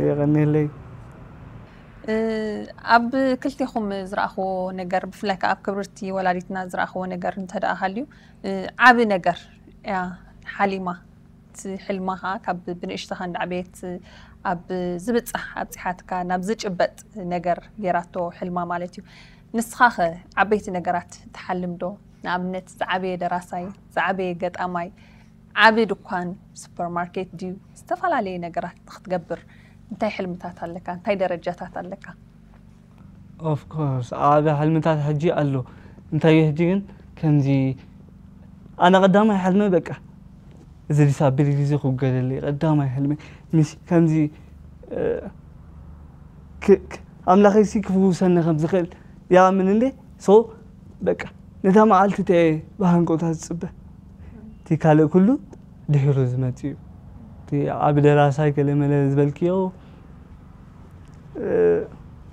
የቐንየለይ። ኣብ ክልቴኹም ዝረኣኽዎ ነገር፣ ብፍላይ ከዓ ኣብ ክብርቲ ወላዲትና ዝረኣኽዎ ነገር እንተ ደኣ ሃልዩ፣ ዓቢ ነገር እያ ሓሊማ። እቲ ሕልማ ከዓ ካብ ብንእሽተኻ እንዳዕበየት ኣብ ዝብጻሕ ኣብጺሓትካ፣ ናብ ዝጭበጥ ነገር ገይራቶ ሕልማ ማለት እዩ። ንስኻ ኸ ዓበይቲ ነገራት ትሓልም ዶ? ንኣብነት ዝዓበየ ደራሳይ፣ ዝዓበየ ገጣማይ፣ ዓቢ ድኳን ሱፐርማርኬት ድዩ? ዝተፈላለየ ነገራት ንክትገብር እንታይ ሕልምታት ኣለካ? እንታይ ደረጃታት ኣለካ? ኦፍኮርስ ዓቢ ሕልምታት ሕጂ ኣሎ። እንታይ እዩ ሕጂ ግን ከምዚ ኣነ ቀዳማይ ሕልመ በቃ እዚ ዲሳቢሊቲ እዚ ክውገደለይ ቀዳማይ ሕልመ ምስ ከምዚ ኣምላኸይሲ ክፍውሰኒ ከም ዝኽእል ይኣምን እንዴ። ሶ በቃ ነታ መዓልቲ እተ ብሃንቆታ ዝፅበ እቲ ካልእ ኩሉ ድሒሩ ዝመፅ እዩ። እቲ ዓብ ደራሳይ ገለመለ ዝበልክዮ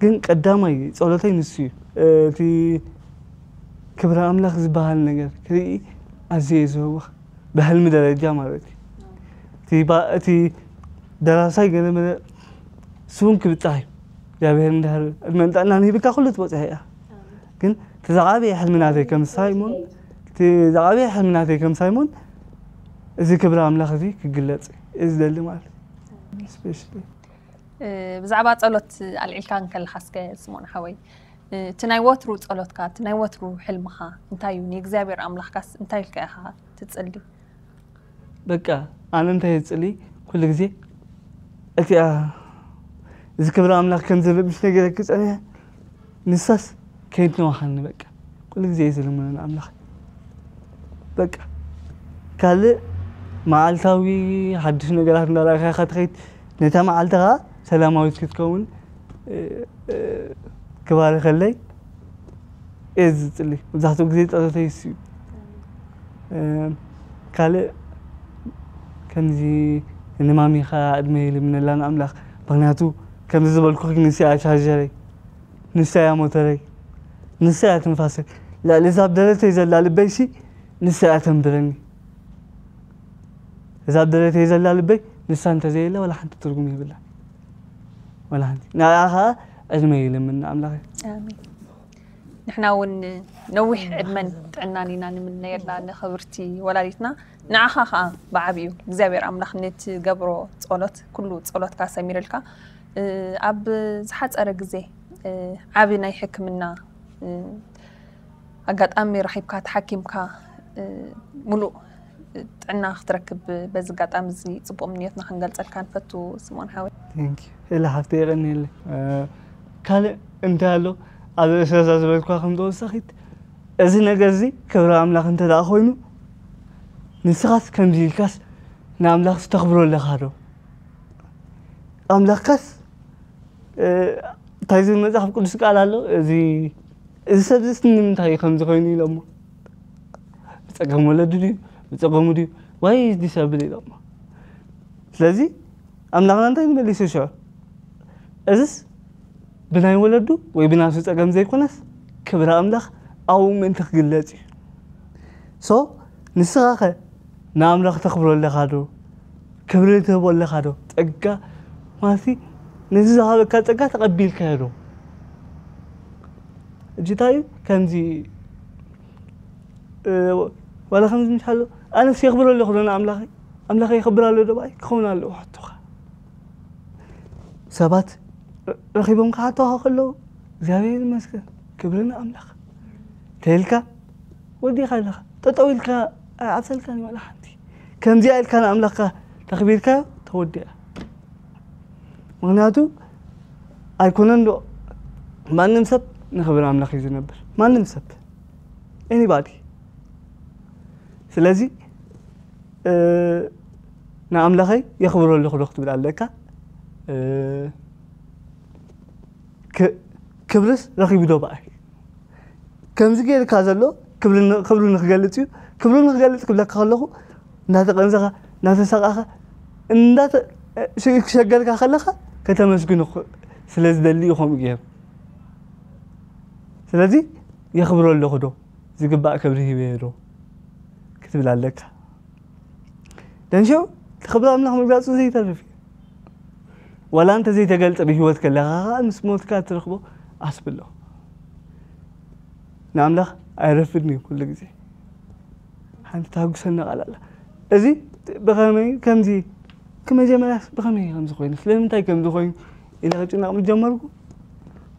ግን ቀዳማይ ፀሎተይ ንሱ እዩ። እቲ ክብረ ኣምላኽ ዝበሃል ነገር ክርኢ ኣዝየ እየ ዝህወኽ ብሕልሚ ደረጃ ማለት እዩ። እቲ ደራሳይ ገለመለ ስውን ክብፃሕ እዩ። እግዚኣብሔር እንድሕር ዕድመን ጥዕናን ሂብካ ኩሉ ትበፅሖ እያ። ግን እቲ ዝዓበየ ሕልሚ ናተይ ከም ሳይሞን እቲ ዝዓበየ ሕልሚ ናተይ ከም ሳይሞን እዚ ክብሪ ኣምላኽ እዚ ክግለፅ እየ ዝደሊ ማለት እዩ። ብዛዕባ ጸሎት ኣልዒልካ እንከለኻ እስከ ስምኦን ሓወይ፣ እቲ ናይ ወትሩ ጸሎትካ፣ እቲ ናይ ወትሩ ሕልምኻ እንታይ እዩ? ንእግዚኣብሔር ኣምላኽካስ እንታይ ኢልካ ኢኻ ትጽሊ? በቃ ኣነ እንታይ እጽሊ ኩሉ ግዜ እቲኣ እዚ ክብሪ ኣምላኽ ከም ዝርብሽ ነገር ክጸንሐ ንሳስ ከይትነዋኻኒ በቃ ኩሉ ግዜ እየ ዝልምኖ ንኣምላኽ በቃ ካልእ መዓልታዊ ሓድሽ ነገራት እንዳረኣኻ ኢኻ ትኸይድ ነታ መዓልትኻ ሰላማዊት ክትከውን ክባርኸለይ እየ ዝፅሊ። መብዛሕትኡ ግዜ ፀሎተይ እሱ እዩ። ካልእ ከምዚ ንማሚኻ ዕድመ ይልምነላ ንኣምላኽ። ምኽንያቱ ከምዚ ዝበልኩኺ ንሳ እያ ቻርጀረይ፣ ንሳ እያ ሞተረይ፣ ንሳ እያ ትንፋሰይ። ልዕሊ እዛ ኣብ ደረተይ ዘላ ልበይሲ ንሳ እያ ተንብረኒ። እዛ ኣብ ደረተይ ዘላ ልበይ ንሳ እንተዘየለ ዋላ ሓንቲ ትርጉም የብላን። ዋላ ሓንቲ። ንዓኣ ኸዓ ዕድመ ይልምን ንኣምላኸይ። ኣሜን። ንሕና እውን ነዊሕ ዕድመን ጥዕናን ኢና ንምነየላ ንኽብርቲ ወላዲትና። ንዓኻ ኸዓ ብዓብዩ እግዚኣብሔር ኣምላኽ ንትገብሮ ጸሎት ኩሉ ጸሎትካ ሰሚርልካ ኣብ ዝሓጸረ ግዜ ዓቢ ናይ ሕክምና ኣጋጣሚ ረኺብካ ተሓኪምካ ሙሉእ ጥዕና ክትረክብ በዚ ኣጋጣሚ እዚ ጽቡቕ ምንዮትና ክንገልጸልካ ንፈቱ ስምኦን ሓወይ። ላ ሓፍተይ የቐንየለይ። ካልእ እንታይ ኣሎ ኣብ ርእሰ እዛ ዝበልኳ ከም ተወሳኺት እዚ ነገር እዚ ክብሪ ኣምላኽ እንተ ደኣ ኮይኑ ንስኻስ ከምዚ ኢልካስ ንኣምላኽስ ተኽብሮ ኣለኻ ዶ? ኣምላኽካስ እንታይ ዝብል መጽሓፍ ቅዱስ ቃል ኣሎ እዚ እዚ ሰብ እዚ ንምንታይ እዩ ከምዚ ኮይኑ ኢሎሞ ብፀገም ወለዱ ድዩ ብፀገሙ ድዩ ዋይ ዲሰብል ኢሎሞ ስለዚ ኣምላኽና እንታይ ንመሊሱ ሽዑ እዝስ ብናይ ወለዱ ወይ ብናቱ ፀገም ዘይኮነስ ክብሪ ኣምላኽ ኣብኡ ምእንቲ ክግለፅ እዩ ሶ ንስኻ ኸ ንኣምላኽ ተኽብሮ ኣለኻ ዶ ክብሪ ትህቦ ኣለኻ ዶ? ጸጋ ማለት ነዚ ዝሃበካ ጸጋ ተቐቢልካዮ ዶ? እጅታዩ ከምዚ ዋላ ከምዚ ምሽ ኣሎ ኣነስ የኽብሮ ኣለኹ ዶ ንኣምላኸይ? ኣምላኸይ የኽብር ኣሎ ዶ ብኣይ ክኸውን ኣለዎ ሕቶኻ። ሰባት ረኺቦም ክሓቶኻ ከለዉ እግዚኣብሔር ይመስገን ክብሪ ንኣምላኽ ተልካ ወዲኻ ኣለኻ ጠጠው ኢልካ ኣይዓብሰልካን ዋላ ሓንቲ ከምዚኣ ኢልካ ንኣምላኽካ ተኽቢርካዮ ተወዲኣ ምኽንያቱ ኣይኮነን ዶ ማንም ሰብ ንኽብሪ ኣምላኽ እዩ ዝነብር ማንም ሰብ ኤኒባዲ ስለዚ ንኣምላኸይ የኽብሮ ኣለኹ ዶ ክትብል ኣለካ ክብርስ ረኺቡ ዶ በኣይ ከምዚ ገይርካ ዘሎ ክብሩ ንክገልፅ እዩ ክብሩ ንክገልፅ ክብለካ ከለኹ እንዳተቀንዘኻ እንዳተሰቃኻ ክሸገርካ ከለኻ ከተመስግኖ ስለ ዝደሊ እዩ ከምኡ ገይሩ ስለዚ የኽብሮ ኣለኹ ዶ? ዝግባእ ክብሪ ሂበዮ ዶ? ክትብል ኣለካ። ደንሽው ክብሪ ኣምላኽ ምግላጹ ዘይተርፍ እዩ። ዋላ እንተ ዘይተገልጸ ብህይወት ከለኻ ኸኣ ምስ ሞትካ ትረኽቦ ኣስብሎ። ንኣምላኽ ኣይረፍድን እዩ ኩሉ ግዜ። ሓንቲ ታጉሰና ቃል ኣላ። እዚ ብኸመይ ከምዚ ክመጀመርያስ ብኸመይ ከምዚ ኮይኑ ስለምንታይ ከምዚ ኮይኑ ኢለ ክጭነቕ ምስ ጀመርኩ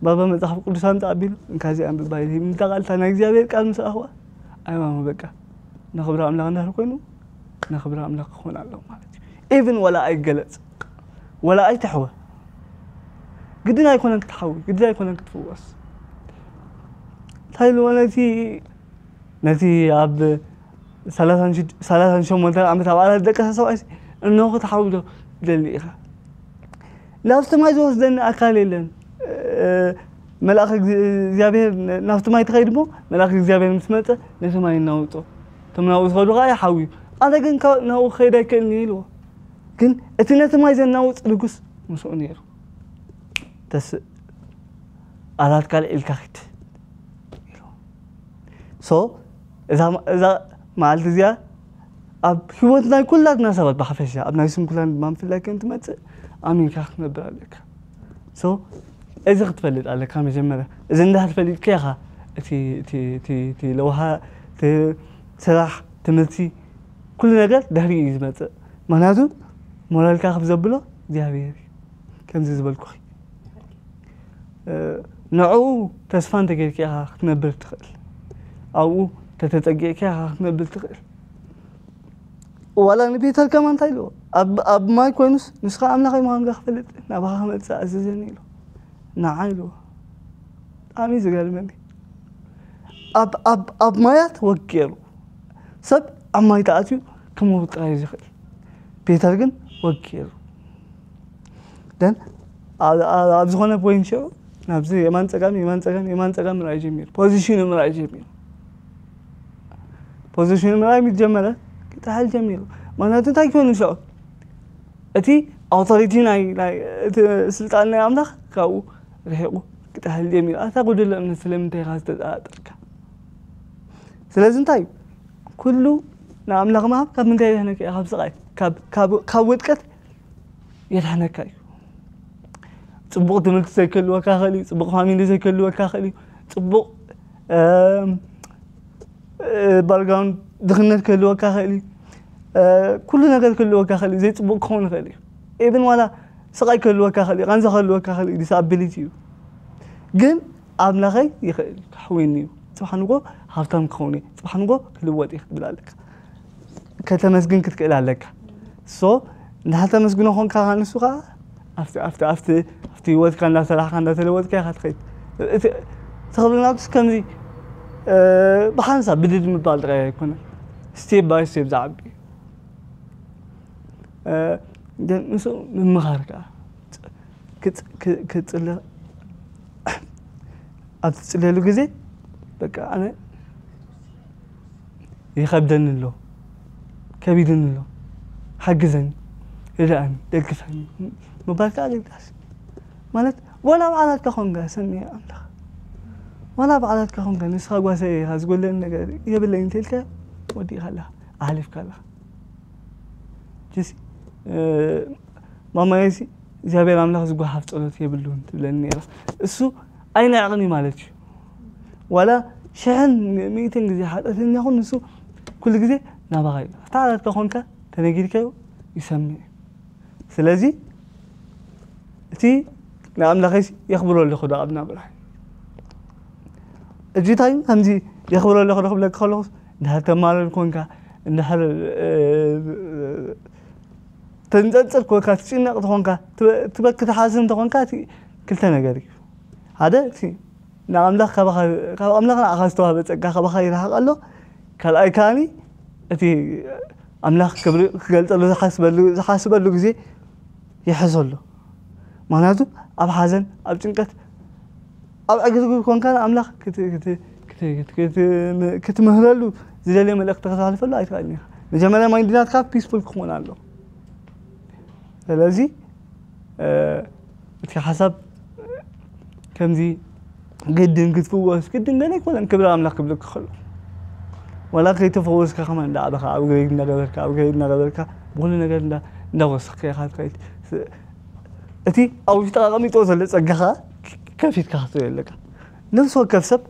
ባባ መጽሓፍ ቅዱስ ኣምጽእ ኣቢሉ እንካዚ ኣንብባ ኢሉ ምንታ ቃልታ ናይ እግዚኣብሔር ቃል ምስ ረኣኽዋ ኣይማሙ በቃ ንኽብሪ ኣምላኽ እንድሕር ኮይኑ ንኽብሪ ኣምላኽ ክኾን ኣለዎ ማለት እዩ። ኢቭን ወላ ኣይገለጽ ወላ ኣይተሕወ ግድን ኣይኮነን ክትሓዊ ግድን ኣይኮነን ክትፍወስ እንታይ ኢልዎ ነቲ ነቲ ኣብ ሰላሳን ሸሞንተን ዓመት ኣብ ዓራት ደቀሰ ሰብኣይ እንሆ ክትሓዊ ዶ ትደሊ ኢኻ ናብቲ ማይ ዝወስደኒ ኣካል የለን መልኣኽ እግዚኣብሔር ናብቲ ማይ ትኸይድ እሞ መልኣኽ እግዚኣብሔር ምስ መፀ ነቲ ማይ እናውፆ እቶም ናብኡ ዝኸዱ ከዓ ይሓውዩ ኣነ ግን ናብኡ ክኸይድ ኣይክእልን ኢልዎ ግን እቲ ነቲ ማይ ዘናውፅ ንጉስ ምስኡ ነይሩ ተስእ ኣራት ካልዕ ኢልካ ኪድ ሶ እዛ መዓልቲ እዚኣ ኣብ ህይወት ናይ ኩላትና ሰባት ብሓፈሻ ኣብ ናይ ስንኩላን ድማ ምፍላይ ከም ትመፅእ ኣሚንካ ክትነብር ኣለካ ሶ እዚ ክትፈልጥ ኣለካ መጀመርያ እዚ እንዳ ክትፈልጥካ ኢኻ እቲ ለውሃ ስራሕ ትምህርቲ ኩሉ ነገር ድሕሪ እዩ ዝመፅእ ምክንያቱ ሞራልካ ክብ ዘብሎ እግዚኣብሔር እዩ ከምዚ ዝበልኩኺ ንዕኡ ተስፋ እንተጌርካ ኢኻ ክትነብር ትኽእል ኣብኡ ተተፀጊዕካ ኢኻ ክትነብር ትኽእል ዋላ ንፒተር ከማ እንታይ ኢልዎ ኣብ ማይ ኮይኑስ ንስኻ ኣምላኽ ምዃንካ ክፈልጥ ናባኻ ክመፅእ ኣዘዘኒ ኢሉ ንዓ ኢልዎ ብጣዕሚ ዝገርመኒ ኣብ ማያት ወግ ገይሩ ሰብ ኣብ ማይ ተኣትዩ ክመውት ጥራይ ዝኽእል ፒተር ግን ወግ ገይሩ ደን ኣብ ዝኾነ ፖይንት ሽዑ ናብዚ የማን ፀጋም የማን ፀጋም የማን ፀጋም ምርኣይ ጀሚሩ ፖዚሽኑ ምርኣይ ጀሚሩ ፖዚሽኑ ምርኣይ ምስ ጀመረ ክጥሕል ጀሚሩ ምክንያቱ እንታይ ክኾኑ ሽዑ እቲ ኣውቶሪቲ ናይ እቲ ስልጣን ናይ ኣምላኽ ካብኡ ርሒቑ ክጥሕል ጀሚሩ ኣታ ጉድለ እምነት ስለምንታይ ኢኻ ዝተጠራጠርካ ስለዚ እንታይ ኩሉ ንኣምላኽ ምሃብ ካብ ምንታይ የድሕነካ እዩ ካብ ስቓይ ካብ ውድቀት የድሕነካ እዩ ፅቡቕ ትምህርቲ ዘይክህልወካ ክእል እዩ ፅቡቕ ፋሚሊ ዘይክህልወካ ክእል እዩ ፅቡቕ ባክግራውንድ ድኽነት ክህልወካ ክእል እዩ ኩሉ ነገር ክህልወካ ክእል እዩ ዘይፅቡቕ ክኸውን ይኽእል እዩ ኢብን ዋላ ስቓይ ክህልወካ ክእል እዩ ቃንዛ ክህልወካ ክእል እዩ ዲስኣቢሊቲ እዩ ግን ኣምላኸይ ይኽእል እዩ ክሕውየኒ እዩ ፅባሕ ንጎ ሃብታም ክኸውን እዩ ፅባሕ ንጎ ክልወጥ እዩ ክትብል ኣለካ ከተመስግን ክትክእል ኣለካ ሶ እንድሕር ተመስግኖ ኮንካ ንሱ ከዓ ኣብቲ ኣብቲ ኣብቲ ኣብቲ ህይወትካ እንዳሰራሕካ እንዳተለወጥካ ኢካ ትኸይድ እቲ ክብሪ ናብትስ ከምዚ ብሓንሳብ ብድድ ምባል ጥራይ ኣይኮነን ስቴፕ ባይ ስቴፕ ዝዓቢ ግን ምስ ምምኻር ከዓ ክፅለ ኣብ ትፅለሉ ግዜ በቃ ኣነ ይኸብደኒ ኣሎ ከቢድኒ ኣሎ ሓግዘኒ ርድኣኒ ደግፈኒ ምባል ከዓ ኣገዳሲ ማለት ዋላ ኣብ ዓራትካ ኮንካ ሰምዕ ኣምላኽ ዋላ ኣብ ዓራትካ ኮንካ ንስኻ ጓሰ ኢኻ ዝጎለኒ ነገር የብለይ እንተልካ ወዲእካ ኣለኻ ኣሕሊፍካ ኣለኻ ጀሲ ማማየሲ እግዚኣብሔር ኣምላኽ ዝጓሓፍ ጸሎት የብሉን ትብለኒ ነራ እሱ ኣይንዕቕን እዩ ማለት እዩ ዋላ ሽሕን ሚእትን ግዜ ሓጢኣተኛ ኹን ንሱ ኩሉ ግዜ ናባኻ እዩ ኣብታ ዓራትካ ኮንካ ተነጊርካዮ ይሰምዕ እዩ ስለዚ እቲ ንኣምላኸይ የኽብሮ ኣለኹ ዶ ኣብ ናብራይ እጅታይ ከምዚ የኽብሮ ኣለኹ ዶ ክብለካ ከለኹስ እንድሕር ተማረር ኮንካ እንድሕር ተንፀርፅር ኮንካ ትጭነቕ ተኾንካ ትበክ ትሓዝን ተኾንካ ክልተ ነገር እዩ ሓደ እቲ ንኣምላኽ ካብ ኣምላኽ ንዓኻ ዝተዋህበ ጸጋ ካባኻ ይርሓቕ ኣሎ ካልኣይ ከኣኒ እቲ ኣምላኽ ክብሪ ክገልጸሉ ዝሓስበሉ ዝሓስበሉ ግዜ ይሕዞ ኣሎ ምክንያቱ ኣብ ሓዘን ኣብ ጭንቀት ኣብ ዕግርግር ኮንካ ንኣምላኽ ክትምህረሉ ዝደልየ መልእክቲ ከተሕልፈሉ ኣይትኽእልን ኢኻ መጀመርያ ማይንድናትካ ፒስፉል ክኾን ኣሎ ስለዚ እቲ ሓሳብ ከምዚ ግድን ክትፍወስ ግድን ገለ ኣይኮነን። ክብሪ ኣምላኽ ክብለካ ከሎ ዋላ ከይተፈወስካ ከማን እንዳዓበኻ ኣብ ግሬድ እንዳገበርካ ኣብ ግሬድ እንዳገበርካ ብኩሉ ነገር እንዳ እንዳወሰኽካ ኢኻ ትኸይድ። ስ- እቲ ኣብ ውሽጥኻ ኣቐሚጥዎ ዘሎ ጸጋኻ ከፊትካ ክትሪኦ ኣለካ። ነፍሲ ወከፍ ሰብ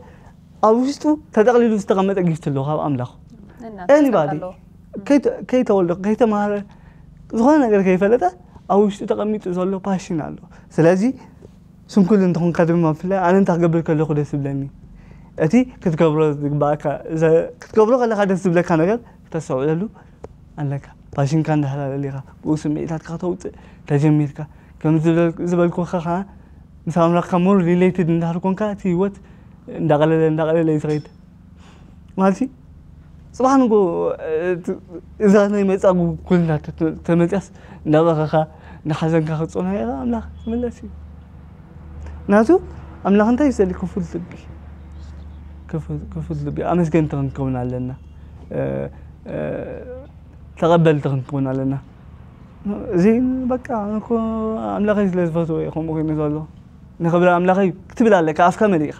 ኣብ ውሽጡ ተጠቕሊሉ ዝተቐመጠ ጊፍት ኣለዎ ካብ ኣምላኽ። ነና Anybody ኣለዎ። ከይተ- ከይተወልደ ከይተማሃረ ዝኾነ ነገር ከይፈለጠ ኣብ ውሽጡ ተቐሚጡ ዘሎ ፓሽን ኣሎ። ስለዚ ስንኩል እንተኾንካ ድማ ብፍላይ ኣነ እንታይ ክገብር ከለኹ ደስ ዝብለኒ እቲ ክትገብሮ ዝግባእካ ዘ- ክትገብሮ ከለካ ደስ ዝብለካ ነገር ክተስተውዕለሉ ኣለካ። ፓሽንካ እንዳሓላለሊኻ ብኡ ስምዒታትካ ከተውፅእ ተጀሚርካ ከም ዝበል- ዝበልኩካ ከዓ ምስ ኣምላኽካ ሞር ሪሌትድ እንዳሃር ኮንካ እቲ ህይወት እንዳቐለለ እንዳቐለለ እዩ ዝኸይድ። ማለት እዩ ጽባሕ ንጎ እዛ ናይ መጻጉ ኩልና ተመጽያስ እንዳበኸኻ እንዳሓዘንካ ክትጾና ኢኻ ኣምላኽ ክምለስ እዩ። ናቱ ኣምላኽ እንታይ ይሰሊ ክፉት ልቢ ክፉት ልቢ ኣመስገንቲ ክንከውን ኣለና። ተቐበልቲ ክንከውን ኣለና። እዚ በቃ ኣምላኸይ ስለ ዝፈትዎ እዩ ከምኡ ኮይኑ ዘሎ። ንኽብሪ ኣምላኸይ ክትብል ኣለካ ኣፍካ መሊእኻ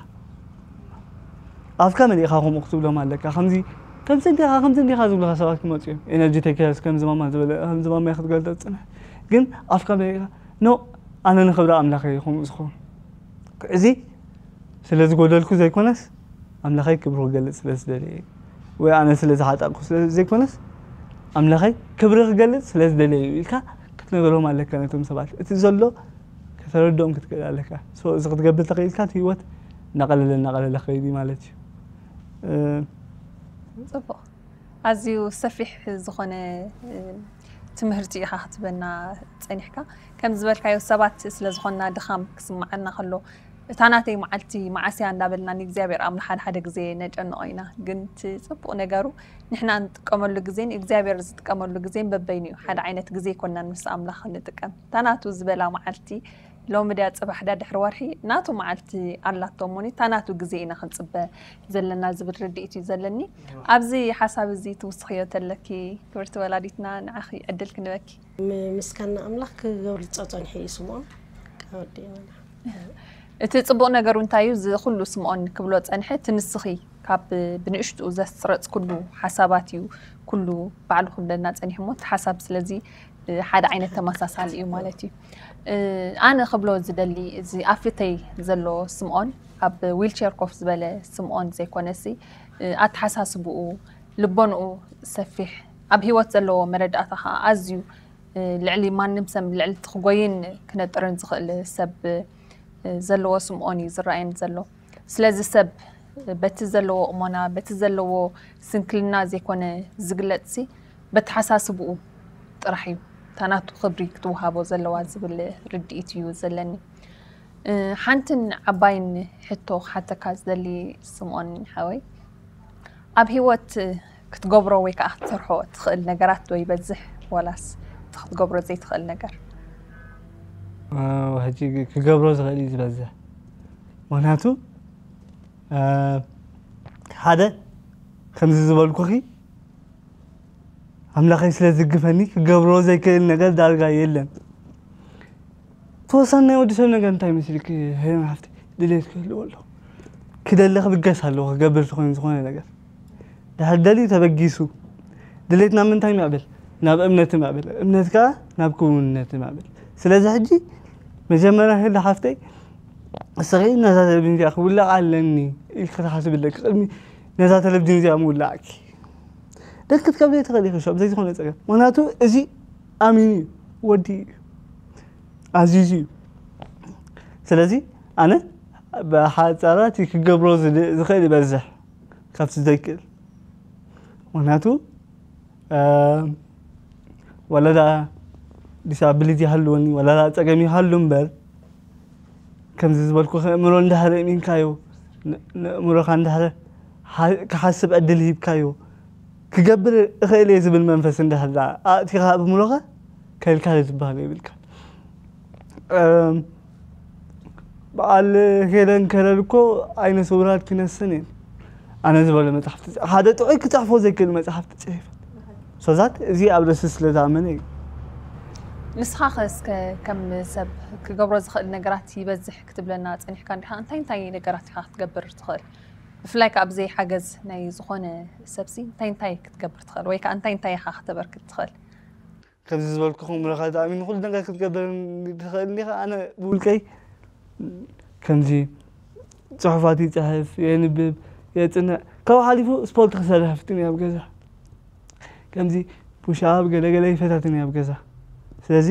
ኣፍካ መሊእኻ ከምኡ ክትብሎም ኣለካ። ከምዚ ከምዚ እንዲኻ ከምዚ እንዲኻ ዝብሉኻ ሰባት ክመፁ እዮም። ኤነርጂ ቴከርስ ከምዚ ማማ ዝበለ ከምዚ ማማ ክትገልጠ ዝፅንሕ ግን ኣፍካ መሊእኻ ኖ ኣነ ንኽብሪ ኣምላኸይ እዩ ከምኡ ዝኸውን። እዚ ስለ ዝጎደልኩ ዘይኮነስ ኣምላኸይ ክብሪ ክገልፅ ስለ ዝደለየ እዩ። ወይ ኣነ ስለ ዝሓጣቅኩ ስለ ዘይኮነስ ኣምላኸይ ክብሪ ክገልፅ ስለ ዝደለየ እዩ ኢልካ ክትነግሮም ኣለካ ነቶም ሰባት። እቲ ዘሎ ከተረድኦም ክትክእል ኣለካ። So እዚ ክትገብር ተኽኢልካ እቲ ህይወት እናቐለለ እናቐለለ ክኸይድ እዩ ማለት እዩ። እ፣ ጽቡቕ። ኣዝዩ ሰፊሕ ዝኾነ እ፣ ትምህርቲ ኢኻ ክትበና ጸኒሕካ። ከም ዝበልካዮ ሰባት ስለ ዝኾንና ድኻም ክስምዓና ከሎ እታ ናተይ መዓልቲ መዓስ እያ እንዳበልና ንእግዚኣብሔር ኣምላኽ ሓደ ሓደ ግዜ ነጨንቖ ኢና። ግን እቲ ጽቡቕ ነገሩ ንሕና እንጥቀመሉ ግዜን እግዚኣብሔር ዝጥቀመሉ ግዜን በበይኑ እዩ። ሓደ ዓይነት ግዜ ኣይኮንናን ምስ ኣምላኽ ንጥቀም። እታ ናቱ ዝበላ መዓልቲ ሎሚ ድያ ጽባሕ ድያ ድሕሪ ወርሒ ናቱ መዓልቲ ኣላቶ እሞኒ እታ ናቱ ግዜ ኢና ክንጽበ ዘለና ዝብል ርድኢት እዩ ዘለኒ። ኣብዚ ሓሳብ እዚ ትውስኽዮ ተለኪ ክብርቲ ወላዲትና ንዓኺ ዕድል ክንበኪ። ም- ምስጋና ኣምላኽ ክገብር ዝጸጸንሐ እዩ ስምዖን ወዲ ይበላ። እቲ ጽቡቕ ነገሩ እንታይ እዩ? እዚ ኩሉ ስምዖን ክብሎ ጸንሐ እቲ ንስኺ ካብ ብንእሽትኡ ዘስረጽ ኩሉ ሓሳባት እዩ ኩሉ ባዕሉ ክብለና ጸኒሑ እሞ እቲ ሓሳብ ስለዚ ሓደ ዓይነት ተመሳሳሊ እዩ ማለት እዩ። ኣነ ክብሎ ዝደሊ እዚ ኣፍልተይ ዘሎ ስምዖን ኣብ ዊልቸር ኮፍ ዝበለ ስምዖን ዘይኮነሲ ኣተሓሳስብኡ ልቦንኡ ሰፊሕ ኣብ ህይወት ዘለዎ መረዳእታ ከዓ ኣዝዩ ልዕሊ ማንም ሰብ ልዕሊ እቲ ክጎይን ክነጥርን ዝኽእል ሰብ ዘለዎ ስምዖን እዩ ዝረኣየኒ ዘሎ። ስለዚ ሰብ በቲ ዘለዎ እሞና በቲ ዘለዎ ስንክልና ዘይኮነ ዝግለጽሲ በተሓሳስብኡ ጥራሕ እዩ እታ ናቱ ክብሪ ክትወሃቦ ዘለዋ ዝብል ርድኢት እዩ ዘለኒ። ሓንትን ዓባይን ሕቶ ክሓተካ ዝደሊ ስምዖን ሓወይ ኣብ ህይወት ክትገብሮ ወይ ከዓ ክትሰርሖ ትኽእል ነገራት ዶ ይበዝሕ ዋላስ እቲ ክትገብሮ ዘይትኽእል ነገር? ሕጂ ክገብሮ ዝኽእል እዩ ዝበዝሕ። ምክንያቱ ሓደ ከምዚ ዝበልኩኺ ኣምላኸይ ስለ ዝግፈኒ ክገብሮ ዘይክእል ነገር ዳርጋ የለን። ተወሳኒ ናይ ወዲ ሰብ ነገር እንታይ መስልክ ሄለን ሓፍቲ ድሌት ክህልዎ ኣለዎ ክደሊ ክብገስ ኣለዎ ክገብር ዝኾነ ዝኾነ ነገር ድሕር ደልዩ ተበጊሱ ድሌት ናብ ምንታይ ምዕብል ናብ እምነት ምዕብል እምነት ከዓ ናብ ክውንነት ምዕብል ስለዚ ሕጂ መጀመርያ ህሊ ሓፍተይ እስኺ ነዛ ተለቪዥን እዚኣ ክውላዕ ኣለኒ ኢልክ ክትሓስብ ኣለክ ቅድሚ ነዛ ተለቪዥን እዚኣ ምውላዕኪ ደክ ክትከብደ ትኽእል ኢኺ ሸብ ዘይዝኾነ ፀገም ምክንያቱ እዚ ኣሚን እዩ ወዲ እዩ ኣዚዙ እዩ ስለዚ ኣነ ብሓፃራት ክገብሮ ዝኽእል ይበዝሕ ካብቲ ዘይክእል ምክንያቱ ወለዳ ዲስኣቢሊቲ ይሃልወኒ ወለዳ ፀገም ይሃሉ እምበር ከምዚ ዝበልኩ ኣእምሮ እንዳሃረ እሚንካዮ ንእምሮኻ እንዳሃረ ክሓስብ ዕድል ሂብካዮ ክገብር እኽእል እየ ዝብል መንፈስ እንዳሃላ ኣእቲኻ ኣእምሮኻ ከልካ ዝበሃል የብልካ በዓል ሄለን ከለል እኮ ኣይነ ስውራት ክነስን እየን ኣነ ዝበሎ መፅሓፍ ሓደ ጥዑይ ክፅሕፎ ዘይክእል መፅሓፍ ትፅሒፍ ሶዛት እዚ ኣብ ርእሲ ስለ ዝኣመነ እዩ ንስኻ ኸ እስከ ከም ሰብ ክገብሮ ዝኽእል ነገራት ይበዝሕ ክትብለና ጸኒሕካ እንዲኻ? እንታይ እንታይ ነገራት ኢኻ ክትገብር ትኽእል? ብፍላይ ከኣ ብዘይ ሓገዝ ናይ ዝኾነ ሰብሲ እንታይ እንታይ ክትገብር ትኽእል? ወይ ከኣ እንታይ እንታይ ኢኻ ከተበርክት ትኽእል? ከምዚ ዝበልኩኹም ምረኻ ተኣሚኑ ኩሉ ነገር ክትገብር ትኽእል እንዲኻ። ኣነ ብውልቀይ ከምዚ ፅሑፋት ይፅሕፍ፣ የንብብ፣ የፅንዕ። ካብኡ ሓሊፉ ስፖርት ክሰርሕ ፍትን እየ ኣብ ገዛ። ከምዚ ፑሽኣብ ገለገለ ይፈታትን እየ ኣብ ገዛ። ስለዚ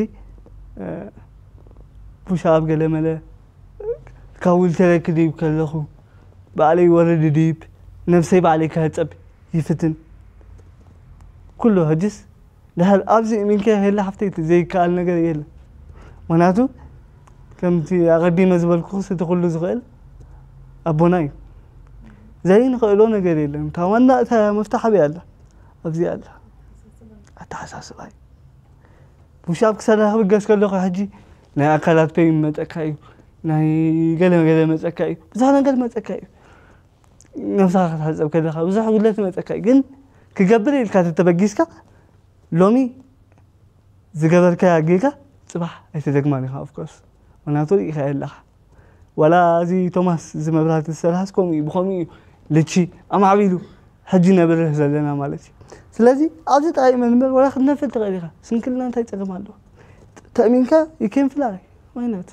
ፑሽኣብ ገለመለ ካብ ዊልቸር ክድይብ ከለኹ ባዕለይ ይወርድ ድይብ፣ ነብሰይ ባዕለይ ክህፀብ ይፍትን። ኩሉ ሕጅስ ድሕር ኣብዚ እሚንካ የለ ሓፍተይ፣ እቲ ዘይከኣል ነገር የለ። ምክንያቱ ከምቲ ኣቐዲመ ዝበልኩስ እቲ ኩሉ ዝኽእል ኣቦና እዩ። ዘይንኽእሎ ነገር የለን። እታ ዋና እታ መፍትሕ ኣበይ ኣላ? ኣብዚ ኣላ። ኣተሓሳስባ እዩ። ፑሻፕ ክሰርሕ ክብገስ ከለኹ ሕጂ ናይ ኣካላት ፔን ይመፀካ እዩ፣ ናይ ገለ ገለ መፀካ እዩ፣ ብዙሕ ነገር መፀካ እዩ። ነብስኻ ክትሓፀብ ከለኻ ብዙሕ ጉድለት ይመፀካ እዩ። ግን ክገብር ኢልካ ተተበጊስካ ሎሚ ዝገበርካያ ጌጋ ፅባሕ ኣይትደግማን ኢኻ። ኦፍኮርስ ምክንያቱ ርኢኻዮ ኣለኻ። ዋላ እዚ ቶማስ እዚ መብራህቲ ዝሰርሓስ ከምኡ እዩ፣ ብኸምኡ እዩ ልቺ ኣማዕቢሉ ሕጂ ነብርህ ዘለና ማለት እዩ። ስለዚ ኣብዚ ጥራይ እመን እምበር ዋላ ክትነፍር ትኽእል ኢኻ። ስንክልና እንታይ ፀገም ኣለዎ? ተእሚንካ you can fly, why not?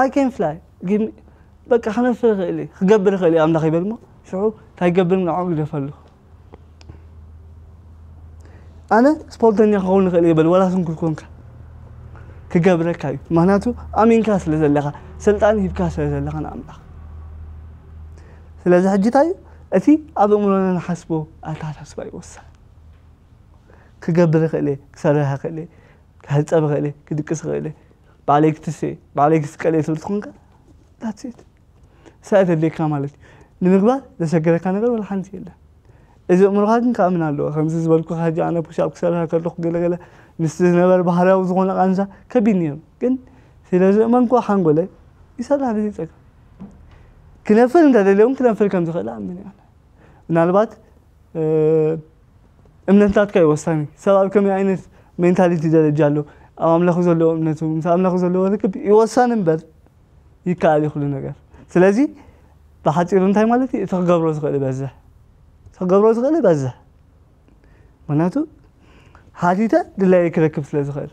I can fly ግን በቃ ክነፍር ይኽእል እየ፣ ክገብር ይኽእል እየ ኣምላኽ ይበል እሞ ሽዑ እንታይ ይገብር ንዕኡ ግደፈሉ። ኣነ ስፖርተኛ ክኸውን ይኽእል እየ በል፣ ዋላ ስንኩል ኮንካ ክገብረካ እዩ። ምክንያቱ ኣሚንካ ስለ ዘለኻ፣ ስልጣን ሂብካ ስለ ዘለኻ ንኣምላኽ። ስለዚ ሕጂ እንታይ እዩ እቲ ኣብ ኣእምሮና ንሓስቦ ኣተሓሳስባ እዩ ወሳኒ። ክገብር ይኽእል እየ፣ ክሰርሕ ይኽእል እየ፣ ክሕፀብ ይኽእል እየ፣ ክድቅስ ይኽእል እየ፣ ባዕለይ ክትስእ እየ፣ ባዕለይ ክስቀል እየ ትብል ትኾንካ that's it። ሰኣት የድልየካ ማለት እዩ። ንምግባር ዘሸገረካ ነገር ወላ ሓንቲ የለን። እዚ ኣእምሮኻ ግን ክኣምን ኣለዎ። ከምዚ ዝበልኩ ሕጂ ኣነ ፑሽ ኣፕ ክሰርሕ ከለኹ ገለገለ ምስቲ ዝነበረ ባህርያዊ ዝኾነ ቃንዛ ከቢድ ነይሩ። ግን ስለ ዝእመንኩ ሓንጎለይ ይሰርሕ ብዘይ ጸገም። ክነፍር እንተደልየ እውን ክነፍር ከም ዝኽእል ኣምን እየ። ምናልባት እምነት ናትካ እዩ ወሳኒ። ሰብ ኣብ ከመይ ዓይነት ሜንታሊቲ ደረጃ ኣሎ፣ ኣብ ኣምላኹ ዘለዎ እምነቱ ምስ ኣምላኹ ዘለዎ ርክብ ይወሳኒ እምበር ይከኣል እዩ ኩሉ ነገር። ስለዚ ብሓፂሩ እንታይ ማለት እዩ? እቲ ክገብሮ ዝኽእል ይበዝሕ፣ እቲ ክገብሮ ዝኽእል ይበዝሕ። ምክንያቱ ሓቲተ ድላየ ክረክብ ስለ ዝኽእል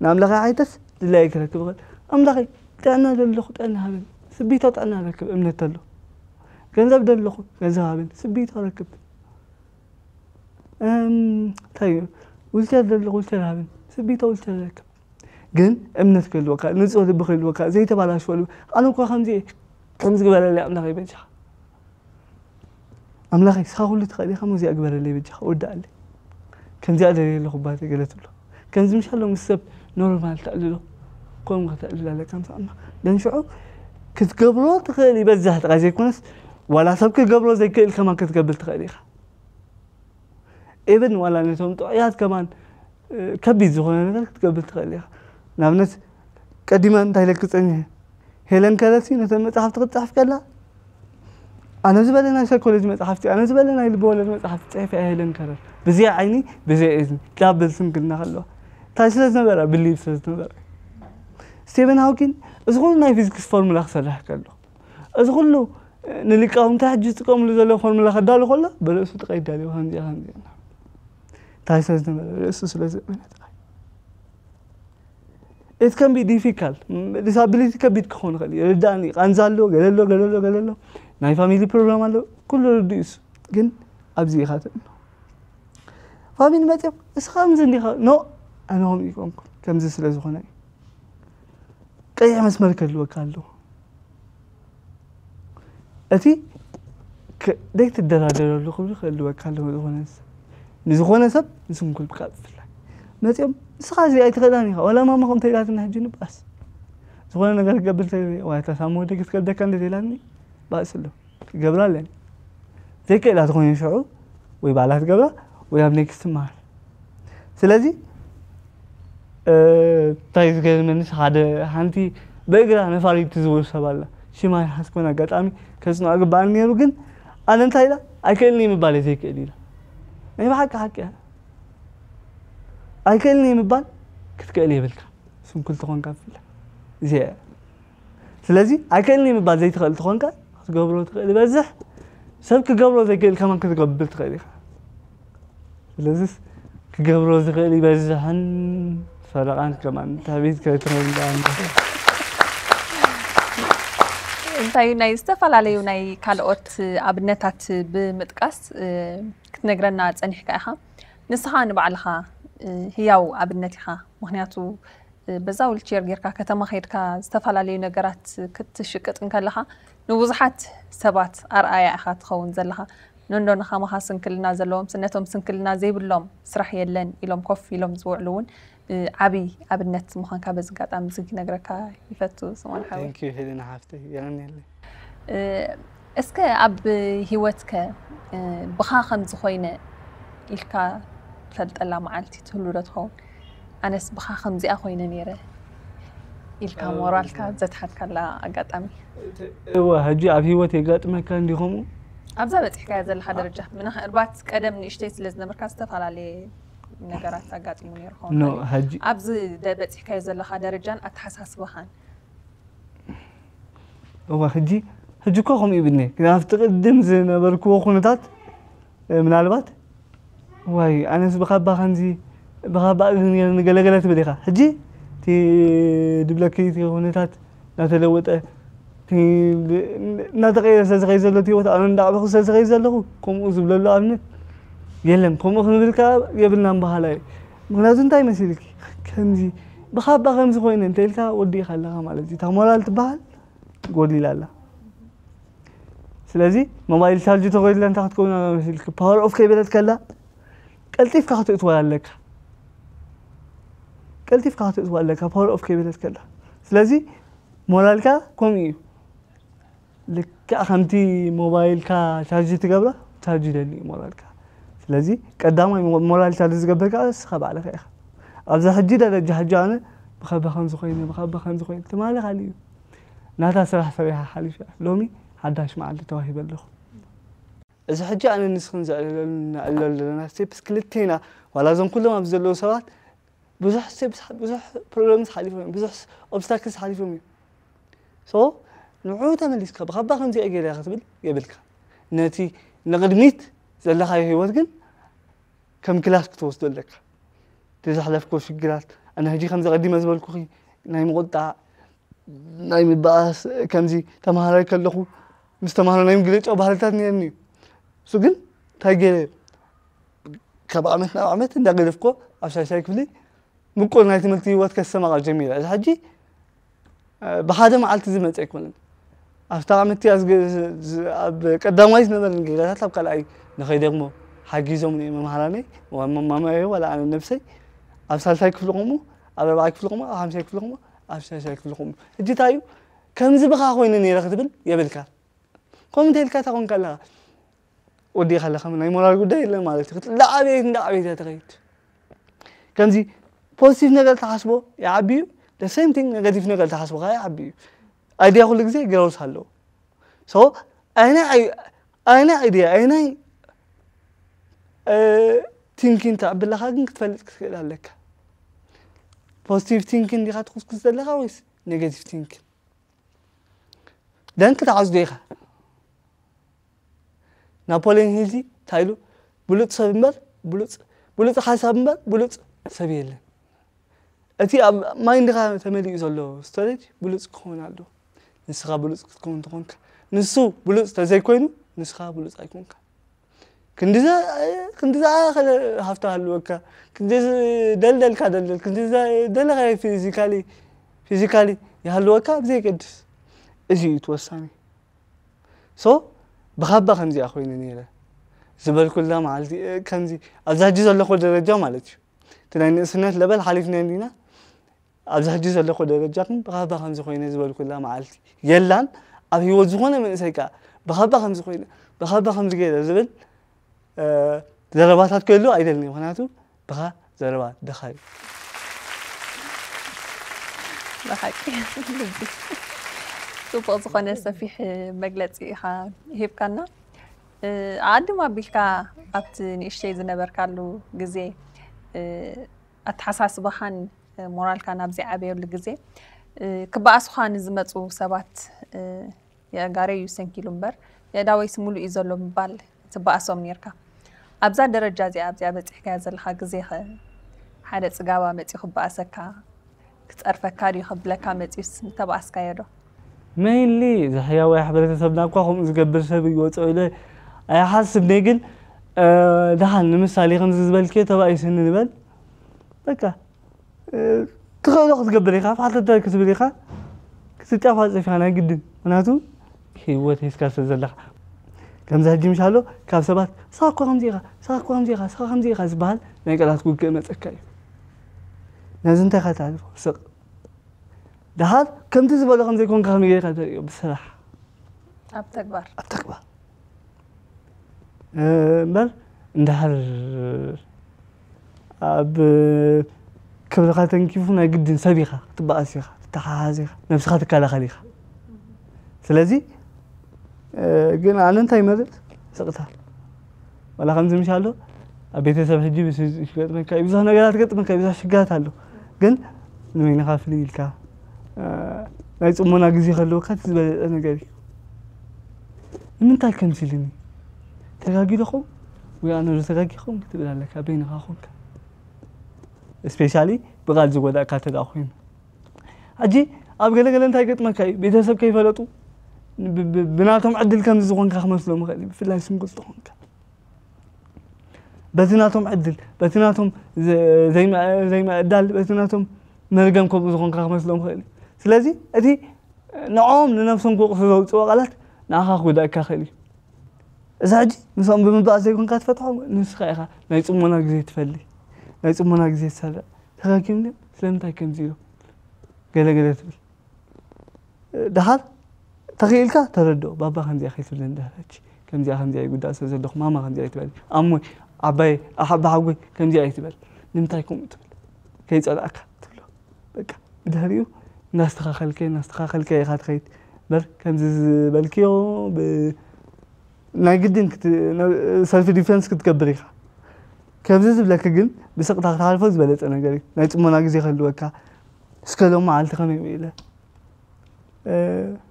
ንኣምላኸ ሓይተስ ድላየ ክረክብ ይኽእል። ኣምላኸይ ጥዕና ደለኹ ጥዕና ሃበኒ፣ ስቢቶ ጥዕና ረክብ እምነት ተሎ ገንዘብ ደለኹ ገንዘብ ሃበኒ፣ ስቢቶ ረክብ እንታይ እዩ ዊልቸር ደለኹ ዊልቸር ሃበኒ፣ ስቢቶ ዊልቸር ረክብ። ግን እምነት ክህልወካ፣ ንፁህ ልቢ ክህልወካ፣ ዘይተባላሽወሉ። ኣነ እኳ ከምዚ እየ፣ ከምዚ ግበረለይ ኣምላኸይ በጃኻ። ኣምላኸይ ስኻ ኩሉ ትኽእል ኢኻ፣ እሞ እዚኣ ግበረለይ በጃኻ፣ ወዳኣለይ። ከምዚኣ ደልየ ኣለኹ ኣባተይ ገለ ትብሎ። ከምዚ ምሻሎ ምስ ሰብ ኖርማል ተዕልሎ፣ ከምኡ ከተዕልል ኣለካ ምስ ኣምላኽ። ደን ሽዑ ክትገብሮ ትኽእል ይበዝሕ ጥራይ ዘይኮነስ፣ ዋላ ሰብ ክገብሮ ዘይክእል ከማን ክትገብር ትኽእል ኢኻ። ኢብን ዋላ ነቶም ጥዑያት ከማን ከቢድ ዝኾነ ነገር ክትገብር ትኽእል ኢኻ። ንኣብነት ቀዲመ እንታይ ኢለኪ ጸኒሐ፣ ሄለን ከለር ሲ ነተን መጻሕፍቲ ክትጽሕፍ ከላ ኣነ ዝበለ ናይ ሳይኮሎጂ መጻሕፍቲ፣ ኣነ ዝበለ ናይ ልበወለድ መጻሕፍቲ ጽሒፋ እያ ሄለን ከለር። ብዘይ ዓይኒ ብዘይ እዝኒ ዳብል ስንክልና ከለዋ እንታይ ስለ ዝነበራ? ብሊቭ ስለ ዝነበራ። ስቴቨን ሃውኪን እዚ ኩሉ ናይ ፊዚክስ ፎርሙላ ክሰርሕ ከሎ፣ እዚ ኩሉ ንሊቃውንቲ ሕጂ ዝጥቀምሉ ዘለዉ ፎርሙላ ከዳሉ ከሎ ብርእሱ ጥራይ ይዳልዮ። ከምዚኣ ከምዚኣ እንታይ ስለ ዝነበረ? ርእሱ ስለ ዝእመነ ጥራይ። It can be difficult. ዲሳቢሊቲ ከቢድ ክኾን ይኽእል እዩ። ርዳእኒ ቃንዛ ኣሎ፣ ገለ ኣሎ፣ ገለ ኣሎ፣ ገለ ኣሎ። ናይ ፋሚሊ ፕሮብለም ኣሎ። ኩሉ ርዱእ እዩ እሱ። ግን ኣብዚ ኢኻ ትእምኖ። ፋሚሊ መፅኦም እስኻ ከምዚ እንዲኻ ኖ ኣነ ከምኡ ይኮንኩ ከምዚ ስለ ዝኾነ እዩ። ቀይሕ መስመር ክህልወካ ኣለዎ። እቲ ዘይትደራደረሉ ክብሪ ክህልወካ ኣለዎ። ዝኾነ ንዝኾነ ሰብ ንስንኩል ብቃ ብፍላይ መፂኦም ንስኻ እዚ ኣይትኽእላን ኢኻ ዋላ ማማ ከምተ ኢላትና ሕጂ ንባስ ዝኾነ ነገር ክገብር ዋይታ ሳሞ ወደ ክትከብደካ እንደ ኢላኒ ባእስ ኣሎ ክገብራ ኣለኒ ዘይክእላ ተኾይኑ ሽዑ ወይ ባዕላ ትገብራ ወይ ኣብ ኔክስት ትመሃር። ስለዚ እንታይ ዝገርመንስ ሓደ ሓንቲ ብእግራ ነፋሪት ትዝውር ሰብ ኣላ ሽማ ይሓስኮን ኣጋጣሚ ከፅንዖ ግባኣኒ ነይሩ ግን ኣነ እንታይ ኢላ ኣይክእልን እዩ ምባል ዘይክእል ኢላ ናይ ብሓቂ ሓቂ እያ። ኣይክእልን እየ ምባል ክትክእል የብልካ። ስንኩል ተኾንካ ብፍላይ እዚኣ እያ። ስለዚ ኣይክእልን እየ ምባል ዘይትኽእል ተኾንካ ክትገብሮ ትኽእል ይበዝሕ። ሰብ ክገብሮ ዘይክእል ከማን ክትገብር ትኽእል ኢኻ። ስለዚስ ክገብሮ ዝኽእል ይበዝሕን ፈረቓን ከማን ትዕቢት ከይትኸውን ደኣ እንዶ። እንታይ ናይ ዝተፈላለዩ ናይ ካልኦት ኣብነታት ብምጥቃስ ክትነግረና ጸኒሕካ ኢኻ። ንስኻ ንባዕልኻ ህያው ኣብነት ኢኻ። ምኽንያቱ በዛ ዊልቸር ጌርካ ከተማ ከይድካ ዝተፈላለዩ ነገራት ክትሽቅጥ እንከለኻ ንብዙሓት ሰባት ኣርኣያ ኢኻ ትኸውን ዘለኻ። ነንዶ ንኻማኻ ስንክልና ዘለዎም ነቶም ስንክልና ዘይብሎም ስራሕ የለን ኢሎም ኮፍ ኢሎም ዝውዕሉ እውን ዓብይ ኣብነት ምዃንካ በዚ ኣጋጣሚ እዚ ክነግረካ ይፈቱ ስሞን ሓወይ። Thank you ሄሌና ሓፍተይ፣ የቐንየለይ። እስከ ኣብ ሂወትከ ብኻ ከምዚ ኮይነ ኢልካ ትፈልጠላ መዓልቲ ትህሉ ዶ ትኸውን? ኣነስ ብኻ ከምዚኣ ኮይነ ነይረ ኢልካ ሞራልካ ዘትሓትካላ ኣጋጣሚ? እወ፣ ሕጂ ኣብ ሂወት የጋጥመካ እንዲ ከምኡ። ኣብዛ በፂሕካዮ ዘለኻ ደረጃ ምናልባት ቀደም ንእሽተይ ስለ ዝነበርካ ዝተፈላለየ ነገራት ኣጋጢሙ ነይሩ ክኸውን ኖ ይኽእል እዩ። ሕጂ ኣብዚ ደ- በፂሕካዮ ዘለኻ ደረጃን ኣተሓሳስባኻን እወ ሕጂ ሕጂ እኮ ከምኡ ይብልኒ ግን ኣብቲ ቅድም ዝነበርክዎ ኩነታት እ፣ ምናልባት ዋይ ኣነስ ብኻባ ከምዚ ብኻባ እግሪ ነይርኒ ገለገለ ትብል ኢኻ። ሕጂ እቲ ድብለኪ እቲ ኩነታት እናተለወጠ እቲ እናተቐየረ ስለ ዝኸይድ ዘሎ እቲ ህይወት ኣነ እንዳዕበኹ ስለ ዝኸይድ ዘለኹ ከምኡ ዝብለሉ ኣብነት የለን። ከምኡ ክንብል ከዓ የብልናን በሃላይ እዩ። ምክንያቱ እንታይ መሲልኪ ከምዚ ብኻባ ከምዚ ኮይነ እንተ ኢልካ ወዲእኻ ኣለኻ ማለት እዩ። እታ ሞራል ትበሃል ጎዲላ ኣላ። ስለዚ ሞባይል ቻርጅ ተጎዲላ እንታይ ክትከውን ኣላ መሲልኪ? ፓወር ኦፍ ከይበለት ከላ ቀልጢፍካ ክትእትዋ ኣለካ። ቀልጢፍካ ክትእትዋ ኣለካ ፓወር ኦፍ ከይበለት ከላ። ስለዚ ሞራልካ ከምኡ እዩ። ልክዕ ከምቲ ሞባይልካ ቻርጅ ትገብራ ቻርጅ ይደሊ እዩ ሞራልካ። ስለዚ ቀዳማይ ሞ- ሞራል ቻርጅ ዝገብር ከዓ ንስኻ ባዕልኻ ኢኻ። ኣብዚ ሕጂ ደረጃ ሕጂ ኣነ ብኸባ ከምዚ ኮይነ ብኸባ ከምዚ ኮይነ ትማሊ ካሊእ እዩ። ናታ ስራሕ ሰሪሓ ሓሊፋ እያ። ሎሚ ሓዳሽ መዓልቲ ተዋሂበ ኣለኹ። እዚ ሕጂ ኣነ ንስኽን ዘዕልለሉ ነዕልለሉ ዘለና ስቴፕስ ክልቴና ዋላ እዞም ኩሎም ኣብዚ ዘለዉ ሰባት ብዙሕ ስቴፕስ ብዙሕ ፕሮብለምስ ሓሊፎም እዮም። ብዙሕ ኦብስታክልስ ሓሊፎም እዮም። ሶ ንዑ ተመሊስካ ብኻባ ከምዚኣ ገይረ ክትብል የብልካ። ነቲ ንቕድሚት ዘለኻዮ ህይወት ግን ከም ክላስ ክትወስዶ ኣለካ። እቲ ዘሕለፍክዎ ሽግራት ኣነ ሕጂ ከምዚ ቀዲመ ዝበልኩኺ ናይ ምቑጣዕ ናይ ምበኣስ ከምዚ ተምሃራይ ከለኹ ምስ ተምሃሮ ናይ ምግልጫው ባህልታት ነይርኒ እዩ። እሱ ግን እንታይ ገይረ ካብ ዓመት ናብ ዓመት እንዳገደፍኮ ኣብ ሻሻይ ክፍሊ ምቁር ናይ ትምህርቲ ህይወት ከስተማቐር ጀሚረ። እዚ ሕጂ ብሓደ መዓልቲ ዝመፀ ኣይኮነን። ኣብታ ዓመት እቲኣ ዝገ- ዝ- ኣብ ቀዳማይ ዝነበረን ጌጋታት ኣብ ካልኣይ ንኸይደግሞ ሓጊዞምኒ እዮም መምሃራነይ፣ ማማየ ዋላ ኣነ ነብሰይ ኣብ ሳልሳይ ክፍሊ ከምኡ፣ ኣብ ራብዓይ ክፍሊ ከምኡ፣ ኣብ ሓምሳይ ክፍሊ ከምኡ፣ ኣብ ሻሻይ ክፍሊ ከምኡ። ሕጂ እንታይ እዩ ከምዚ ብኻ ኮይነ ነይረ ክትብል የብልካ። ከምኡ እንተ ኢልካ እንታይ ኮንካ ኣለኻ? ወዲእካ ኣለኻ ናይ ሞራል ጉዳይ የለን ማለት እዩ። ክትላ ዓብየት እንዳ ዓብየት እያ ትኸይድ። ከምዚ ፖዚቲቭ ነገር ተሓስቦ ይዓቢ እዩ። The same thing negative ነገር ተሓስቦ ከዓ ይዓቢ እዩ። ኣይድያ ኩሉ ግዜ ግሮውስ ኣለዎ። So ኣይናይ ኣይ- ኣይናይ ኣይድያ ኣይናይ ቲንኪን ተዕብለካ ግን ክትፈልጥ ክትክእል ኣለካ። ፖዚቲቭ ቲንኪን ዲኻ ትኩስኩስ ዘለካ ወይስ ኔጋቲቭ ቲንኪን? ደን ክትዓዝዶ ኢኻ። ናፖሊዮን ሂል እንታይ ኢሉ? ብሉፅ ሰብ እምበር ብሉፅ ብሉፅ ሓሳብ እምበር ብሉፅ ሰብ የለን። እቲ ኣብ ማይንድኻ ተመሊኡ ዘሎ ስቶሬጅ ብሉፅ ክኸውን ኣለዎ። ንስኻ ብሉፅ ክትከውን እንተኾንካ ንሱ ብሉፅ ተዘይኮይኑ ንስኻ ብሉፅ ኣይኮንካ። ክንዲ ዝኣኸለ ሃፍቲ ሃልወካ፣ ክንዲ ደልደልካ ደልደል፣ ክንዲ ደለኻዮ ፊዚካሊ ፊዚካሊ ይሃልወካ ብዘይገድስ እዚ እዩ እቲ ወሳኒ። ሶ ብኻባ ከምዚኣ ኮይነ ነይረ ዝበልኩላ መዓልቲ ከምዚ ኣብዛ ሕጂ ዘለኹ ደረጃ ማለት እዩ። እቲ ናይ ንእስነት ለበል ሓሊፍና እንዲና ኣብዚ ሕጂ ዘለኹ ደረጃ ግን ብኻባ ከምዚ ኮይነ ዝበልኩላ መዓልቲ የላን። ኣብ ህይወት ዝኾነ መንእሰይ ከዓ ብኻባ ከምዚ ኮይነ ብኻባ ከምዚ ገይረ ዝብል ዘረባታት ክህሉ ኣይደልን። ምክንያቱ ብኻ ዘረባ ድኻ እዩ። ብሓቂ ጽቡቕ ዝኾነ ሰፊሕ መግለፂ ኢኻ ሂብካና። ኣቐድም ኣቢልካ ኣብቲ ንእሽተይ ዝነበርካሉ ግዜ ኣተሓሳስባኻን ሞራልካ ናብ ዘይዓበየሉ ግዜ ክበኣሱኻ ንዝመፁ ሰባት የእጋረይ እዩ ሰንኪሉ እምበር የእዳወይስ ሙሉእ እዩ ዘሎ ምባል ትበኣሶም ነይርካ። ኣብዛ ደረጃ እዚኣ ኣብዚኣ በፂሕካያ ዘለኻ ግዜ ኸ ሓደ ፅጋባ መፂኡ ክበኣሰካ ክፀርፈካ ድዩ ከብለካ መፂኡስ ምተበኣስካዮ ዶ? ሜይሊ ዝሕያዋይ ሕብረተሰብና እኳ ከምኡ ዝገብር ሰብ ይወፅኦ ኢለ ኣይሓስብኒ። ግን ደሓን ንምሳሌ ከምዚ ዝበልክዮ ተባኢስኒ ንበል በቃ ትኽእሎ ክትገብር ኢኻ፣ ፋሕተተ ክትብል ኢኻ፣ ክትጫፋጨፍ ኢኻ ናይ ግድን። ምክንያቱ ህይወት ሒዝካ ስለ ዘለኻ ከምዚ ሕጂ ምሽ ኣሎ ካብ ሰባት ስኻ እኮ ከምዚ ኢኻ፣ ስኻ እኮ ከምዚ ኢኻ፣ ስኻ ከምዚ ኢኻ ዝበሃል ናይ ቃላት ውግእ መፀካ እዩ። ነዚ እንታይ ኢኻ ተሕልፎ? ስቕ ደሓር ከምቲ ዝበሎ ከም ዘይኮንካ ከመይ ጌርካ ተርእዮ? ብስራሕ ኣብ ተግባር ኣብ ተግባር እምበር እንድሕር ኣብ ክብርኻ ተንኪፉ ናይ ግድን ሰብ ኢኻ ክትበኣስ ኢኻ ክትተሓሓዝ ኢኻ ነብስኻ ትከላኸል ኢኻ። ስለዚ ግን ኣነ እንታይ ይመርፅ ስቕታ ዋላ ከምዚ ምሽ ኣሎ ኣብ ቤተሰብ ሕጂ ብስዚ ክገጥመካ እዩ ብዙሕ ነገራት ገጥመካ እዩ ብዙሕ ሽግራት ኣሎ ግን ንበይንኻ ፍልይ ኢልካ ናይ ፅሞና ግዜ ከለወካ እቲ ዝበለፀ ነገር እዩ። ንምንታይ ከምዚ ኢሉኒ ተጋጊ ዶ ኸውን ወይ ኣነ ዶ ተጋጊ ኸውን ክትብል ኣለካ በይንኻ ኮንካ especially ብቓል ዝጎዳእካ ተዳ ኮይኑ ሕጂ ኣብ ገለገለ እንታይ ገጥመካ እዩ ቤተሰብ ከይፈለጡ ብናቶም ዕድል ከምዚ ዝኾንካ ክመስሎም ይኽእል እዩ ብፍላይ ስንግል ዝኾንካ በቲ ናቶም ዕድል በቲ ናቶም ዘይምዕዳል በቲ ናቶም መርገም ከምኡ ዝኾንካ ክመስሎም ይኽእል እዩ ስለዚ እቲ ንዕኦም ንነብሶም ክወቕሱ ዘውፅኦ ቃላት ንዓኻ ክጎዳእካ ይኽእል እዩ እዚ ሕጂ ምስኦም ብምባእ ዘይኮንካ ትፈትሖም ንስኻ ኢኻ ናይ ፅሞና ግዜ ትፈሊ ናይ ፅሞና ግዜ ትሰርዕ ተጋጊም ድዮም ስለምንታይ ከምዚ ኢሎም ገለገለ ትብል ደሓር ተኽኢልካ ተረድኦ ባባ ከምዚኣ ከይትብለኒ ደሕረች ከምዚኣ ከምዚኣ ይጉዳእ ስለ ዘለኹ ማማ ከምዚኣ ይትበል ኣሞይ ዓባይ ኣሓባሓጎይ ከምዚኣ ይትበል ንምንታይ ከምኡ ትብል ከይፀላእካ ትብሎ በቃ ብድሕሪኡ እናስተኻኸልከ እናስተኻኸልከ ኢኻ ትኸይድ በር ከምዚ ዝበልክዮ ናይ ግድን self defense ክትገብር ኢኻ ከምዚ ዝብለክ ግን ብስቕታ ክትሓልፎ ዝበለፀ ነገር እዩ ናይ ፅሞና ግዜ ከልወካ እስከ ሎም መዓልቲ ከመይ ውኢለ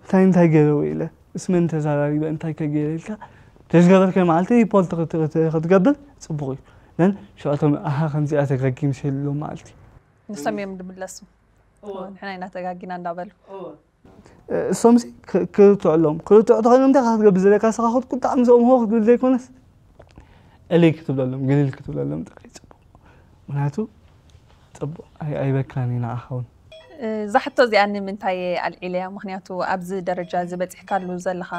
እንታይ እንታይ ገይረ ውኢለ ምስ መን ተዛራሪበ እንታይ ከገይረ ኢልካ ተዝገበርከ መዓልቲ ሪፖርት ክትገብር ፅቡቕ እዩ ን ሽዕቶም ኣሃ ከምዚኣ ተጋጊምሽ ሎም መዓልቲ ንሶም እዮም ድምለሱ ንሕና ኢና ተጋጊና እንዳበሉ እሶምሲ ክርትዑ ኣለዎም ክርትዑ ተኮይኖም እንታይ ክትገብር ዘለካ ስኻ ክትቁጣዕ ምስኦም ሆ ክትብል ዘይኮነስ እልይ ክትብለሎም ግልል ክትብለሎም ጥራይ ፅቡቕ ምክንያቱ ፅቡቕ ኣይበካን እዩ ንዓኻ እውን እዛ ሕቶ እዚኣ ንምንታይ ኣልዒለያ ምክንያቱ ኣብዚ ደረጃ እዚ በፂሕካሉ ዘለካ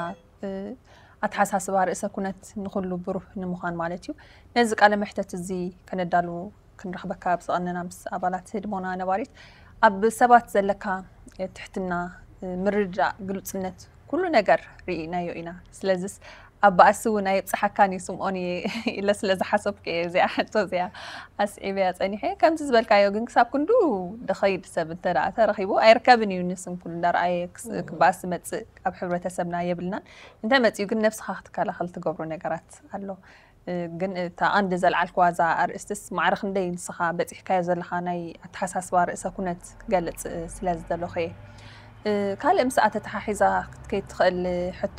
ኣተሓሳስባ ርእሰ ኩነት ንኩሉ ብሩህ ንምዃን ማለት እዩ ነዚ ቃለ መሕተት እዚ ከነዳሉ ክንረኽበካ ኣብ ዝቐነና ምስ ኣባላት ህድሞና ነባሪት ኣብ ሰባት ዘለካ ትሕትና ምርድዳእ ግሉፅነት ኩሉ ነገር ርኢናዮ ኢና ስለዚስ ኣብ ባእሲ እውን ኣይብፅሓካን እዩ ስምኦን እየ ኢለ ስለ ዝሓሰብኩ እየ እዚኣ ሕቶ እዚኣ ኣስዒበያ ፀኒሐ ከምዚ ዝበልካዮ ግን ክሳብ ክንዱ ደኸይድ ሰብ እንተ ደኣ ተረኺቡ ኣይርከብን እዩ ንስም ኩሉ እንዳረኣየ ክስ- ክበኣስ ዝመፅእ ኣብ ሕብረተሰብና የብልናን እንታይ መፅኡ ግን ነብስኻ ክትከላኸል ትገብሮ ነገራት ኣሎ ግን እታ ቀንዲ ዘልዓልክዋ እዛ ኣርእስትስ ማዕረ ክንደይ ንስኻ በፂሕካዮ ዘለኻ ናይ ኣተሓሳስባ ርእሰ ኩነት ክገልፅ ስለ ዝደለኹ እየ ካልእ ምስኣ ተተሓሒዛ ክትከይድ ትኽእል ሕቶ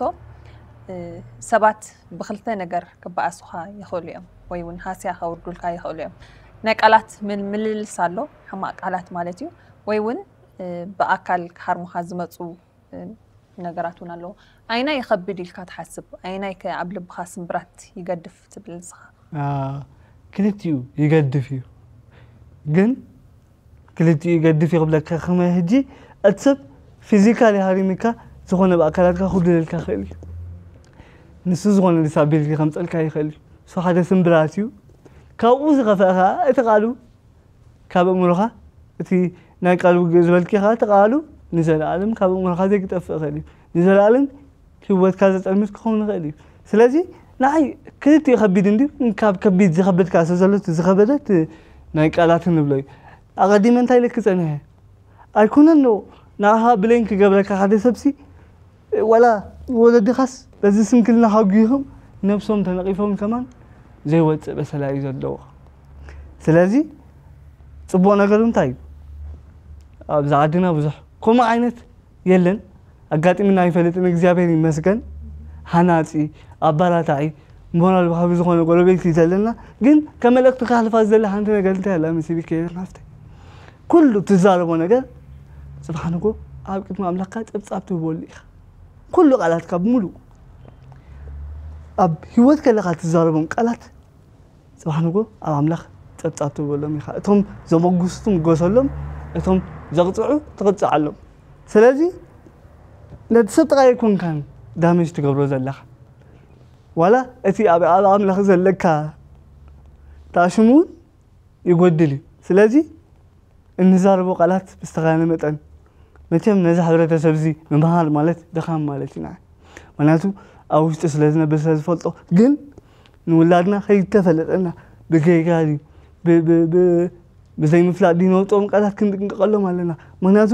ሰባት ብክልተ ነገር ክበኣሱኻ ይኽእሉ እዮም ወይ እውን ሃስያ ከውርዱልካ ይኽእሉ እዮም ናይ ቃላት ምልልስ ኣሎ ሕማቕ ቃላት ማለት እዩ ወይ እውን ብኣካል ክሃርሙኻ ዝመፁ ነገራት እውን ኣለዎ ኣይናይ ይኸብድ ኢልካ ትሓስብ ኣይናይ ከ ኣብ ልብኻ ስምብራት ይገድፍ ትብል ንስኻ ክልቲኡ ይገድፍ እዩ ግን ክልቲኡ ይገድፍ ይኽብለካ ከመይ ሕጂ እቲ ሰብ ፊዚካሊ ሃሪምካ ዝኾነ ብኣካላትካ ክጉድለልካ ይኽእል እዩ ንሱ ዝኾነ ዲሳቢሊቲ ከምፀልካ ይኽእል እዩ እሱ ሓደ ስምብራት እዩ ካብኡ ዝኸፈአ ከዓ እቲ ቃሉ ካብ ኣእምሮኻ እቲ ናይ ቃል ውግእ ዝበልኪ ኸዓ እቲ ቃሉ ንዘለኣለም ካብ ኣእምሮኻ ዘይክጠፍእ ይኽእል እዩ። ንዘለኣለም ህይወትካ ዘጠልምት ክኸውን ይኽእል እዩ። ስለዚ ንዓይ ክልቲኡ ከቢድ እንድዩ፣ ግን ካብ ከቢድ ዝኸብድ ከኣ ስለ ዘሎ እቲ ዝኸበደ እቲ ናይ ቃላት ንብሎ እዩ። ኣቐዲመ እንታይ ኢለኪ ጸኒሐ? ኣይኮነን ዶ ንዓኻ ብሌን ክገብረካ ሓደ ሰብሲ ዋላ ወለድኻስ በዚ ስንክልና ሃጒሆም ነብሶም ተነቒፎም ከማን ዘይወፅእ በሰላ እዩ ዘለዎ። ስለዚ ጽቡቕ ነገር እንታይ እዩ? ኣብዚ ዓድና ብዙሕ ከምኡ ዓይነት የለን። ኣጋጢምና ኣይፈልጥን። እግዚኣብሔር ይመስገን። ሃናጺ፣ ኣባላታዒ፣ ሞራል ወሃቢ ዝኾነ ጎረቤት እዩ ዘለና። ግን ከም መልእኽቲ ከሕልፋ ዝደሊ ሓንቲ ነገር እንታይ ኣላ መሲልኪ ናፍተይ? ኩሉ ትዛረቦ ነገር ጽባሕ ንጎ ኣብ ቅድሚ ኣምላኽካ ጸብጻብ ትህበሉ ኢኻ። ኩሉ ቃላትካ ብምሉእ ኣብ ህይወት ከለኻ ትዛረቦም ቃላት ጽባሕ ንጎ ኣብ ኣምላኽ ጸብጻብ ትህበሎም ኢኻ። እቶም ዘመጉሱ ትምጎሰሎም፣ እቶም ዘቕጽዑ ትቕጽዓሎም። ስለዚ ነቲ ሰብ ጥራይ ኣይኮንካን ዳሜጅ ትገብሮ ዘለኻ። ዋላ እቲ ኣብ ኣብ ኣምላኽ ዘለካ ታሽሙ እውን ይጎድል እዩ። ስለዚ እንዛረቦ ቃላት ብዝተኻነ መጠን መቸም ነዚ ሕብረተሰብ እዚ ምምሃር ማለት ድኻም ማለት ኢና። ምክንያቱ ኣብ ውሽጢ ስለ ዝነብር ስለ ዝፈልጦ፣ ግን ንውላድና ከይተፈለጠና ብጌጋ ድዩ ብ- ብ- ብ- ብዘይምፍላጥ ድዩ ነውፅኦም ቃላት ክንጥንቀቐሎም ኣለና። ምክንያቱ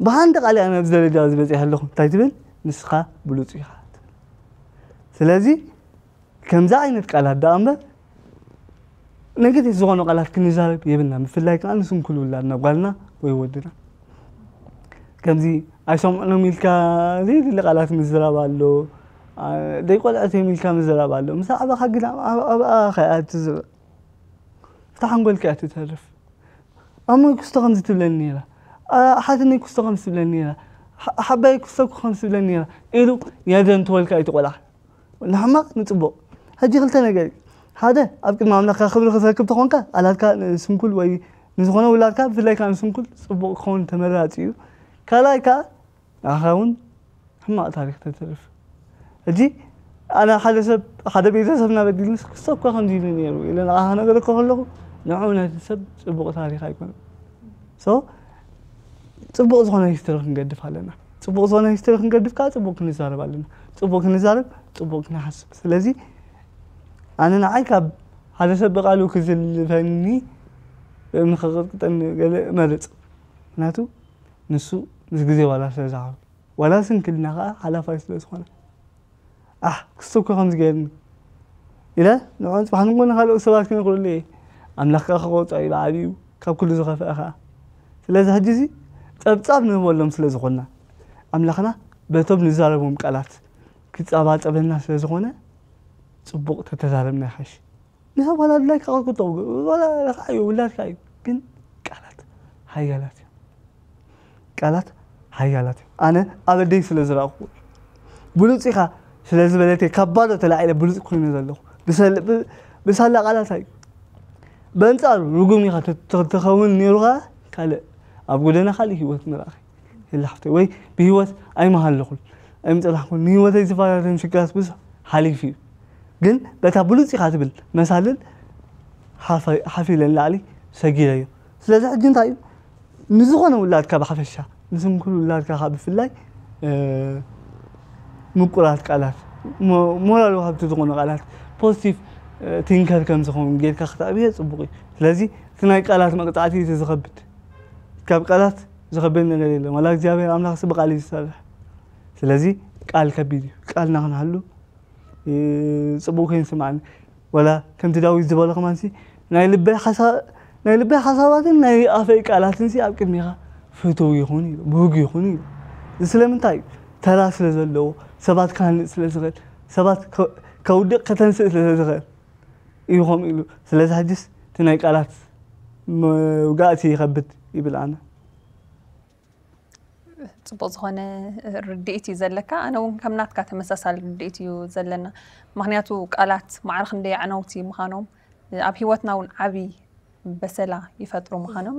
ብሓንቲ ቃል እያ ናብዚ ደረጃ እዚ በፂሐ ኣለኹ። እንታይ ትብል? ንስኻ ብሉፅ ኢኻ ትብል። ስለዚ ከምዚ ዓይነት ቃላት ደኣ እምበር ኔጌቲቭ ዝኾኑ ቃላት ክንዛረብ የብልና። ብፍላይ ከዓ ንስንኩል ውላድና ጓልና ወይ ወድና ከምዚ ኣይሰምዑን ኢልካ ዘይድሊ ቃላት ምዝራብ ኣሎ። ደይ ቆልዐት እዮም ኢልካ ምዝራብ ኣሎ። ምስ ኣዕበኻ ግን ኣብኣ ከኣ ትዝርእ እታ ሓንጎልካ እያ ትተርፍ። ኣሞይ ክስቶ ከምዚ ትብለኒ ነይራ፣ ሓትነይ ክስቶ ከምዚ ትብለኒ ነይራ፣ ሓባይ ክስቶ ከምዚ ትብለኒ ነይራ ኢሉ የደንትወልካ እዩ እቲ ቆልዓ። ንሕማቕ ንጽቡቕ። ሕጂ ክልተ ነገር እዩ። ሓደ ኣብ ቅድሚ ኣምላኽካ ክብሪ ክትረክብ ተኾንካ ኣላትካ ንስንኩል ወይ ንዝኾነ ውላድካ ብፍላይ ከዓ ንስንኩል ጽቡቕ ክኸውን ተመራጺ እዩ። ካልኣይ ከዓ ንዓኻ እውን ሕማቕ ታሪኽ ተትርፍ። ሕጂ ኣነ ሓደ ሰብ ሓደ ቤተሰብና በዲልንስ ክስቶ እኳ ከምዚ ኢሉ ነይሩ ኢለ ንዓኻ ነገረካ ከለኹ ንዕኡ ነቲ ሰብ ጽቡቕ ታሪኽ ኣይኮነን። ሶ ጽቡቕ ዝኾነ ሂስትሪ ክንገድፍ ኣለና። ጽቡቕ ዝኾነ ሂስትሪ ክንገድፍ ከዓ ጽቡቕ ክንዛረብ ኣለና። ጽቡቕ ክንዛረብ፣ ጽቡቕ ክንሓስብ። ስለዚ ኣነ ንዓይ ካብ ሓደ ሰብ ብቃሉ ክዝልፈኒ ብእምኒ ክቕጥቅጠኒ ገለ እመርጽ። ምክንያቱ ንሱ ምስ ግዜ ዋላ ስለ ዝዓቢ ዋላ ስንክልና ከዓ ሓላፋይ ስለ ዝኾነ ኣሕ ክስቶ እኮ ከምዚ ገይርኒ ኢለ ንዕኦም ፅባሕ ንጎ ንካልኦት ሰባት ክነግረሉ እየ። ኣምላኽ ከዓ ክቆፅዖ እዩ ብዓብዩ ካብ ኩሉ ዝኸፍአ ከዓ። ስለዚ ሕጂ እዚ ፀብፃብ ንህበሎም ስለ ዝኾንና ኣምላኽና በቶም ንዛረቦም ቃላት ክፀባፀበና ስለ ዝኾነ ፅቡቕ ተተዛረብና ይሓይሽ። ንሰብ ዋላ ድላይካ ክትቁጠቡ ዋላ ረኽዓዮ ውላድካ እዩ። ግን ቃላት ሓያላት እዮም። ቃላት ሓያላት እዮም። ኣነ ኣብ ኣደይ ስለ ዝረኣኹ ብሉፅ ኢኻ ስለ ዝበለተይ ካብ ባዶ ተላዒለ ብሉፅ ኮይኑ ዘለኹ ብሳላ ቃላት እዩ። በንፃሩ ርጉም ኢኻ ተኸውን ነይሩኻ ካልእ ኣብ ጎደና ካልእ ህይወት ንረኣኺ። የለ ሓፍተይ ወይ ብህይወት ኣይመሃለኹን ኣይምፀናሕኩን ንህይወተይ ዝፈታተን ሽግራት ብዙሕ ሓሊፉ እዩ። ግን በታ ብሉፅ ኢኻ ትብል መሳልል ሓፊለ ንላዕሊ ሰጊረዮ። ስለዚ ሕጂ እንታይ እዩ ንዝኾነ ውላድካ ብሓፈሻ ንስንኩል ውላድካ ካብ ብፍላይ ምቁራት ቃላት ሞራል ወሃብቲ ዝኾኑ ቃላት ፖዚቲቭ ቲንከር ከም ዝኸውን ጌርካ ክትዕብዮ ፅቡቅ እዩ። ስለዚ እቲ ናይ ቃላት መቅፃዕቲ እቲ ዝኸብድ ካብ ቃላት ዝኸብድ ነገር የለን። ዋላ እግዚኣብሔር ኣምላኽ ሲ ብቃል እዩ ዝሰርሕ። ስለዚ ቃል ከቢድ እዩ። ቃልና ክንሃሉ ጽቡቕ ኮይኑ ይስምዓኒ። ወላ ከምቲ ዳዊት ዝበሎ ከማንሲ ናይ ልበይ ሓሳ- ናይ ልበይ ሓሳባትን ናይ ኣፈይ ቃላትን ሲ ኣብ ቅድሜኻ ፍቱው ይኹን ኢሉ፣ ብህጉ ይኹን ኢሉ። እዚ ስለምንታይ እዩ? ተራ ስለ ዘለዎ፣ ሰባት ክሃንጽ ስለ ዝኽእል፣ ሰባት ከ- ከውድቕ ከተንስእ ስለ ዝኽእል እዩ ከምኡ ኢሉ። ስለዚ ሕጅስ እቲ ናይ ቃላት መውጋእቲ ይኸብድ ይብል ኣነ። ፅቡቅ ዝኾነ ርድኢት እዩ ዘለካ። ኣነ እውን ከም ናትካ ተመሳሳሊ ርድኢት እዩ ዘለና። ምክንያቱ ቃላት ማዕረ ክንደይ ኣዕነውቲ ምዃኖም ኣብ ሂወትና እውን ዓብይ በሰላ ይፈጥሩ ምዃኖም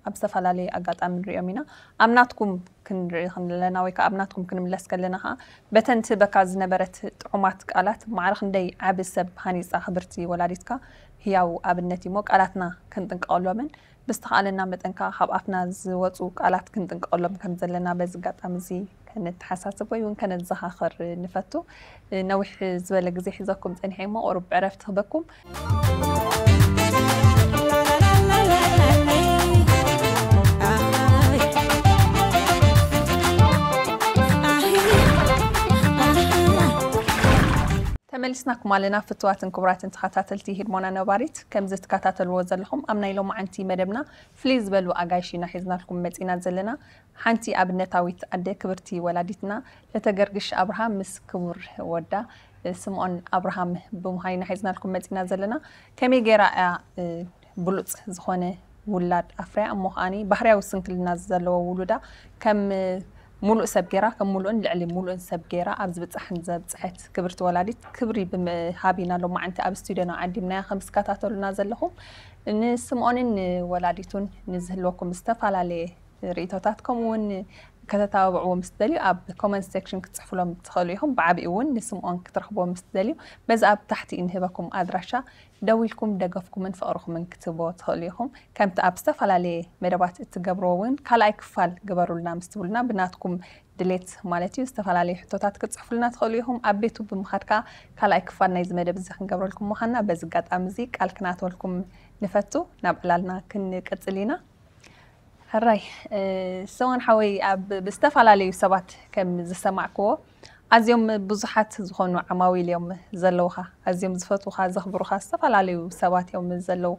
ኣብ ዝተፈላለየ ኣጋጣሚ ንሪኦም ኢና። ኣብ ናትኩም ክንርኢ ከለና ወይ ከዓ ኣብ ናትኩም ክንምለስ ከለና ከዓ በተን ትህበካ ዝነበረት ጥዑማት ቃላት ማዕረ ክንደይ ዓቢ ሰብ ሃኒፃ ክብርቲ ወላዲትካ ህያው ኣብነት እዩሞ ቃላትና ክንጥንቀቐሎምን ብዝተኻእለና መጠን ከዓ ካብ ኣፍና ዝወፁ ቃላት ክንጥንቀቐሎም ከም ዘለና በዚ ኣጋጣሚ እዚ ከነተሓሳስብ ወይ እውን ከነዘኻኽር ንፈቱ። ነዊሕ ዝበለ ግዜ ሒዘኩም ፀኒሐ እሞ ቁሩብ ዕረፍቲ ክበኩም። መሊስናኩም ኣለና ፍትዋትን ክቡራትን ተኸታተልቲ ሂድሞና ነባሪት። ከምዚ ትከታተልዎ ዘለኹም ኣብ ናይ ሎማዓንቲ መደብና ፍልይ ዝበሉ ኣጋይሽ ኢና ሒዝናልኩም መጺና ዘለና። ሓንቲ ኣብነታዊት ኣደ ክብርቲ ወላዲትና ለተገርግሽ ኣብርሃም ምስ ክቡር ወዳ ስምኦን ኣብርሃም ብምዃን ኢና ሒዝናልኩም መጺና ዘለና። ከመይ ገይራ እያ ብሉጽ ዝኾነ ውላድ ኣፍርያ እሞ ከዓኒ ባህርያዊ ስንክልና ዘለዎ ውሉዳ ከም ሙሉእ ሰብ ገይራ ከም ሙሉእን ልዕሊ ሙሉእን ሰብ ገይራ ኣብ ዝብጻሕን ዘብጽሐት ክብርቲ ወላዲት ክብሪ ብምሃብ ኢና ሎማዓንቲ ኣብ ስቱድዮና ዓዲምናያ። ከም ዝከታተሉና ዘለኹም ንስምኦንን ንወላዲቱን ንዝህልወኩም ዝተፈላለየ ርእይቶታት ከምኡ እውን ከተተባብዕዎ ምስ ትደልዩ ኣብ ኮመንት ሴክሽን ክትፅሕፉሎም ትኽእሉ ኢኹም። ብዓብኡ እውን ንስምኦን ክትረኽብዎ ምስ ትደልዩ በዚ ኣብ ታሕቲ እንህበኩም ኣድራሻ ደዊልኩም ደገፍኩምን ፍቕርኹምን ክትህብዎ ትኽእሉ ኢኹም። ከምቲ ኣብ ዝተፈላለየ መደባት እትገብርዎ እውን ካልኣይ ክፋል ግበሩልና ምስ ትብሉና ብናትኩም ድሌት ማለት እዩ። ዝተፈላለዩ ሕቶታት ክትፅሕፉልና ትኽእሉ ኢኹም። ኣብ ቤቱ ብምኻድካ ካልኣይ ክፋል ናይዚ መደብ እዚ ክንገብረልኩም ምዃንና በዚ ኣጋጣሚ እዚ ቃል ክናትወልኩም ንፈቱ። ናብ ዕላልና ክንቅፅል ኢና። ሕራይ ሰዋን ሓወይ ኣብ ብዝተፈላለዩ ሰባት ከም ዝሰማዕክዎ ኣዝዮም ብዙሓት ዝኾኑ ዓማዊል እዮም ዘለውኻ። ኣዝዮም ዝፈትውኻ ዘኽብሩኻ ዝተፈላለዩ ሰባት እዮም ዘለዉ።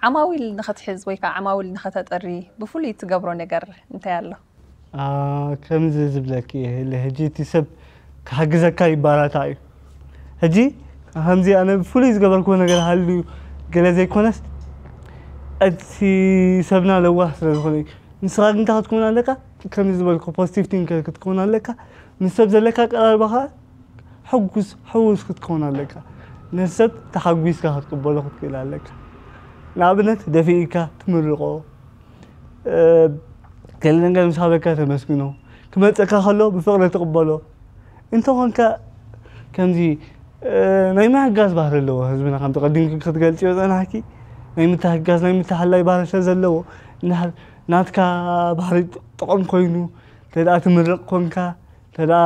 ዓማዊል ንኽትሕዝ ወይ ከዓ ዓማዊል ንኸተጥሪ ብፍሉይ ትገብሮ ነገር እንታይ ኣሎ? ከምዚ ዝብለኪ እየ፣ ሕጂ እቲ ሰብ ክሕግዘካ ይባራታ እዩ። ሕጂ ከምዚ ኣነ ብፍሉይ ዝገበርክዎ ነገር ሃልዩ ገለ ዘይኮነስ እቲ ሰብና ለዋህ ስለ ዝኾነ እዩ። ንስኻ ግን እንታይ ክትከውን ኣለካ? ከምዚ ዝበልኩ ፖዚቲቭ ቲንከር ክትከውን ኣለካ። ምስ ሰብ ዘለካ ኣቀራርባ ከዓ ሕጉስ ሕውስ ክትከውን ኣለካ። ነቲ ሰብ ተሓጒስካ ክትቅበሎ ክትክእል ኣለካ። ንኣብነት ደፊእካ ትምርቖ፣ ገለ ነገር ምስ ሃበካ ተመስግኖ፣ ክመፀካ ከሎ ብፍቕሪ ትቕበሎ። እንተኾንካ ከምዚ ናይ ምሕጋዝ ባህሪ ኣለዎ ህዝብና፣ ከምቲ ቀዲምኪ ክትገልፅዮ ዝፀናሕኪ ናይ ምትሕጋዝ ናይ ምትሓላይ ባህሪ ስለ ዘለዎ፣ እንድሕር ናትካ ባህሪ ጥቕም ኮይኑ ተደኣ ትምርቕ ኮንካ፣ ተደኣ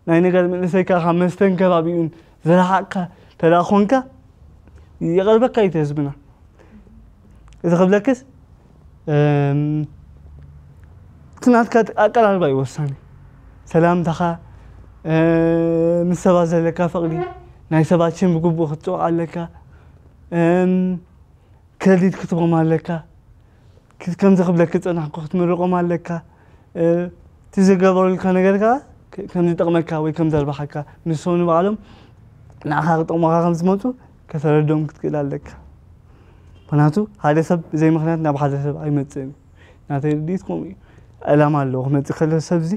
ናይ ነገር መንእሰይካ ካብ መስተን ከባቢኡን ዝረሓቕካ ተደኣ ኮንካ፣ የቐርበካ እዩ እቲ ህዝብና። እዚ ክብለክስ እቲ ናትካ ኣቀራርባ እዩ ወሳኒ። ሰላምታኻ፣ ምስ ሰባት ዘለካ ፍቕሪ፣ ናይ ሰባት ሽም ብግቡእ ክትፅውዕ ኣለካ። ክረዲት ክትቦም ኣለካ። ከምዚ ክብለክ ዝፀናሕኩ ክትምርቆም ኣለካ። እቲ ዝገበሩልካ ነገር ከዓ ከም ዝጠቕመካ ወይ ከም ዘርባሓካ ንሶም ንባዕሎም ንዓኻ ክጠቕሙኻ ከም ዝመፁ ከተረዶም ክትክእል ኣለካ። ምክንያቱ ሓደ ሰብ ብዘይ ምክንያት ናብ ሓደ ሰብ ኣይመፅእን እዩ። ናተይ ርድኢት ከምኡ እዩ። ዕላማ ኣለዎ ክመፅእ ከሎ ሰብ እዚ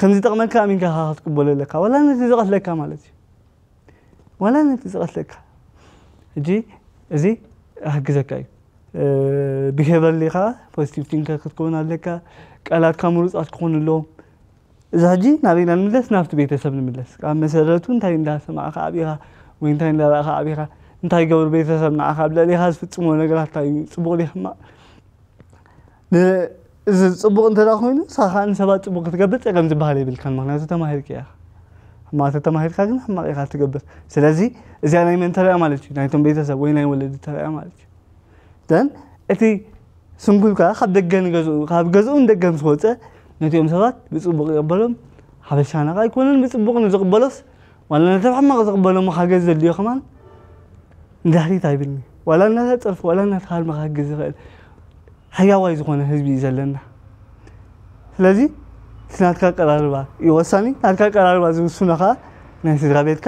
ከም ዝጠቕመካ ኣሚንካ ኢኻ ክትቅበሎ ኣለካ። ዋላ ነቲ ዝቐትለካ ማለት እዩ። ዋላ ነቲ ዝቐትለካ። ሕጂ እዚ ክሕግዘካ እዩ። ብሄቨርሊ ኢኻ ፖዚቲቭ ቲንከር ክትከውን ኣለካ። ቃላትካ ምሩፃት ክኾኑ ኣለዎም። እዚ ሕጂ ናበይና ንምለስ? ናብቲ ቤተሰብ ንምለስ። ካብ መሰረቱ እንታይ እንዳሰማዕካ ዓቢኻ ወይ እንታይ እንዳረእኻ ዓቢኻ? እንታይ ገብሩ ቤተሰብ ንዓኻ ኣብ ልዕሊኻ ዝፍፅሞ ነገራት እንታይ እዩ? ፅቡቕ ድዩ ሕማቕ? እዚ ፅቡቕ እንተ ኮይኑ ንስኻ ከዓ ንሰባት ፅቡቕ ክትገብር ፀገም ዝበሃል የብልካን። ምክንያቱ ተማሂርካ ኢኻ። ሕማቕ ተተማሂርካ ግን ሕማቕ ኢኻ ትገብር። ስለዚ እዚኣ ናይ መን ተሪኣ ማለት እዩ? ናይቶም ቤተሰብ ወይ ናይ ወለዲ ተሪኣ ማለት እዩ። ደን እቲ ስንኩል ከዓ ካብ ደገ ንገዝኡ ካብ ገዝኡ ንደገ ምስ ወፀ ነቲኦም ሰባት ብፅቡቕ ይቕበሎም። ሓበሻና ከዓ ኣይኮነን ብፅቡቕ ንዝቕበሎስ ዋላ ነቲ ሕማቕ ዝቕበሎም ሓገዝ ዘድልዮ ከማን ንድሕሪት ኣይብልኒ። ዋላ እናተፀርፈ ዋላ እናተሃርመ ክሕግዝ ዝኽእል ሕያዋይ ዝኾነ ህዝቢ እዩ ዘለና። ስለዚ እቲ ናትካ ኣቀራርባ እዩ ወሳኒ። ናትካ ኣቀራርባ ዝውስኖ ከዓ ናይ ስድራ ቤትካ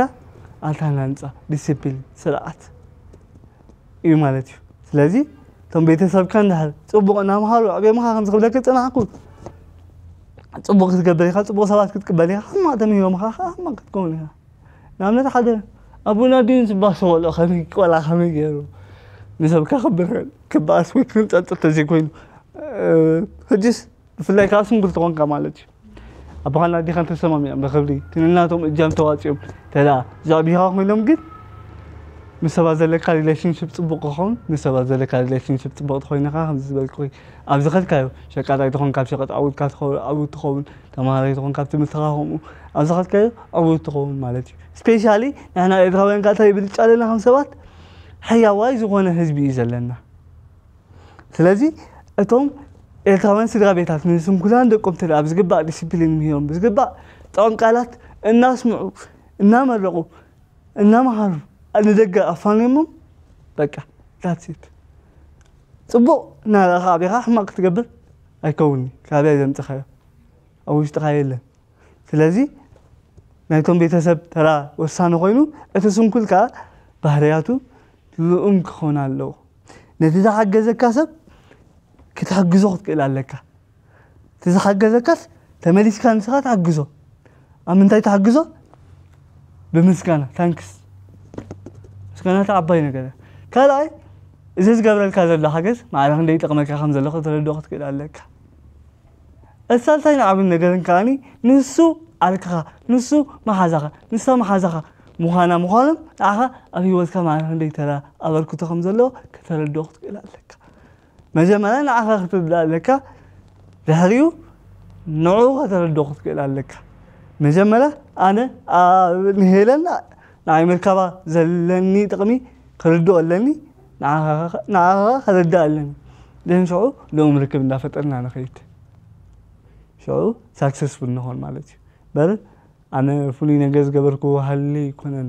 ኣተሃናንፃ፣ ዲሲፕሊን፣ ስርዓት እዩ ማለት እዩ። ስለዚ እቶም ቤተሰብካ እንድሕር ፅቡቕ እናምሃሩ ኣዕብዮምኻ ከምዚ ክብለካ ዝፀናሕኩ ፅቡቕ ክትገብር ኢኻ፣ ፅቡቕ ሰባት ክትቅበል ኢኻ፣ ሕማቕ ተምሂሮምኻ ከዓ ሕማቕ ክትከውን ኢኻ። ንኣብነት ሓደ ኣቦና ድዩ ዝባሰ ቆልዑ ከመይ ቆልዓ ከመይ ገይሩ ንሰብ ከኽብር ክበኣስ ወይ ክንፀልፅል ተዘይኮይኑ ሕጅስ ብፍላይ ከዓ ስንጉል ተኾንካ ማለት እዩ ኣቦኻን ኣዴኻን ተሰማሚዖም ብክብሪ እቲ ነናቶም እጃም ተዋፂኦም ተዳ ዘዕቢኻ ኮይኖም ግን ምስ ሰባት ዘለካ ሪሌሽንሽፕ ፅቡቅ ክኸውን ምስ ሰባት ዘለካ ሪሌሽንሽፕ ፅቡቅ ተኮይንካ ከምዚ ዝበልኩ ኣብ ዝኸድካዮ ሸቃጣይ ተኾንካ ኣብ ሸቀጥ ዕውትካ ትኸውን ተማሃራይ ተኾንካ ኣብ ትምህርትኻ ከምኡ ኣብ ዝኸድካዮ ዕውት ትኸውን ማለት እዩ ስፔሻሊ ንሕና ኤርትራውያን ከዓ እንታይ ብልጫ ኣለና ከም ሰባት ሕያዋይ ዝኾነ ህዝቢ እዩ ዘለና ስለዚ እቶም ኤርትራውያን ስድራ ቤታት ንስንኩላን ደቆም ተደኣ ብዝግባእ ዲሲፕሊን ምሂሮም ብዝግባእ ጥዑም ቃላት እናስምዑ እናመረቑ እናመሃሩ ንደገ ኣፋንዮሞም በቃ that's it። ፅቡቕ እናረኣኻ ኣቢኻ ሕማቕ ክትገብር ኣይከውንኒ። ካበይ ዘምፅኻዮ ኣብ ውሽጥኻ የለን። ስለዚ ናይቶም ቤተሰብ ተራ ወሳኒ ኮይኑ እቲ ስንኩል ከዓ ባህርያቱ ልኡም ክኸውን ኣለዎ። ነቲ ዝሓገዘካ ሰብ ክትሕግዞ ክትክእል ኣለካ። እቲ ዝሓገዘካስ ተመሊስካ ንስኻ ትሓግዞ። ኣብ ምንታይ ትሓግዞ? ብምስጋና ታንክስ። ምስጋና እቲ ዓባይ ነገር እያ። ካልኣይ እዚ ዝገብረልካ ዘሎ ሓገዝ ማዕረ ክንደይ ይጠቕመካ ከም ዘሎ ከተረድኦ ክትክእል ኣለካ። እቲ ሳልሳይ ንዓብን ነገርን ከዓኒ ንሱ ዓርክኻ፣ ንሱ መሓዛኻ፣ ንሳ መሓዛኻ ምዃና ምዃኖም ንዓኻ ኣብ ህይወትካ ማዕረ ክንደይ ተራ ኣበርክቶ ከም ዘለዎ ከተረድኦ ክትክእል ኣለካ። መጀመርያ ንዓኻ ክትርዳእ ኣለካ፣ ድሕሪኡ ንዕኡ ከተረድኦ ክትክእል ኣለካ። መጀመርያ ኣነ ኣብ ንሄለን ንዓይ ምርካባ ዘለኒ ጥቕሚ ክርድኦ ኣለኒ፣ ንዓኻ ንዓኻ ከረድእ ኣለኒ። ድሕን ሽዑ ልኡም ርክብ እንዳፈጠርና ንኸይድ። ሽዑ ሳክሰስፉል ንኾን ማለት እዩ። በር ኣነ ፍሉይ ነገር ዝገበርኩ ሃሊ ኣይኮነን።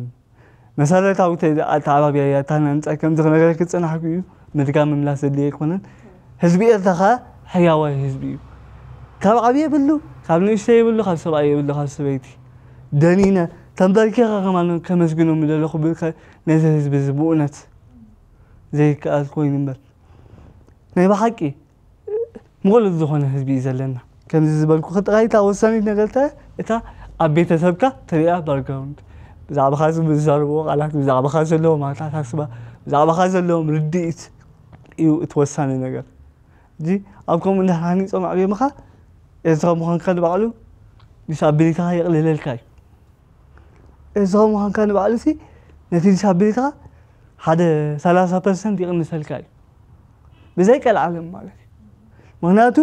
መሰረታዊ ኣተዓባብያ እያ እታ ናንጻይ ከምዚ ክነገረኪ ዝጸናሕኩ እዩ። ምድጋም ምምላስ ዘድልየ ኣይኮነን። ህዝቢ ኤርትራ ኸኣ ሕያዋይ ህዝቢ እዩ። ካብ ዓብዪ የብሉ፣ ካብ ንእሽተይ የብሉ፣ ካብ ሰብኣይ የብሉ፣ ካብ ሰበይቲ ደኒነ ተንበርኪኸ ከማን ከመስግኖም ምደለኹ ብልከ ነዚ ህዝቢ እዚ ብእውነት ዘይከኣል ኮይኑ እምበር ናይ ብሓቂ ምቕሉል ዝኾነ ህዝቢ እዩ ዘለና። ከምዚ ዝበልኩ ጥራይ እታ ወሳኒት ነገር እታ እታ ኣብ ቤተሰብካ ትሪኣ ባክግራውንድ ብዛዕባኻ ዝዛረብዎ ቃላት ብዛዕባኻ ዘለዎም ኣተሓሳስባ ብዛዕባኻ ዘለዎም ርድኢት እዩ እቲ ወሳኒ ነገር። እዚ ኣብ ከምኡ እንድሕር ሃኒፆም ኣዕብዮምኻ ኤርትራዊ ምዃንካ ንባዕሉ ዲስኣቢሊቲኻ የቕልለልካ እዩ። ኤርትራዊ ምዃንካ ንባዕሉ ሲ ነቲ ዲስኣቢሊቲኻ ሓደ ሰላሳ ፐርሰንት ይቕንሰልካ እዩ። ብዘይ ቀልዓለም ማለት እዩ። ምኽንያቱ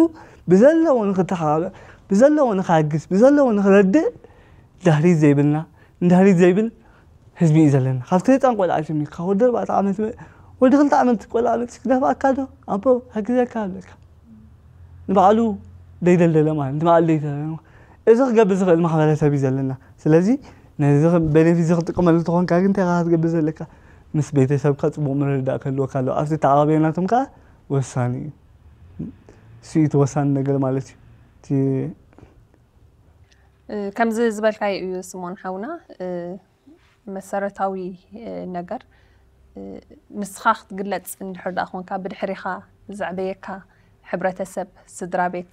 ብዘለዎ ንክተሓባበር ብዘለዎ ንክሓግዝ ብዘለዎ ንክረድእ ዳህሪት ዘይብልና ንዳህሪት ዘይብል ህዝቢ እዩ ዘለና። ካብቲ ህፃን ቆልዓ ጀሚርካ ወዲ ኣርባዕተ ዓመት ወዲ ክልተ ዓመት ቆልዓ መፅእ ክደፍኣካ ዶ ኣቦ ሓግዘካ ኣለካ ንባዕሉ ደይደልደለ ማለት ንባዕሉ ደይደለ እዚ ክገብር ዝኽእል ማሕበረሰብ እዩ ዘለና። ስለዚ ነዚ ቤኔፊት እዚ ክጥቀመሉ ተኾንካ ግን እንታይ ኢኻ ክትገብር ዘለካ? ምስ ቤተሰብካ ፅቡቕ ምርድዳእ ክህልወካ ኣለዎ። ኣብቲ ተዓባቢያ ናቶም ከዓ ወሳኒ እዩ። እሱ እዩ እቲ ወሳኒ ነገር ማለት እዩ። እቲ ከምዚ ዝበልካዮ እዩ ስሞን ሓውና። መሰረታዊ ነገር ንስኻ ክትግለፅ እንድሕር ደኣ ኮንካ ብድሕሪኻ ዘዕበየካ ሕብረተሰብ፣ ስድራ ቤት፣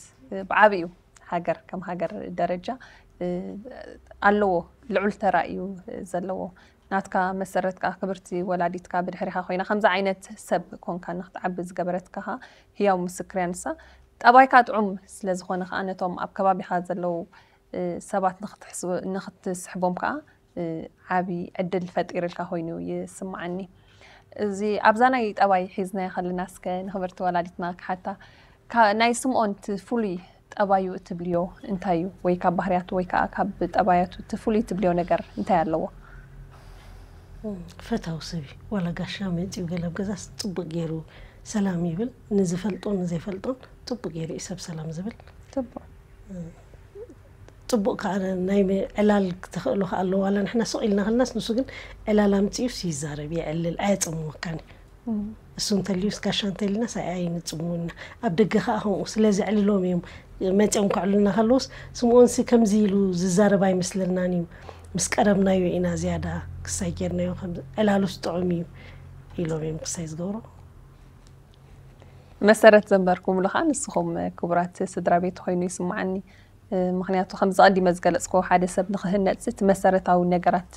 ብዓብዩ ሃገር ከም ሃገር ደረጃ ኣለዎ፣ ልዑል ተራ እዩ ዘለዎ። ናትካ መሰረት ከዓ ክብርቲ ወላዲትካ ብድሕሪኻ ኮይና ከምዚ ዓይነት ሰብ ኮንካ ንክትዓቢ ዝገበረትካ ከዓ ህያው ምስክር እያ ንሳ። ጠባይካ ጥዑም ስለዝኾነ ከዓ ነቶም ኣብ ከባቢኻ ዘለዉ ሰባት ንክትስሕቦም ከዓ ዓብዪ ዕድል ፈጢርልካ ኮይኑ ይስምዓኒ። እዚ ኣብዛ ናይ ጠባይ ሒዝናዮ ከለና እስከ ንክብርቲ ወላዲትና ክሓታ፣ ናይ ስምኦን እቲ ፍሉይ ጠባዩ እትብልዮ እንታይ እዩ? ወይ ካብ ባህርያቱ ወይ ከዓ ካብ ጠባያቱ እቲ ፍሉይ ትብልዮ ነገር እንታይ ኣለዎ? ፈታዊ ሰብ እዩ። ዋላ ጋሻ መፂኡ ገለ ኣብ ገዛስ ፅቡቅ ገይሩ ሰላም ይብል። ንዝፈልጦን ንዘይፈልጦን ፅቡቅ ገይሩ እዩ ሰብ ሰላም ዝብል። ፅቡቅ ፅቡቅ ከዓ ናይ ዕላል ተኽእሎ ከዓ ኣለዎ። ዋላ ንሕና ስቕ ኢልና ከለናስ ንሱ ግን ዕላል ኣምፂኡስ ይዛረብ፣ የዕልል፣ ኣየፅምወካን እዩ። እሱ እንተልዩስ ጋሻ እንተልናስ ኣይንፅምውና። ኣብ ደገ ከዓ ከምኡ ስለ ዘዕልሎም እዮም መፂኦም ከዕሉልና ከለውስ ስምኦንሲ ከምዚ ኢሉ ዝዛረብ ኣይመስለናን እዩ። ምስ ቀረብናዮ ኢና ዝያዳ ክሳይ ጌርናዮ። ዕላሉስ ጥዑም እዩ ኢሎም እዮም ክሳይ ዝገብሮ። መሰረት ዘንበርኩምሉ ከዓ ንስኹም ክቡራት ስድራ ቤት ኮይኑ ይስምዓኒ። ምኽንያቱ ከምዚ ቀዲመ ዝገለፅክዎ ሓደ ሰብ ንክህነፅ እቲ መሰረታዊ ነገራት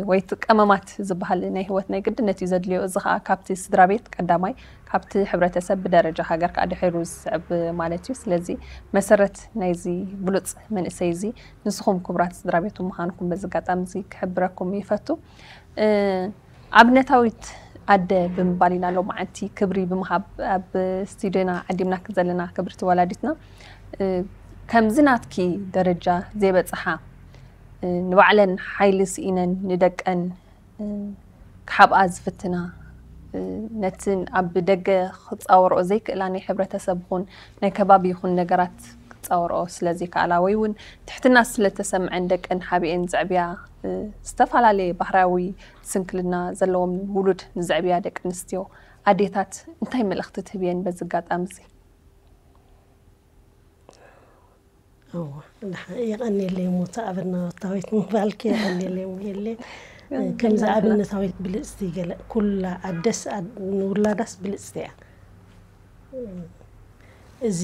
ወይ እቲ ቀመማት ዝበሃል ናይ ህይወት ናይ ግድነት እዩ ዘድልዮ። እዚ ከዓ ካብቲ ስድራ ቤት ቀዳማይ፣ ካብቲ ሕብረተሰብ ብደረጃ ሃገር ከዓ ድሒሩ ዝስዕብ ማለት እዩ። ስለዚ መሰረት ናይዚ ብሉፅ መንእሰይ እዚ ንስኹም ክቡራት ስድራ ቤቱ ምዃንኩም በዚ ኣጋጣሚ እዚ ክሕብረኩም ይፈቱ። ኣብነታዊት ኣደ ብምባል ኢና ሎማዓንቲ ክብሪ ብምሃብ ኣብ ስቱድዮና ዓዲምናኪ ዘለና ክብርቲ ወላዲትና። ከምዚ ናትኪ ደረጃ ዘይበፅሓ፣ ንባዕለን ሓይሊ ስኢነን ንደቀን ክሓብኣ ዝፍትና፣ ነቲ ኣብ ደገ ክፃወርኦ ዘይክእላ ናይ ሕብረተሰብ ይኹን ናይ ከባቢ ይኹን ነገራት ክጻወርኦ ስለ ዘይከኣላ ወይ እውን ትሕትና ስለ ተሰምዐን ደቀን ሓቢኤን ዘዕብያ፣ እ፣ ዝተፈላለየ ባህርያዊ ስንክልና ዘለዎም ውሉድ ንዘዕብያ ደቂ ኣንስትዮ ኣዴታት እንታይ መልእኽቲ ትህብየን በዚ ኣጋጣሚ እዚ? እወ፣ ደሓ-፣ የቐንየለይ እሞ፣ እቲ ኣብነታዊት ምባልኪ የቐንየለይ እሞ፣ የለ፣ ከምዚ ኣብነታዊት ብልጽቲ ገለ፣ ኩላ ኣደስ፣ ኣድ-፣ ንውላዳስ ብልጽቲ እያ። እዚ፣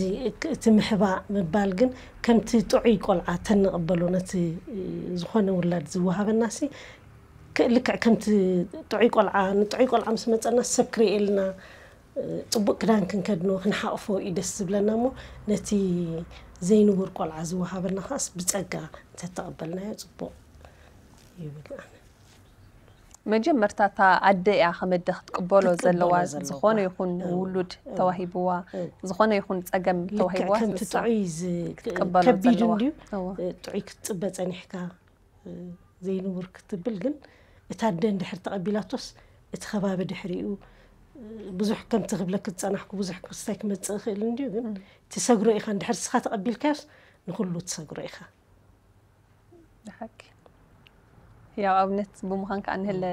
እቲ ምሕባእ ምባል ግን፣ ከምቲ ጥዑይ ቆልዓ ተንቕበሎ፣ ነቲ ዝኾነ ውላድ ዝወሃበናሲ፣ ከ-፣ ልክዕ ከምቲ ጥዑይ ቆልዓ፣ ንጥዑይ ቆልዓ ምስ መጸና ሰብ ክርእየልና፣ ጽቡቕ ክዳን ክንከድኖ፣ ክንሓቕፎ እዩ ደስ ዝብለና እሞ፣ ነቲ ዘይንቡር ቆልዓ ዝወሃበና ከኣስ ብጸጋ እንተተቐበልናዮ ጽቡቕ ይብል ኣነ። መጀመርታ እታ ኣደ እያ ከመደ ክትቅበሎ ክትቅበሎ ዘለዋ። ዘለዋ። ዝኾነ ይኹን እው፣ ውሉድ እው፣ ተዋሂብዋ፣ እው። ዝኾነ ይኹን ጸገም ልክዕ ተዋሂብዋ ከምቲ ንሳ ጥዑይ ዝ-፣ ክትቅበሎ ከቢድ ዘለዋ። እንድዩ። እዋ። ጥዑይ ክትጽበ ጸኒሕካ፣ ዘይንቡር ክትብል ግን፣ እታ ኣደ እንድሕር ተቐቢላቶስ፣ እቲ ከባቢ ድሕሪኡ ብዙሕ ከምቲ ክብለኪ ዝጸናሕኩ ብዙሕ ክስታይ ክመጽእ ይኽእል እንድዩ፣ ግን እም። ትሰግሮ ኢኻ፣ እንድሕር ንስኻ ተቐቢልካዮስ ንኹሉ ትሰግሮ ኢኻ። ብሓቂ። ያው ኣብነት ብምዃን ከኣ ንህለ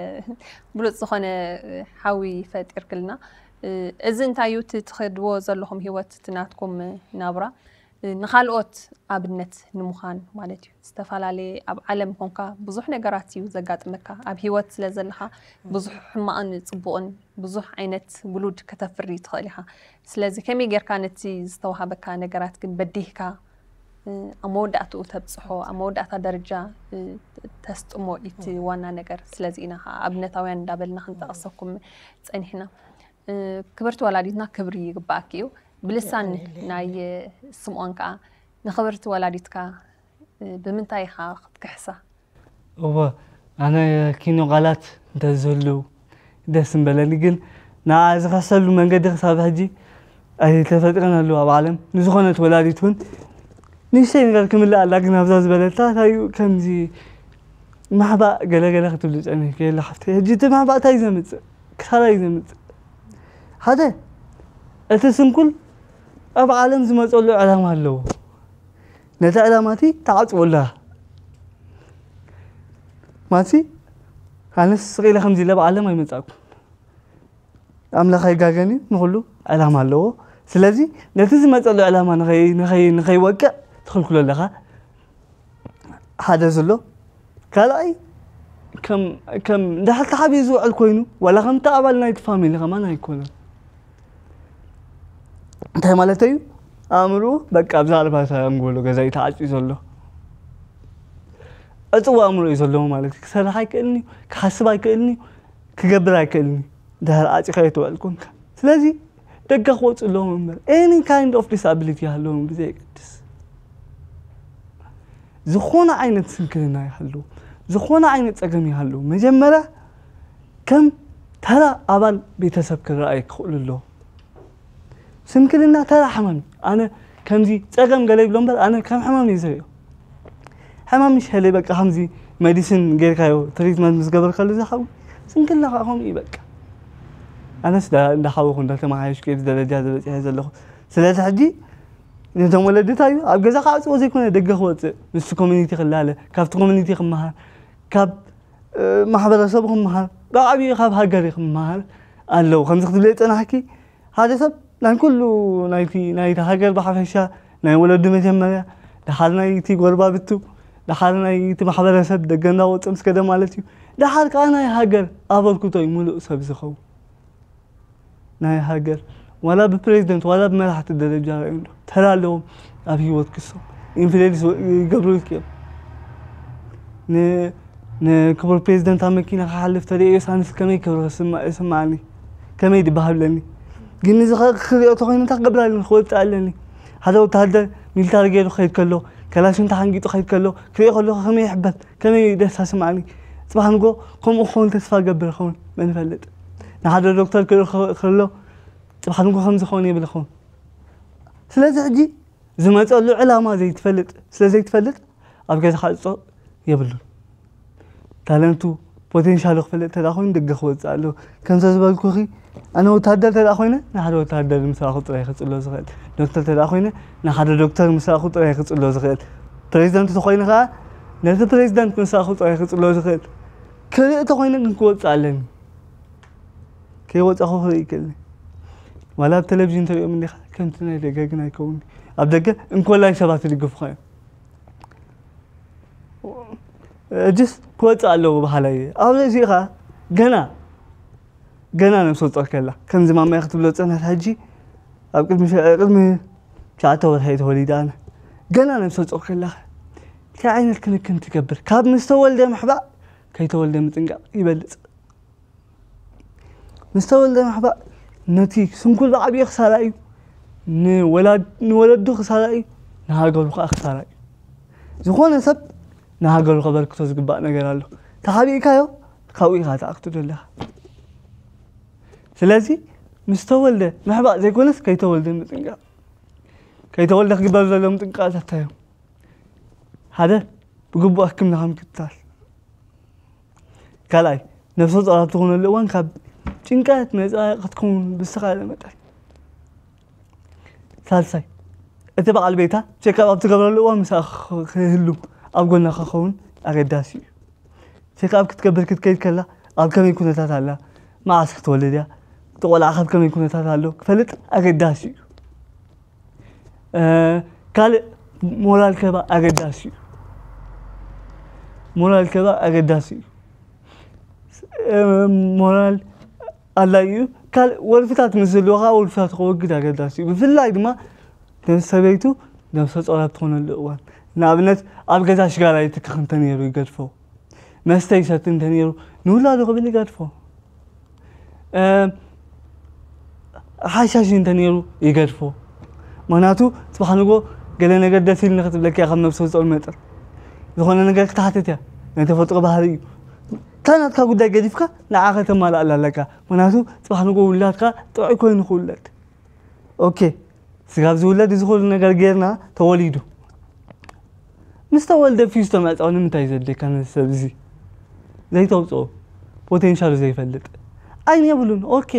ብሉጽ ዝኾነ ሓዊ ፈጢርክልና። እዚ እንታይ እዩ እቲ ትኸድዎ ዘለኹም ህይወት፣ እቲ ናትኩም ናብራ? ንኻልኦት ኣብነት ንምዃን ማለት እዩ። ዝተፈላለየ ኣብ ዓለም ኮንካ ብዙሕ ነገራት እዩ ዘጋጥመካ። ኣብ ህይወት ስለ ዘለኻ ብዙሕ ሕማቕን ጽቡቕን ብዙሕ ዓይነት ውሉድ ከተፍሪ ትኽእል ኢኻ። ስለዚ ከመይ ጌርካ ነቲ ዝተዋሃበካ ነገራት ግን በዲህካ፣ እ፣ ኣብ መወዳእትኡ ተብጽሖ፣ ኣብ መወዳእታ ደረጃ፣ እ፣ ተስጥሞ እቲ ዋና ነገር። ስለዚ ኢና ኸዓ ኣብነታውያን እንዳበልና ክንጠቕሰኩም ጸኒሕና። እ፣ ክብርቲ ወላዲትና ክብሪ ይግባኣኪ እዩ። ብልሳን የቐንየለይ። ናይ ስምኦን ከኣ ንኽብርቲ ወላዲትካ፣ እ፣ ብምንታይ ኢኻ ክትክሕሳ? እወ፣ ኣነ ኪኖ ቃላት እንተዝህሉ ደስ ምበለኒ፣ ግን ንዓ ዝኽሕሰሉ መንገዲ ክሳብ ሕጂ ኣይተፈጥረን ኣሎ ኣብ ዓለም። ንዝኾነት ወላዲት እውን ንእሽተይ ነገር ክምልእ ኣላ፣ ግን ኣብዛ ዝበለታ እንታይ እዩ ከምዚ ማሕባእ ገለ ገለ ክትብሉ ጸኒሕኪ የለ ሓፍተይ። ሕጂ እቲ ማሕባእ እንታይ እዩ ዘምጽእ? ክሳራ እዩ ዘምጽእ። ሓደ፣ እቲ ስንኩል ኣብ ዓለም ዝመጸሉ ዕላማ ኣለዎ። ነቲ ዕላማ እቲ ትዓጽዎ ኣለኻ። ማለትሲ፣ ኣነስ ስቕ ኢለ ከምዚ ኢለ ኣብ ዓለም ኣይመጻእኩን። ኣምላኽ ኣይጋገን እዩ፣ ንኹሉ ዕላማ ኣለዎ። ስለዚ፣ ነቲ ዝመጸሉ ዕላማ ንኸይ-፣ ንኸይ-፣ ንኸይወቅዕ ትኽልክሎ ኣለኻ። ሓደ ዘሎ። ካልኣይ፣ ከም፣ ከም እንድሕር ተሓቢኡ ዝውዕል ኮይኑ፣ ዋላ ከምቲ ኣባል ናይቲ ፋሚሊ ከማን ኣይኮነን። እንታይ ማለተይ እዩ? ኣእምርኡ በቃ ኣብዛ ኣርባዕተ ኣንጎሎ ገዛ እዩ ተዓጽዩ ዘሎ። ዕጽዋ ኣእምሮ እዩ ዘለዎ ማለት እዩ። ክሰርሕ ኣይክእልን እዩ፣ ክሓስብ ኣይክእልን እዩ፣ ክገብር ኣይክእልን እዩ። እንድሕር ዓጺኻዮ ትውዕል ኮንካ። ስለዚ ደገ ክወጹ ኣለዎም እምበር፣ any kind of disability ይሃለዎም ብዘየገድስ። ዝኾነ ዓይነት ስንክልና ይሃሉ፣ ዝኾነ ዓይነት ጸገም ይሃሉ፣ መጀመርያ ከም ተራ ኣባል ቤተሰብ ክረኣዩ ክኽእሉ ኣለዎም። ስንክልና ተራ ሕማም እዩ። ኣነ ከምዚ ጸገም ገለ ይብሎ እምበር፣ ኣነ ከም ሕማም እየ ዝርእዮ። ሕማም ምሽ ሄለ በቃ ከምዚ ሜዲሲን ጌርካዮ ትሪትመንት ምስ ገበርካሉ ዝሓዊ ስንክልና ከዓ ከምኡ እዩ በቃ። ኣነስ ዳ-፣ እንዳሓወኹ እንዳተመሓየሽኩ እየ እዚ ደረጃ ዝበፂሐ ዘለኹ። ስለዚ ሕጂ ነቶም ወለዲ እንታይ እዩ ኣብ ገዛ ክዓፅዎ ዘይኮነ ደገ ክወፅእ ምስቲ ኮሚኒቲ ክላለ ካብቲ ኮሚኒቲ ክመሃር ካብ እ፣ ማሕበረሰቡ ክመሃር ብዓብዩ ካብ ሃገር ክመሃር ኣለዎ። ከምዚ ክትብለ ይፀናሕኪ ሓደ ሰብ ናይ ኩሉ ናይቲ ናይቲ ሃገር ብሓፈሻ ናይ ወለዱ መጀመርያ፣ ደሓር ናይቲ ጎረባብቱ፣ ደሓር ናይቲ ማሕበረሰብ ደገ እንዳወፀ ምስ ከደ ማለት እዩ። ደሓር ከዓ ናይ ሃገር ኣበርክቶ እዩ ሙሉእ ሰብ ዝኸውን። ናይ ሃገር ዋላ ብፕሬዝደንት ዋላ ብመራሕቲ ደረጃ ርኣዮም ዶ ተራ ኣለዎም ኣብ ህይወት ክሶም ኢንፍሉዌንስ ይገብሩ እዮም። ን- ንክቡር ፕሬዝደንት ኣብ መኪና ክሓልፍ ተርእዮ ሳንስ ከመይ ክብሪ ክስማ- ይስማዓኒ ከመይ ድባሃብለኒ ግን እዚ ኸ- ክሪኦ ተኮይኑ እንታይ ክገብር ኣለኒ ክወፅእ ኣለኒ ሓደ ወታሃደር ሚሊታሪ ገይሩ ክኸይድ ከሎ ከላሽን ተሓንጊጡ ክኸይድ ከሎ ክሪኦ ከለኹ ከመይ ይሕበን ከመይ ደስታ ስምዓኒ ጽባሕ ንጎ ከምኡ ክኸውን ተስፋ ገብር ኸውን መን ይፈልጥ ንሓደ ዶክተር ክርኢ ከሎ ጽባሕ ንጎ ከምዚ ክኸውን የብል ኸውን ስለዚ ሕጂ ዝመፀሉ ዕላማ ዘይትፈልጥ ስለ ዘይትፈልጥ ኣብ ገዛኻ ዕፆ የብሉን ታለንቱ ፖቴንሻሉ ክፈልጥ ተዳ ኮይኑ ደገ ክወፅእ ኣለዎ። ከምዚ ዝበልኩኺ ኣነ ወታደር ተዳ ኮይነ ንሓደ ወታደር ምስ ረኣኹ ጥራይ ክፅሎ ዝኽእል፣ ዶክተር ተዳ ኮይነ ንሓደ ዶክተር ምስ ረኣኹ ጥራይ ክፅሎ ዝኽእል፣ ፕሬዚደንት ተኮይነ ከዓ ነቲ ፕሬዚደንት ምስ ረኣኹ ጥራይ ክፅሎ ዝኽእል። ክርኢ ተኮይነ ግን ክወፅእ ኣለኒ። ከይወፃኹ ክርኢ ይክእልኒ። ዋላ ኣብ ቴሌቪዥን ተሪኦም እንዲኻ ከምቲ ናይ ደገ ግን ኣይከውን። ኣብ ደገ እንኮላይ ሰባት ይድግፉኻ እዮም። እጅስ ክወፅእ ኣለዎ በሃላይ ኣብ ርእሲኻ ገና ገና ነብሰ ጾር ከላ ከምዚ ማማይ ክትብሎ ዝጸንሐት ሕጂ ኣብ ቅድሚ ሸ- ቅድሚ ትሽዓተ ወርሒ ተወሊዳ ኣነ ገና ነብሰ ጾር ከላ እንታይ ዓይነት ክንክን ትገብር ካብ ምስ ተወልደ ምሕባእ ከይተወልደ ምጥንቃቕ ይበልጽ። ምስ ተወልደ ምሕባእ ነቲ ስንኩል ብዓብዩ ክሳራ እዩ። ንወላድ- ንወለዱ ክሳራ እዩ። ንሃገሩ ከዓ ክሳራ እዩ። ዝኾነ ሰብ ንሃገሩ ከበርክቶ ዝግባእ ነገር ኣሎ። ተሓቢእካዮ ካብኡ ኢኻ ትኣክቱ ዘለኻ። ስለዚ ምስ ተወልደ ምሕባእ ዘይኮነስ ከይተወልደ ምጥንቃቕ። ከይተወልደ ክግበር ዘለዎም ጥንቃቐታት እንታይ እዮም? ሓደ ብግቡእ ሕክምና ምክትታል። ካልኣይ ነብሰ ጾር ኣብ ትኾነሉ እዋን ካብ ጭንቀት ነፃ ክትከውን ብዝተኻእለ መጠን። ሳልሳይ እቲ በዓል ቤታ ቼክኣፕ ኣብ ትገብረሉ እዋን ምሳኻ ክህሉ ኣብ ጎና ክኸውን ኣገዳሲ እዩ። ቼክኣፕ ክትገብር ክትከይድ ከላ ኣብ ከመይ ኩነታት ኣላ፣ መዓስ ክትወልድ እያ፣ እቲ ቆልዓ ካብ ከመይ ኩነታት ኣሎ ክፈልጥ ኣገዳሲ እዩ። ካልእ ሞራል ከባ ኣገዳሲ እዩ። ሞራል ከባ ኣገዳሲ እዩ። ሞራል ኣድላይ እዩ። ካልእ ወልፍታት ምስ ዝህልወኻ ወልፍታት ከወግድ ኣገዳሲ እዩ። ብፍላይ ድማ ነብሲ ሰበይቱ ነብሰ ጾር ኣብ ትኾነሉ እዋን ንኣብነት ኣብ ገዛ ሽጋራ ይትክኽ እንተነይሩ ይገድፎ። መስተ ይሰቲ እንተነይሩ ንውላዱ ክብል ይገድፎ። ሓሻሽ እንተነይሩ ይገድፎ። ምክንያቱ ፅባሕ ንጎ ገለ ነገር ደስ ኢልኒ ክትብለካ እያ ካብ ነብሰ ጾር መጠን ዝኾነ ነገር ክትሓትት እያ። ናይ ተፈጥሮ ባህሪ እዩ። እታ ናትካ ጉዳይ ገዲፍካ ንዓ ከተማልኣላ ኣለካ። ምክንያቱ ፅባሕ ንጎ ውላድካ ጥዑይ ኮይኑ ክውለድ። ኦኬ ስጋብ ዝውለድ እዚ ኩሉ ነገር ጌርና ተወሊዱ ምስ ተወልደ ፊስቶ መዕፀዊ ንምንታይ ዘድልየካ ነዚ ሰብ እዚ ዘይተውፅኦ ፖቴንሻሉ ዘይፈልጥ ዓይኒ የብሉን ኦኬ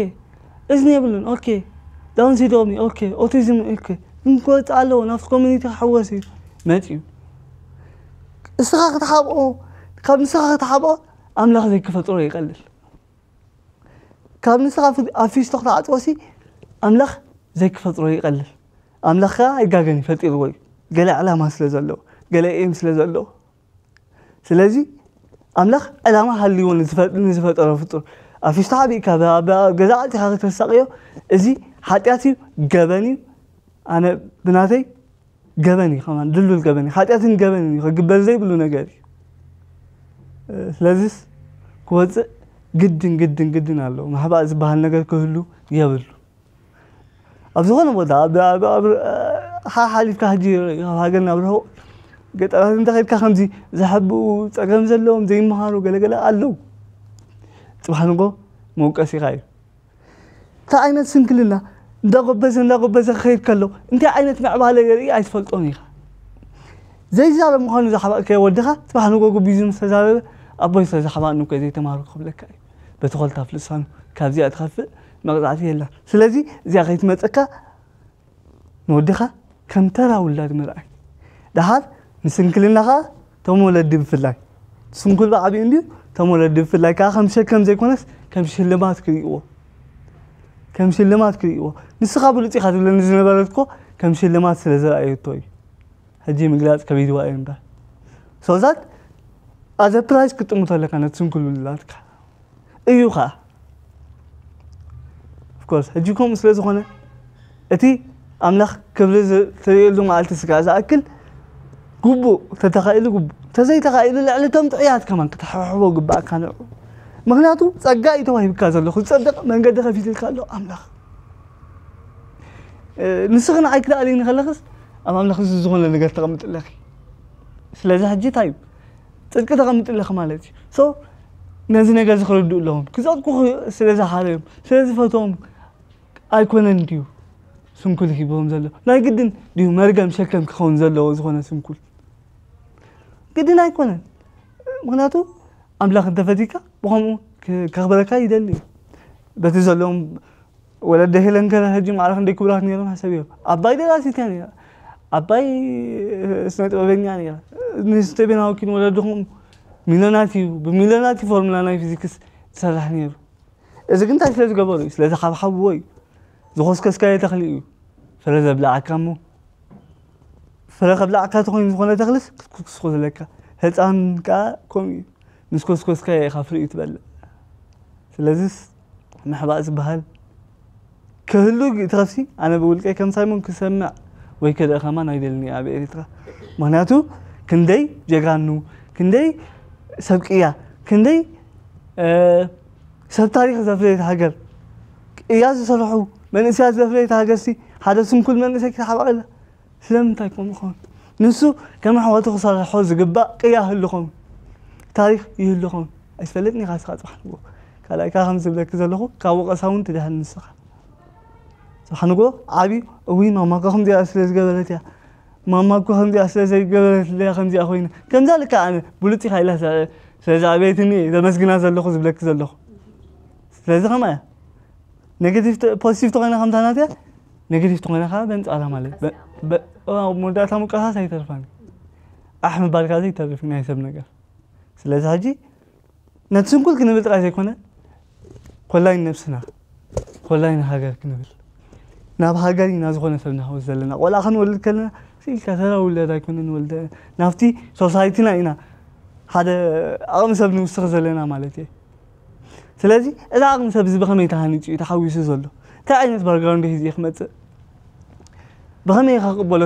እዝኒ የብሉን ኦኬ ዳውን ሲንድሮም ኦኬ ኦቲዝም ኦኬ እንክወፅእ ኣለዎ ናብቲ ኮሚኒቲ ክሕወስ እዩ መፅዩ እስኻ ክትሓብኦ ካብ ንስኻ ክትሓብኦ ኣምላኽ ዘይክፈጥሮ ይቐልል ካብ ንስኻ ኣብ ፊስቶ ክትዓፅወሲ ኣምላኽ ዘይክፈጥሮ ይቐልል ኣምላኽ ከዓ ኣይጋገን እዩ ፈጢርዎ እዩ ገለ ዕላማ ስለ ዘለዎ ገለ ኤም ስለ ዘለዎ ስለዚ ኣምላኽ ዕላማ ሃልይዎ ንዝፈጠሮ ፍጡር ኣብ ፊስቶ ሓቢእካ ገዛ ዓፂኻ ክተሳቅዮ እዚ ሓጢኣት እዩ ገበን እዩ ኣነ ብናተይ ገበን እዩ ከማን ድልዱል ገበን እዩ ሓጢኣትን ገበን እዩ ክግበር ዘይብሉ ነገር እዩ ስለዚስ ክወፅእ ግድን ግድን ግድን ኣለዎ ማሕባእ ዝበሃል ነገር ክህሉ የብሉ ኣብ ዝኾነ ቦታ ሓሓሊፍካ ሕጂ ካብ ሃገር ናብ ርሑቕ ገጠራት እንተኸድካ ከምዚ ዝሕብኡ ፀገም ዘለዎም ዘይመሃሩ ገለገለ ኣለዉ ፅባሕ ንጎ መውቀሲኻ እዩ እንታይ ዓይነት ስንክልና እንዳጎበዘ እንዳጎበዘ ክኸይድ ከሎ እንታይ ዓይነት ምዕባለ የርኢ ኣይትፈልጦን ኢኻ ዘይዛረብ ምዃኑ ዝሓባእከዮ ወድኻ ፅባሕ ንጎ ጉቢዙ ምስ ተዛረበ ኣቦይ ስለ ዝሓባእኒ እኮ ዘይተማሃርኩ ክብለካ እዩ በቲ ኮልታፍ ልሳኑ ካብዚኣ ትኸፍእ መቕፃዕቲ የላን ስለዚ እዚኣ ከይትመፀካ ንወድኻ ከም ተራ ውላድ ምርኣይ ደሓር ንስንክልና ኸዓ ቶም ወለዲ ብፍላይ ስንኩል ብዓብዩ እንድዩ ቶም ወለዲ ብፍላይ ከዓ ከም ሸከም ዘይኮነስ ከም ሽልማት ክርእይዎ ከም ሽልማት ክርእይዎ ንስኻ ብሉፅ ኢኻ ትብለኒ ዝነበረት እኮ ከም ሽልማት ስለ ዝረኣየቶ እዩ ሕጂ ምግላፅ ከቢድዋ እዩ እምበር so that as a prize ክጥምቶ ኣለካ ነቲ ስንኩል ውላድካ እዩ ከዓ of course ሕጂ ከምኡ ስለ ዝኾነ እቲ ኣምላኽ ክብሪ ትርእየሉ መዓልቲ ስጋዕ ዝኣክል ግቡእ ተተኻኢሉ ግቡእ ተዘይተኻኢሉ ልዕሊ እቶም ጥዑያት ከማን ክትሕሕቦ ግባእካ ንዑ ምክንያቱ ጸጋ እዩ ተዋሂብካ ዘሎ ክጸድቕ መንገዲ ከፊትልካ ኣሎ ኣምላኽ ንስኺ ንዓይ ክልኣልኒ ከለኽስ ኣብ ኣምላኽ እዚ ዝኾነ ነገር ተቐምጥለኺ ስለዚ ሕጂ እንታይ እዩ ጽድቂ ተቐምጥለኺ ማለት እዩ so ነዚ ነገር እዚ ክርድኡ ኣለዎም ክጸድቁ ስለ ዝሓረዮም ስለ ዝፈትዎም ኣይኮነን ድዩ ስንኩል ሂብዎም ዘሎ ናይ ግድን ድዩ መርገም ሸከም ክኸውን ዘለዎ ዝኾነ ስንኩል ግድን ኣይኮነን ምክንያቱ ኣምላኽ እንተፈቲካ ብኸምኡ ክ- ከኽብረካ ይደሊ እዩ። በቲ ዘለዎም ወለደ ሄለን ከለ ሕጂ ማዕረ ክንደይ ክቡራት ነይሮም ሓሰብ እዮም። ኣባይ ደራሲት እያ ነይራ። ኣባይ ስነ ጥበበኛ ነይራ። ንስቴቨን ሃውኪን ወለድኹም ሚልዮናት እዩ። ብሚልዮናት እዩ ፎርሙላ ናይ ፊዚክስ ዝሰርሕ ነይሩ። እዚ ግን እንታይ ስለ ዝገበሩ እዩ? ስለ ዝሓብሓብዎ እዩ። ዝኾስከስካዮ ተኽሊ እዩ ፍረ ዘብልዓካ እሞ ፍረ ከብልዓካ ተኾይኑ ዝኾነ ተኽልስ ክትኩስኩስ ዝለካ ህፃን ከዓ ከምኡ እዩ። ምስ ኮስኮስካዮ ኢኻ ፍሪኡ ትበልዕ። ስለዚስ ምሕባእ ዝበሃል ክህሉ ትኸፍሲ ኣነ ብውልቀይ ከም ሳይሞን ክሰምዕ ወይ ክርኢ ከማን ኣይደልን እየ ኣብ ኤሪትራ። ምክንያቱ ክንደይ ጀጋኑ፣ ክንደይ ሰብ ቅያ፣ ክንደይ ሰብ ታሪክ ዘፍረየት ሃገር ቅያ ዝሰርሑ መንእሰያት ዘፍረየት ሃገር ሲ ሓደ ስንኩል መንእሰይ ክትሓባቐላ ስለምንታይ ከምኡ ኸውን? ንሱ ከም ኣሕዋቱ ክሰርሖ ዝግባእ ቅያ ይህሉ ኸውን፣ ታሪክ ይህሉ ኸውን። ኣይትፈልጥን ኢኻ እስኻ ጽባሕ ንግሆ። ካልኣይ ከዓ ከም ዝብለኪ ዘለኹ ካብ ወቐሳ እውን ትድሕን ንስኻ። ጽባሕ ንግሆ ዓብዩ እዊ ማማካ ከምዚኣ ስለ ዝገበረት እያ ማማ እኮ ከምዚኣ ስለ ዘይገበረትለያ ከምዚኣ ኮይና ከምዛ ልካ ኣነ ብሉፅ ኢኻ ኢላ ስለዚ ኣበየትኒ ዘመስግና ዘለኹ ዝብለኪ ዘለኹ ስለዚ ከማ እያ ኔጌቲቭ ፖዚቲቭ ተኾይና ከምታ ናትያ ኔጌቲቭ ተኾይና ከዓ በንፃራ ማለት መወዳእታ ሙቀሳስ ኣይተርፋን ኣሕ ምባልካ ዘይተርፍ ናይ ሰብ ነገር ስለዚ ሕጂ ነቲ ስንኩል ክንብል ጥራይ ዘይኮነ ኮላይ ነብስና ኮላይ ንሃገር ክንብል ናብ ሃገር ኢና ዝኾነ ሰብ ንሃወስ ዘለና ቆልዓ ክንወልድ ከለና ስኢልካ ተራ ውለድ ኣይኮነ ንወልደ ናብቲ ሶሳይቲና ኢና ሓደ ኣቕሚ ሰብ ንውስኽ ዘለና ማለት እየ ስለዚ እዚ ኣቕሚ ሰብ እዚ ብኸመይ ተሃኒፁ እዩ ተሓዊሱ ዘሎ እንታይ ዓይነት ባክግራውንድ ሒዙ እዩ ክመፅእ ብኸመይ ኢኻ ክቕበሎ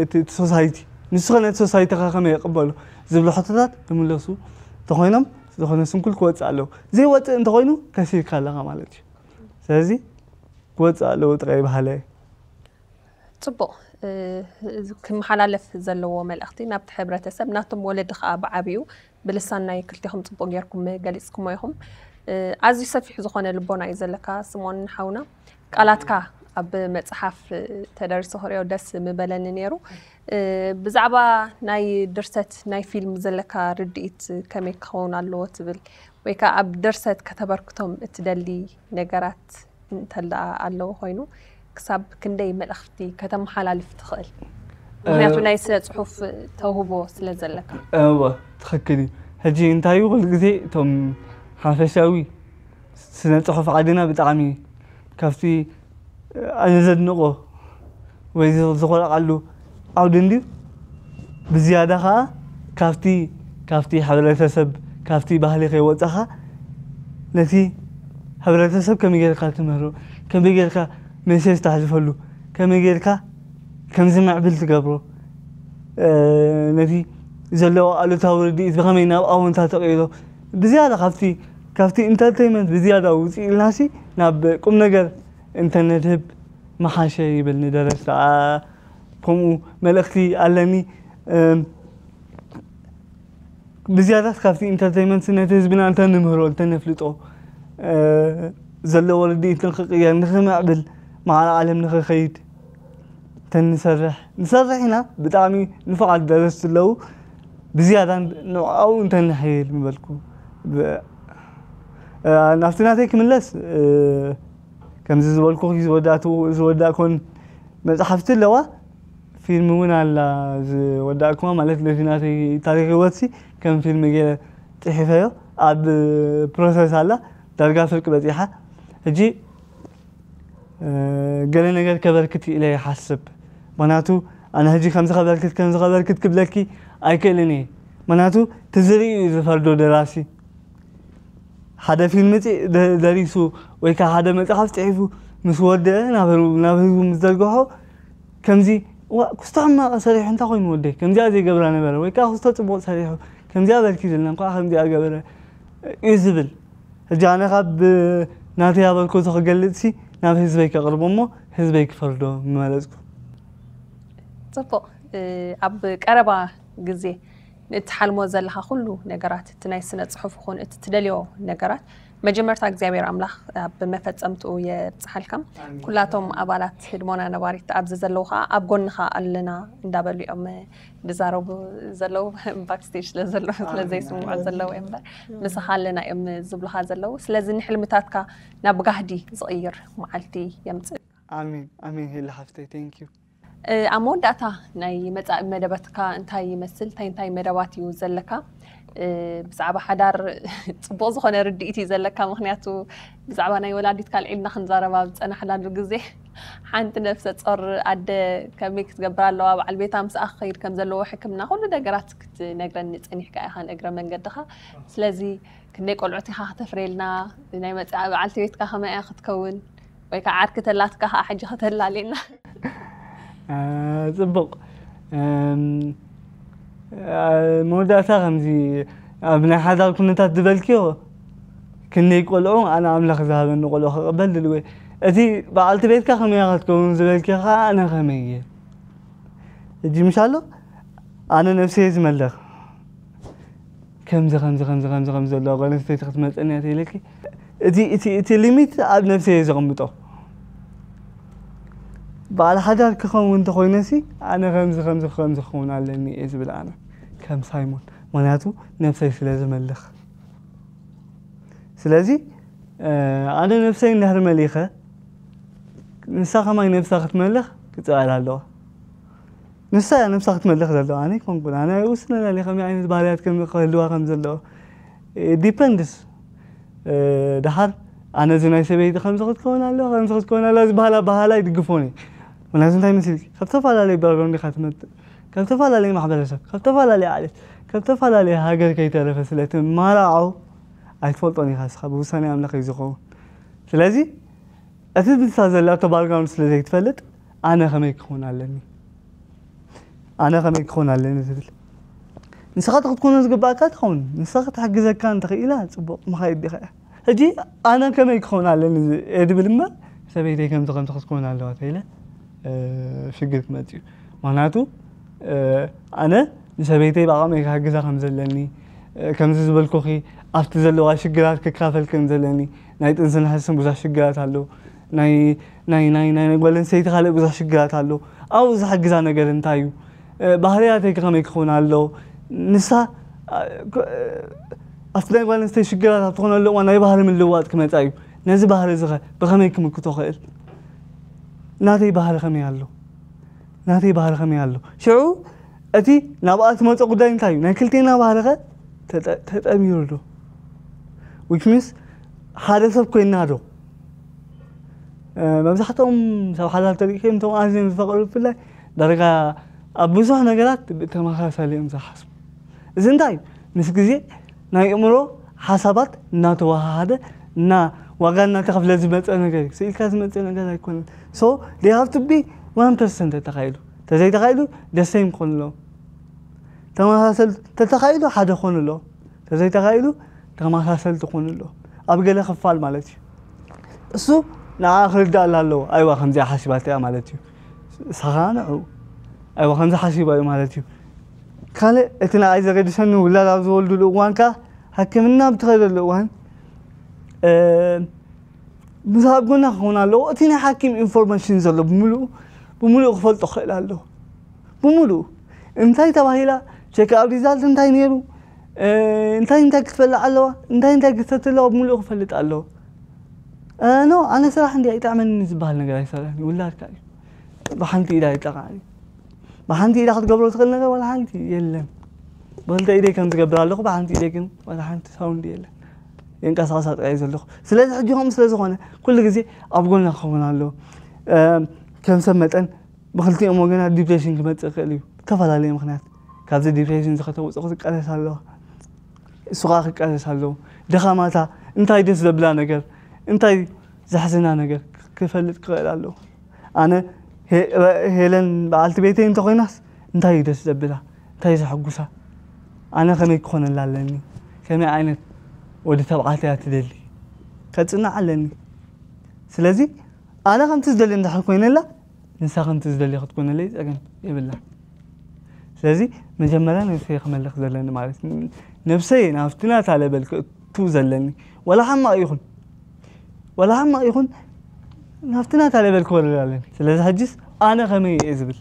እቲ ሶሳይቲ ንሱ ኸ ነቲ ሶሳይቲ ኸ ከመይ ይቕበሎ ዝብሉ ሕቶታት ይምለሱ ተኾይኖም ዝኾነ ስንኩል ክወፅእ ኣለዎ ዘይወፅእ እንተኾይኑ ከሲርካ ኣለኻ ማለት እዩ ስለዚ ክወፅእ ኣለዎ ጥራይ በሃላይ ፅቡቕ ክመሓላለፍ ዘለዎ መልእኽቲ ናብቲ ሕብረተሰብ ናቶም ወለዲ ከዓ ብዓብኡ ብልሳን ናይ ክልቲኹም ፅቡቕ ጌርኩም ገሊፅኩሞ ኢኹም ኣዝዩ ሰፊሕ ዝኾነ ልቦና እዩ ዘለካ ስሞን ሓውና ቃላትካ ኣብ መፅሓፍ ተደሪሱ ክሪኦ ደስ ምበለኒ ነይሩ ብዛዕባ ናይ ድርሰት ናይ ፊልም ዘለካ ርድኢት ከመይ ክኸውን ኣለዎ ትብል ወይ ከዓ ኣብ ድርሰት ከተበርክቶም እትደሊ ነገራት እንተለኣ ኣለዎ ኮይኑ ክሳብ ክንደይ መልእኽቲ ከተመሓላልፍ ትኽእል ምክንያቱ ናይ ስነ ፅሑፍ ተውህቦ ስለ ዘለካ እወ ትኽክል እዩ ሕጂ እንታይ እዩ ኩሉ ግዜ እቶም ሓፈሻዊ ስነ ፅሑፍ ዓድና ብጣዕሚ ካብቲ ኣነ ዘድንቆ ወይ ዝኾረቃሉ ዓውዲ እንድዩ ብዝያዳ ከዓ ካብቲ ካብቲ ሕብረተሰብ ካብቲ ባህሊ ከይወፃኻ ነቲ ሕብረተሰብ ከመይ ጌርካ ትምህሮ ከመይ ጌርካ ሜሴጅ ተሕልፈሉ ከመይ ጌርካ ከምዚ ምዕብል ትገብሮ ነቲ ዘለዎ ኣሉታዊ ርድኢት ብኸመይ ናብ ኣወንታ ተቐይሮ ብዝያዳ ካብቲ ካብቲ ኢንተርቴይመንት ብዝያዳ ውፅእ ኢልናሲ ናብ ቁም ነገር እንተነድህብ ምሓሸ ይብል ንደረስቲ ከምኡ መልእኽቲ ኣለኒ ብዝያዳስ ካብቲ ኢንተርቴይመንት ነቲ ህዝብና እንተንምህሮ እንተነፍልጦ ዘለዎ ርድኢት ንክቅየር ንክምዕብል ማዕረ ዓለም ንክኸይድ እንተንሰርሕ ንሰርሕ ኢና ብጣዕሚ ንፉዓት ደረስቲ ኣለዉ ብዝያዳ ንዕኡ እንተንሕይል ምበልኩ ናብቲ ናተይ ክምለስ ከምዚ ዝበልኩ ዝወዳእኮን መፅሓፍቲ ኣለዋ ፊልም እውን ኣላ ዝወዳእኩማ ማለት ነቲ ናተይ ታሪክ ህይወትሲ ከም ፊልም ገይረ ፅሒፈዮ ኣብ ፕሮሰስ ኣላ ዳርጋ ፍርቂ በፂሓ ሕጂ ገለ ነገር ከበርክት ኢለ ይሓስብ ምክንያቱ ኣነ ሕጂ ከምዚ ከበርክት ከምዚ ከበርክት ክብለኪ ኣይክእልን እየ ምክንያቱ ትዝርኢ እዩ ዝፈርዶ ደራሲ ሓደ ፊልም ደሪሱ ወይ ከዓ ሓደ መፅሓፍ ፅሒፉ ምስ ወደአ ናብ ህዝቡ ምስ ዘርግሖ ከምዚ ክስቶ ሕማቐ ሰሪሑ እንታይ ኮይኑ ወደይ ከምዚኣ ዘይገብራ ነበረ ወይ ከዓ ክስቶ ፅቡቕ ሰሪሑ ከምዚኣ በርኪ ዘለና እንኳ ከምዚኣ ገበረ እዩ ዝብል ሕጂ ኣነ ካብ ናተይ ኣበርክቶ ክገልፅሲ ናብ ህዝበይ ከቕርቦ እሞ ህዝበይ ክፈርዶ ምመረፅኩ ፅቡቕ ኣብ ቀረባ ግዜ ንእትሓልሞ ዘለኻ ኩሉ ነገራት እቲ ናይ ስነ ፅሑፍ ይኹን እቲ ትደልዮ ነገራት መጀመርታ እግዚኣብሔር ኣምላኽ ኣብ መፈጸምትኡ የብጽሓልካ። ኩላቶም ኣባላት ህድሞና ነባሪት ኣብዚ ዘለዉ ኸዓ ኣብ ጎንኻ ኣለና እንዳበሉ እዮም ዝዛረቡ ዘለዉ። ባክስቴጅ ስለ ዘለዉ ስለ ዘይስምዑ ዘለዉ እዮም እምበር ምሳኻ ኣለና እዮም ዝብሉኻ ዘለዉ። ስለዚ ንሕልምታትካ ናብ ጋህዲ ዝቕይር መዓልቲ የምጽእ። ኣሜን ኣሜን። ሄሊ ሓፍተይ፣ thank you። ኣብ መወዳእታ ናይ መጻኢ መደባትካ እንታይ ይመስል? እንታይ እንታይ መደባት እዩ ዘለካ? ብዛዕባ ሓዳር ጽቡቕ ዝኾነ ርድኢት እዩ ዘለካ። ምኽንያቱ ብዛዕባ ናይ ወላዲት ካልዒልና ክንዛረባ ዝጸናሕናሉ ግዜ ሓንቲ ነፍሰ ጾር ኣደ ከመይ ክትገብር ኣለዋ፣ በዓል ቤታ ምስኣ ክኸይድ ከም ዘለዎ፣ ሕክምና፣ ኩሉ ነገራት ክትነግረኒ ጸኒሕካ ኢኻ ንእግረ መንገድኻ። ስለዚ ክንደይ ቆልዑት ኢኻ ክተፍርየልና፣ ናይ መጻኢ በዓልቲ ቤትካ ከመይ እያ ክትከውን፣ ወይ ከዓ ዓርኪ ተላትካ ከዓ ሕጂ ከተላልየና። ጽቡቕ። መወዳእታ ከምዚ ኣብ ናይ ሓዳር ኩነታት ዝበልክዮ ክንደይ ቆልዑ ኣነ ኣምላኽ ዝሃበኒ ቆልዑ ክቕበል ድልወ። እቲ በዓልቲ ቤትካ ከመይ ክትከውን ዝበልክዮ ከዓ ኣነ ከመይ እየ? እጂ ምሽ ኣሎ ኣነ ነብሰይ ዝመልኽ ከምዚ ከምዚ ከምዚ ከምዚ ከምዚ ዘለዋ ጓል ኣንስተይቲ ክትመፀኒ እያ ተይለኪ እቲ እቲ እቲ ሊሚት ኣብ ነብሰይ እየ ዘቐምጦ። በዓል ሓዳር ክኸውን እንተኾይነ ሲ ኣነ ከምዚ ከምዚ ከምዚ ክኸውን ኣለኒ እየ ዝብል ኣነ ከም ሳይሞን፣ ምክንያቱ ነብሰይ ስለ ዝመልኽ። ስለዚ ኣነ ነብሰይ እንድሕር መሊኸ ንሳ ከማይ ነብሳ ክትመልኽ ክፅዕር ኣለዋ። ንሳ እያ ነብሳ ክትመልኽ ዘለዋ፣ ኣነ ኣይኮንኩን። ኣነ ኣይውስነላን እየ ከመይ ዓይነት ባህርያት ከም ክህልዋ ከም ዘለዎ። ዲፐንድስ። ደሓር ኣነ እዚ ናይ ሰበይቲ ከምዚ ክትከውን ኣለዋ ከምዚ ክትከውን ኣለዋ ዝበሃላ ባህላ ይድግፎን እየ። ምክንያቱ እንታይ መሲልኪ፣ ካብ ዝተፈላለዩ ባክግራውንድ ኢኻ ትመፅእ፣ ካብ ዝተፈላለዩ ማሕበረሰብ፣ ካብ ዝተፈላለዩ ዓሌት፣ ካብ ዝተፈላለዩ ሃገር ከይተረፈ ስለ ትመራዖ ኣይትፈልጦን ኢኻ ንስኻ፣ ብውሳኔ ኣምላኽ እዩ ዝኸውን። ስለዚ እቲ ንሳ ዘላቶ ባክግራውንድ ስለ ዘይትፈልጥ ኣነ ከመይ ክኸውን ኣለኒ፣ ኣነ ከመይ ክኸውን ኣለኒ ዝብል ንስኻ እቲ ክትኮኖ ዝግባእካ ትኸውን። ንሳ ክትሕግዘካ እንተኽኢላ ፅቡቕ መኻይድ ዲኻ እያ። ሕጂ ኣነ ከመይ ክኸውን ኣለኒ እየ ድብል እምበር ሰበይተይ ከምዚ ከምዚ ክትኮን ኣለዋ ተኢለ ሽግር ክመፅእ እዩ። ምክንያቱ ኣነ ንሰበይተይ ብዓቕመይ ክሕግዛ ከም ዘለኒ፣ ከምዚ ዝበልኩኺ ኣብቲ ዘለዋ ሽግራት ክካፈል ከም ዘለኒ፣ ናይ ጥንሲ ንሕስን ብዙሕ ሽግራት ኣሎ፣ ናይ ናይ ናይ ናይ ጓል ኣንስተይቲ ካልእ ብዙሕ ሽግራት ኣሎ። ኣብኡ ዝሕግዛ ነገር እንታይ እዩ? ባህርያተይ ከመይ ክኸውን ኣሎ? ንሳ ኣብቲ ናይ ጓል ኣንስተይቲ ሽግራት ኣብ ትኾነሉ እዋን ናይ ባህሪ ምልውዋጥ ክመፃ እዩ። ነዚ ባህሪ እዚ ኸ ብኸመይ ክምክቶ ኽእል? ናተይ ባህሪ ከመይ ኣሎ? ናተይ ባህሪ ከመይ ኣሎ? ሽዑ እቲ ናብኣ ትመፆ ጉዳይ እንታይ እዩ? ናይ ክልቴና ባህሪ ኸ ተጠ- ተጠሚሩ ዶ? ዊች ሚንስ ሓደ ሰብ ኮይንና ዶ? መብዛሕትኦም ሰብ ሓዳር ተሪእከም እቶም ኣዝዮም ዝፈቀሩ ብፍላይ ዳርጋ ኣብ ብዙሕ ነገራት ተመሳሳሊ እዮም ዝሓስቡ። እዚ እንታይ እዩ? ምስ ግዜ ናይ እምሮ ሓሳባት እናተወሃሃደ እና ዋጋ እናተኸፍለ ዝመፀ ነገር እዩ። ስኢልካ ዝመፀ ነገር ኣይኮነን። So they have to be one percent ተተኻኢሉ፣ ተዘይተኻኢሉ ደስተይም ክኾኑ ኣለዎም። ተመሳሰል ተተኻኢሉ ሓደ ክኾኑ ኣለዎም፣ ተዘይተኻኢሉ ተመሳሰልቲ ክኾኑ ኣለዎም። ኣብ ገለ ክፋል ማለት እዩ። እሱ ንዓ ክርዳእ ኣለዎ። ኣይዋ ከምዚኣ ሓሲባትያ ማለት እዩ። ንስኻ ንዑ ኣይዋ ከምዚ ሓሲባ እዩ ማለት እዩ። ካልእ እቲ ንዓይ ዘገድሰኒ ውላድ ኣብ ዝወልዱሉ እዋን ከኣ ሕክምና ኣብ ትኸደሉ እዋን ምስ ኣብ ጎና ክኸውን ኣለዎ። እቲ ናይ ሓኪም ኢንፎርሜሽን ዘሎ ብምሉኡ ብምሉኡ ክፈልጦ ክኽእል ኣለዎ። ብምሉኡ እንታይ ተባሂላ፣ ቸክ ኣፕ ሪዛልት እንታይ ነይሩ፣ እንታይ እንታይ ክትበልዕ ኣለዋ፣ እንታይ እንታይ ክትሰቲ ኣለዋ ብምሉኡ ክፈልጥ ኣለዎ። ኖ ኣነ ስራሕ እንዲ ኣይጠዕመኒ ዝበሃል ነገር ኣይሰራሕን። ውላድካ እዩ። ብሓንቲ ኢዳ ኣይጠቕዓን እዩ። ብሓንቲ ኢዳ ክትገብሮ ትኽእል ነገር ዋላ ሓንቲ የለን። ብክልተ ኢደይ ከም ዝገብር ኣለኹ፣ ብሓንቲ ኢደይ ግን ዋላ ሓንቲ ሳውንድ የለን። የንቀሳቕሳ ጥራይ ዘለኹ። ስለዚ ሕጂ ከምኡ ስለ ዝኾነ ኩሉ ግዜ ኣብ ጎና ክኸውን ኣለዎ። ከም ሰብ መጠን ብክልቲኦም ወገናት ዲፕሬሽን ክመፅእ ይኽእል እዩ። ብተፈላለየ ምክንያት ካብዚ ዲፕሬሽን እዚ ከተውፅኦ ክትቃለስ ኣለዋ። እሱ ከዓ ክቃለስ ኣለዎ። ድኻማታ እንታይ ደስ ዘብላ ነገር እንታይ ዘሕዝና ነገር ክፈልጥ ክኽእል ኣለዎ። ኣነ ሄለን በዓልቲ ቤተይ እንተኮይናስ እንታይ እዩ ደስ ዘብላ እንታይ ዘሐጉሳ ኣነ ከመይ ክኾነላ ኣለኒ ከመይ ዓይነት ወዲ ተባዕታይ እያ ትደሊ ከፅናዕ ኣለኒ። ስለዚ ኣነ ከምቲ ዝደሊ እንድሕር ኮይነላ ንሳ ከምቲ ዝደሊ ክትኮነለይ ፀገም የብላ። ስለዚ መጀመርያ ነብሰይ ክመልኽ ዘለኒ ማለት ነብሰይ ናብቲ ናታ ለበል ቱ ዘለኒ፣ ዋላ ሓማቕ ይኹን ዋላ ሓማቕ ይኹን፣ ናብቲ ናታ ሌቨል ክወርድ ኣለኒ። ስለዚ ሕጅስ ኣነ ከመይ እየ ዝብል፣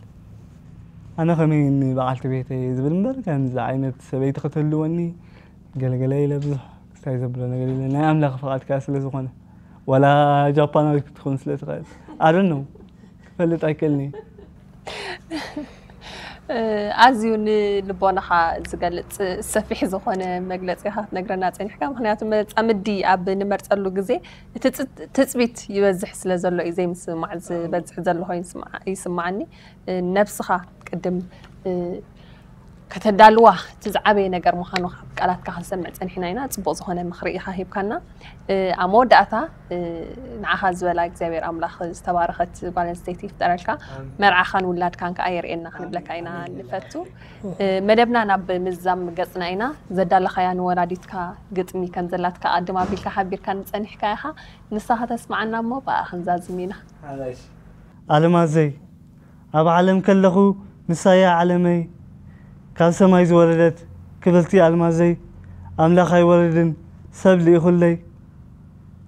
ኣነ ከመይ እኒ በዓልቲ ቤተይ እየ ዝብል እምበር፣ ከምዚ ዓይነት ሰበይቲ ከተልወኒ ገለገለ ኢለ ብዙሕ ክስታይ ዘብሎ ነገር የለ። ናይ ኣምላኽ ፍቓድ ከኣ ስለ ዝኾነ፣ ዋላ ጃፓናዊት ክትኾን ስለ ትኽእል ኣረኖ ክፈልጥ ኣይክእልኒ። ኣዝዩ ንልቦናኻ ዝገልጽ ሰፊሕ ዝኾነ መግለጺ ኢኻ ክትነግረና ጸኒሕካ። ምኽንያቱ መጻምዲ ኣብ ንመርጸሉ ግዜ እቲ ትጽቢት ይበዝሕ ስለ ዘሎ እዩ ዘይምስምማዕ ዝበዝሕ ዘሎ ኮይኑ ይስምዓኒ። ነብስኻ ቅድም ከተዳልዋ እቲ ዝዓበየ ነገር ምዃኑ ካብ ቃላትካ ክንሰምዕ ጸኒሕና ኢና። ጽቡቕ ዝኾነ ምኽሪ ኢኻ ሂብካና። ኣብ መወዳእታ ንዓኻ ዝበላ እግዚኣብሔር ኣምላኽ ዝተባረኸት ጓል ኣንስተይቲ ይፍጠረልካ። መርዓኻን ውላድካን ከኣ የርእየና ክንብለካ ኢና ንፈቱ። መደብና ናብ ምዛም ገጽና ኢና። ዘዳለኻያ ንወላዲትካ ግጥሚ ከም ዘላትካ ኣድም ኣቢልካ ሓቢርካ ንጸኒሕካ ኢኻ። ንሳ ከተስምዓና እሞ ብኣ ክንዛዝም ኢና። ኣለማዘይ ኣብ ዓለም ከለኹ ንሳያ ዓለመይ ካብ ሰማይ ዝወረደት ክብርቲ ኣልማዘይ ኣምላኽ ኣይወርድን ሰብ ልኢኹለይ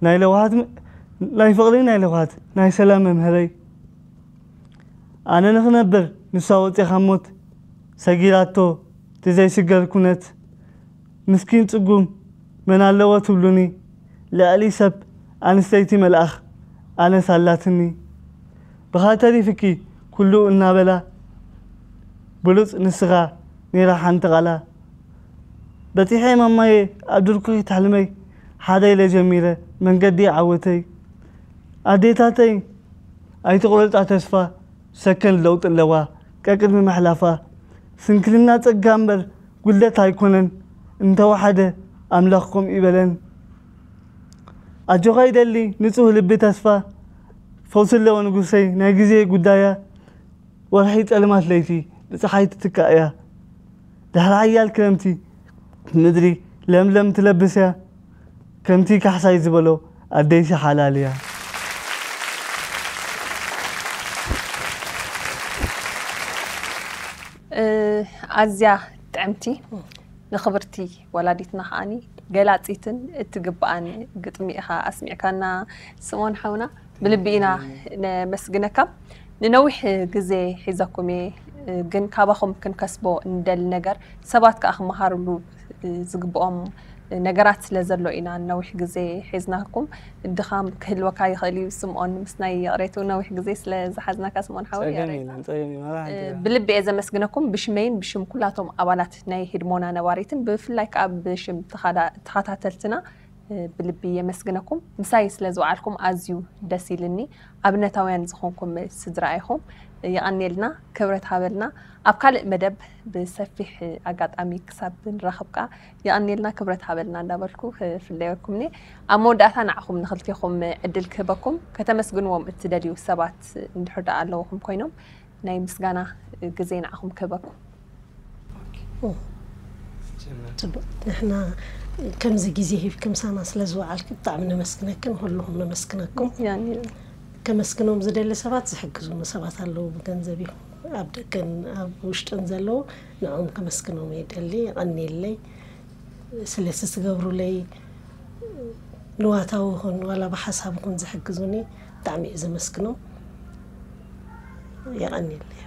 ናይ ለውሃት ናይ ፍቕሪ ናይ ለውሃት ናይ ሰላም መምህረይ ኣነ ንኽነብር ንሳ ወፂኻ ሞት ሰጊራቶ እቲ ዘይስገር ኩነት ምስኪን ጽጉም መን ኣለዎ ትብሉኒ ልዕሊ ሰብ ኣንስተይቲ መልኣኽ ኣነስ ኣላትኒ ብኻ ተሪፍኪ ኩሉ እናበላ ብሉጽ ንስኻ ኔራ ሓንቲ ቓላ በጺሐ ማማየ ኣብ ድርኩኺ ታሕልመይ ሓደ ኢለ ጀሚረ መንገዲ ዓወተይ ኣዴታተይ ኣይትቑረጻ ተስፋ ሰከን ለውጢ ኣለዋ ቀቅድሚ ምሕላፋ ስንክልና ጸጋ እምበር ጉድለት ኣይኮነን እንተወሓደ ኣምላኽ ከምኡ ይበለን ኣጆኻ ይደሊ ንጹህ ልቢ ተስፋ ፈውሲ ኣለዎ ንጉሰይ ናይ ግዜ ጉዳያ ወርሒ ጸልማት ለይቲ ብጸሓይ ትትካእ እያ ድሕሪ ሓያል ክረምቲ ምድሪ ለምለም ትለብስ እያ ከምቲ ካሕሳይ ዝበሎ ኣደይሲ ሓላል እያ ኣዝያ ጥዕምቲ ንኽብርቲ ወላዲትና ከዓኒ ገላፂትን እትግብኣን ግጥሚ ኢኻ ኣስሚዕካና ስምኦን ሓውና ብልቢ ኢና ነመስግነካ ንነዊሕ ግዜ ሒዘኩም እየ ግን ካባኹም ክንከስቦ እንደሊ ነገር ሰባት ከዓ ክመሃርሉ ዝግብኦም ነገራት ስለ ዘሎ ኢና ነዊሕ ግዜ ሒዝናኩም ድኻም ክህልወካ ይኽእል እዩ ስምኦን ምስናይ ይቕሬቱ ነዊሕ ግዜ ስለ ዝሓዝናካ ስምኦን ሓወይ ብልቢ እየ ዘመስግነኩም ብሽመይን ብሽም ኩላቶም ኣባላት ናይ ህድሞና ነባሪትን ብፍላይ ከዓ ብሽም ተኸታተልትና ብልቢ የመስግነኩም ምሳይ ስለ ዝወዓልኩም ኣዝዩ ደስ ኢልኒ ኣብነታውያን ዝኾንኩም ስድራ ኢኹም የቐንየልና ክብረት ሃበልና ኣብ ካልእ መደብ ብሰፊሕ ኣጋጣሚ ክሳብ ንራኸብ ከዓ የቐንየልና ክብረት ሃበልና እንዳበልኩ ክፍለየኩም እየ ኣብ መወዳእታ ንዓኹም ንኽልቴኹም ዕድል ክህበኩም ከተመስግንዎም እትደልዩ ሰባት እንድሕር ደኣ ኣለውኹም ኮይኖም ናይ ምስጋና ግዜ ንዓኹም ክህበኩም ጽቡቅ ንሕና ከምዚ ግዜ ሂብኪ ምሳና ስለ ዝወዓልኪ ብጣዕሚ ነመስግነክን ኩልኹም ነመስግነኩም ከመስግኖም ዝደሊ ሰባት ዝሕግዙኒ ሰባት ኣለዉ ብገንዘብ ይኹን ኣብ ደገን ኣብ ውሽጥን ዘለዉ ንዕኦም ከመስግኖም ይደሊ የቐንየለይ ስለቲ ዝገብሩለይ ንዋታዊ ይኹን ዋላ ብሓሳብ ይኹን ዝሕግዙኒ ብጣዕሚ እየ ዘመስግኖም የቐንየለይ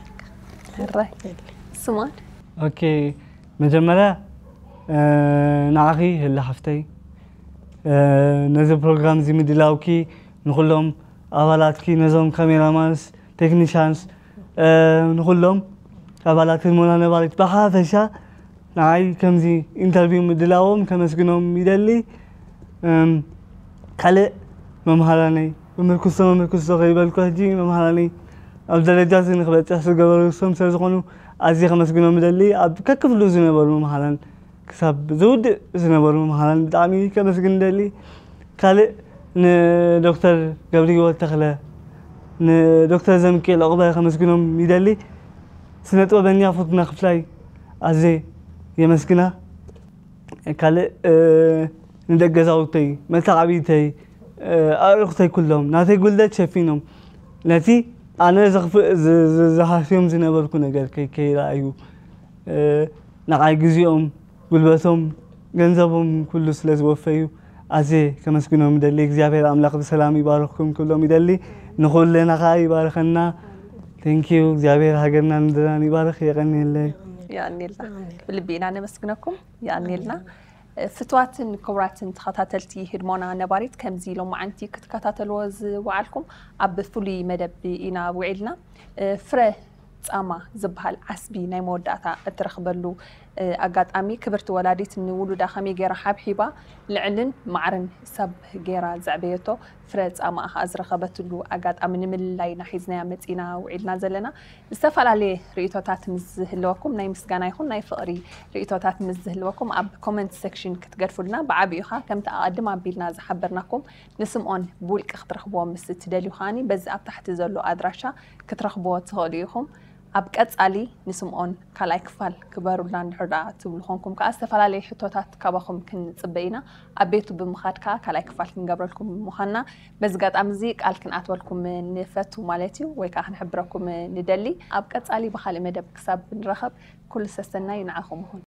ሕራይ ስማን ኦኬ መጀመርያ ንዓኺ ህሊ ሓፍተይ ነዚ ፕሮግራም እዚ ምድላውኪ ንኩሎም ኣባላትኪ ነዞም ካሜራማንስ ቴክኒሻንስ ንኩሎም ኣባላት ህድሞና ነባሪት ብሓፈሻ ንዓይ ከምዚ ኢንተርቪው ምድላዎም ከመስግኖም ይደሊ ካልእ መምሃራነይ ብምርኩስቶ መምርኩስቶ ከይበልኩ ሕጂ መምሃራነይ ኣብ ደረጃ እዚ ንክበፅሕ ዝገበሩ እሶም ስለ ዝኾኑ ኣዝየ ከመስግኖም ይደሊ ኣብ ከክፍሉ ዝነበሩ መምሃራን ክሳብ ዝውድእ ዝነበሩ መምሃራን ብጣዕሚ ከመስግን ይደሊ ካልእ ንዶክተር ገብረህይወት ተኽለ ንዶክተር ዘምኬል ዕቑባይ ከመስግኖም ይደሊ ስነ ጥበበኛ ፍትና ክፍላይ ኣዜ የመስግና ካልእ ንደገዛውተይ መተዓቢተይ ኣእሩኽተይ ኩሎም ናተይ ጉልደት ሸፊኖም ነቲ ኣነ ዘኽፍእ ዝሃስዮም ዝነበርኩ ነገር ከይከይረኣዩ ንዓይ ግዜኦም ጉልበቶም ገንዘቦም ኩሉ ስለ ዝወፈዩ ኣዜ ከመስግኖም ይደሊ። እግዚኣብሔር ኣምላኽ ብሰላም ይባርኽኩም ክብሎም ይደሊ። ንኹለና ኸዓ ይባርኸና። ቴንኪዩ። እግዚኣብሔር ሃገርናን ምድርናን ይባርኽ። የቐንየለይ። የቐንየልና። ብልቢ ኢና ነመስግነኩም። የቐንየልና። ፍትዋትን ክቡራትን ተኸታተልቲ ህድሞና ነባሪት፣ ከምዚ ሎማዓንቲ ክትከታተልዎ ዝወዓልኩም ኣብ ፍሉይ መደብ ኢና ውዒልና። ፍረ ጻማ ዝበሃል ዓስቢ ናይ መወዳእታ እትረኽበሉ ኣጋጣሚ፣ ክብርቲ ወላዲት ንውሉዳ ከመይ ገይራ ሓብሒባ ልዕልን ማዕርን ሰብ ገይራ ዘዕበየቶ ፍረ ጻማኣ ከኣ ዝረኸበትሉ ኣጋጣሚ ንምልላይ ኢና ሒዝናያ መጺና ውዒልና ዘለና። ዝተፈላለየ ርእይቶታት ምስ ዝህልወኩም፣ ናይ ምስጋና ይኹን ናይ ፍቕሪ ርእይቶታት ምስ ዝህልወኩም ኣብ ኮመንት ሴክሽን ክትገድፉልና ብዓቢኡ ኸኣ ከምቲ ኣቐድም ኣቢልና ዝሓበርናኩም ንስምኦን ብውልቂ ክትረኽብዎ ምስ እትደልዩ ከኣኒ በዚ ኣብ ታሕቲ ዘሎ ኣድራሻ ክትረኽብዎ ትኽእሉ ኢኹም። ኣብ ቀጻሊ ንስምኦን ካልኣይ ክፋል ክበሩልና እንድሕር ደኣ ትብሉ ኾንኩም ከኣ ዝተፈላለየ ሕቶታት ካባኹም ክንጽበ ኢና። ኣብ ቤቱ ብምኻድ ከኣ ካልኣይ ክፋል ክንገብረልኩም ምዃንና በዚ ኣጋጣሚ እዚ ቃል ክንኣትወልኩም ንፈቱ ማለት እዩ፣ ወይ ከኣ ክንሕብረኩም ንደሊ። ኣብ ቀጻሊ ብኻልእ መደብ ክሳብ ንራኸብ ኩሉ ሰሰናይ ንዓኹም ይኹን።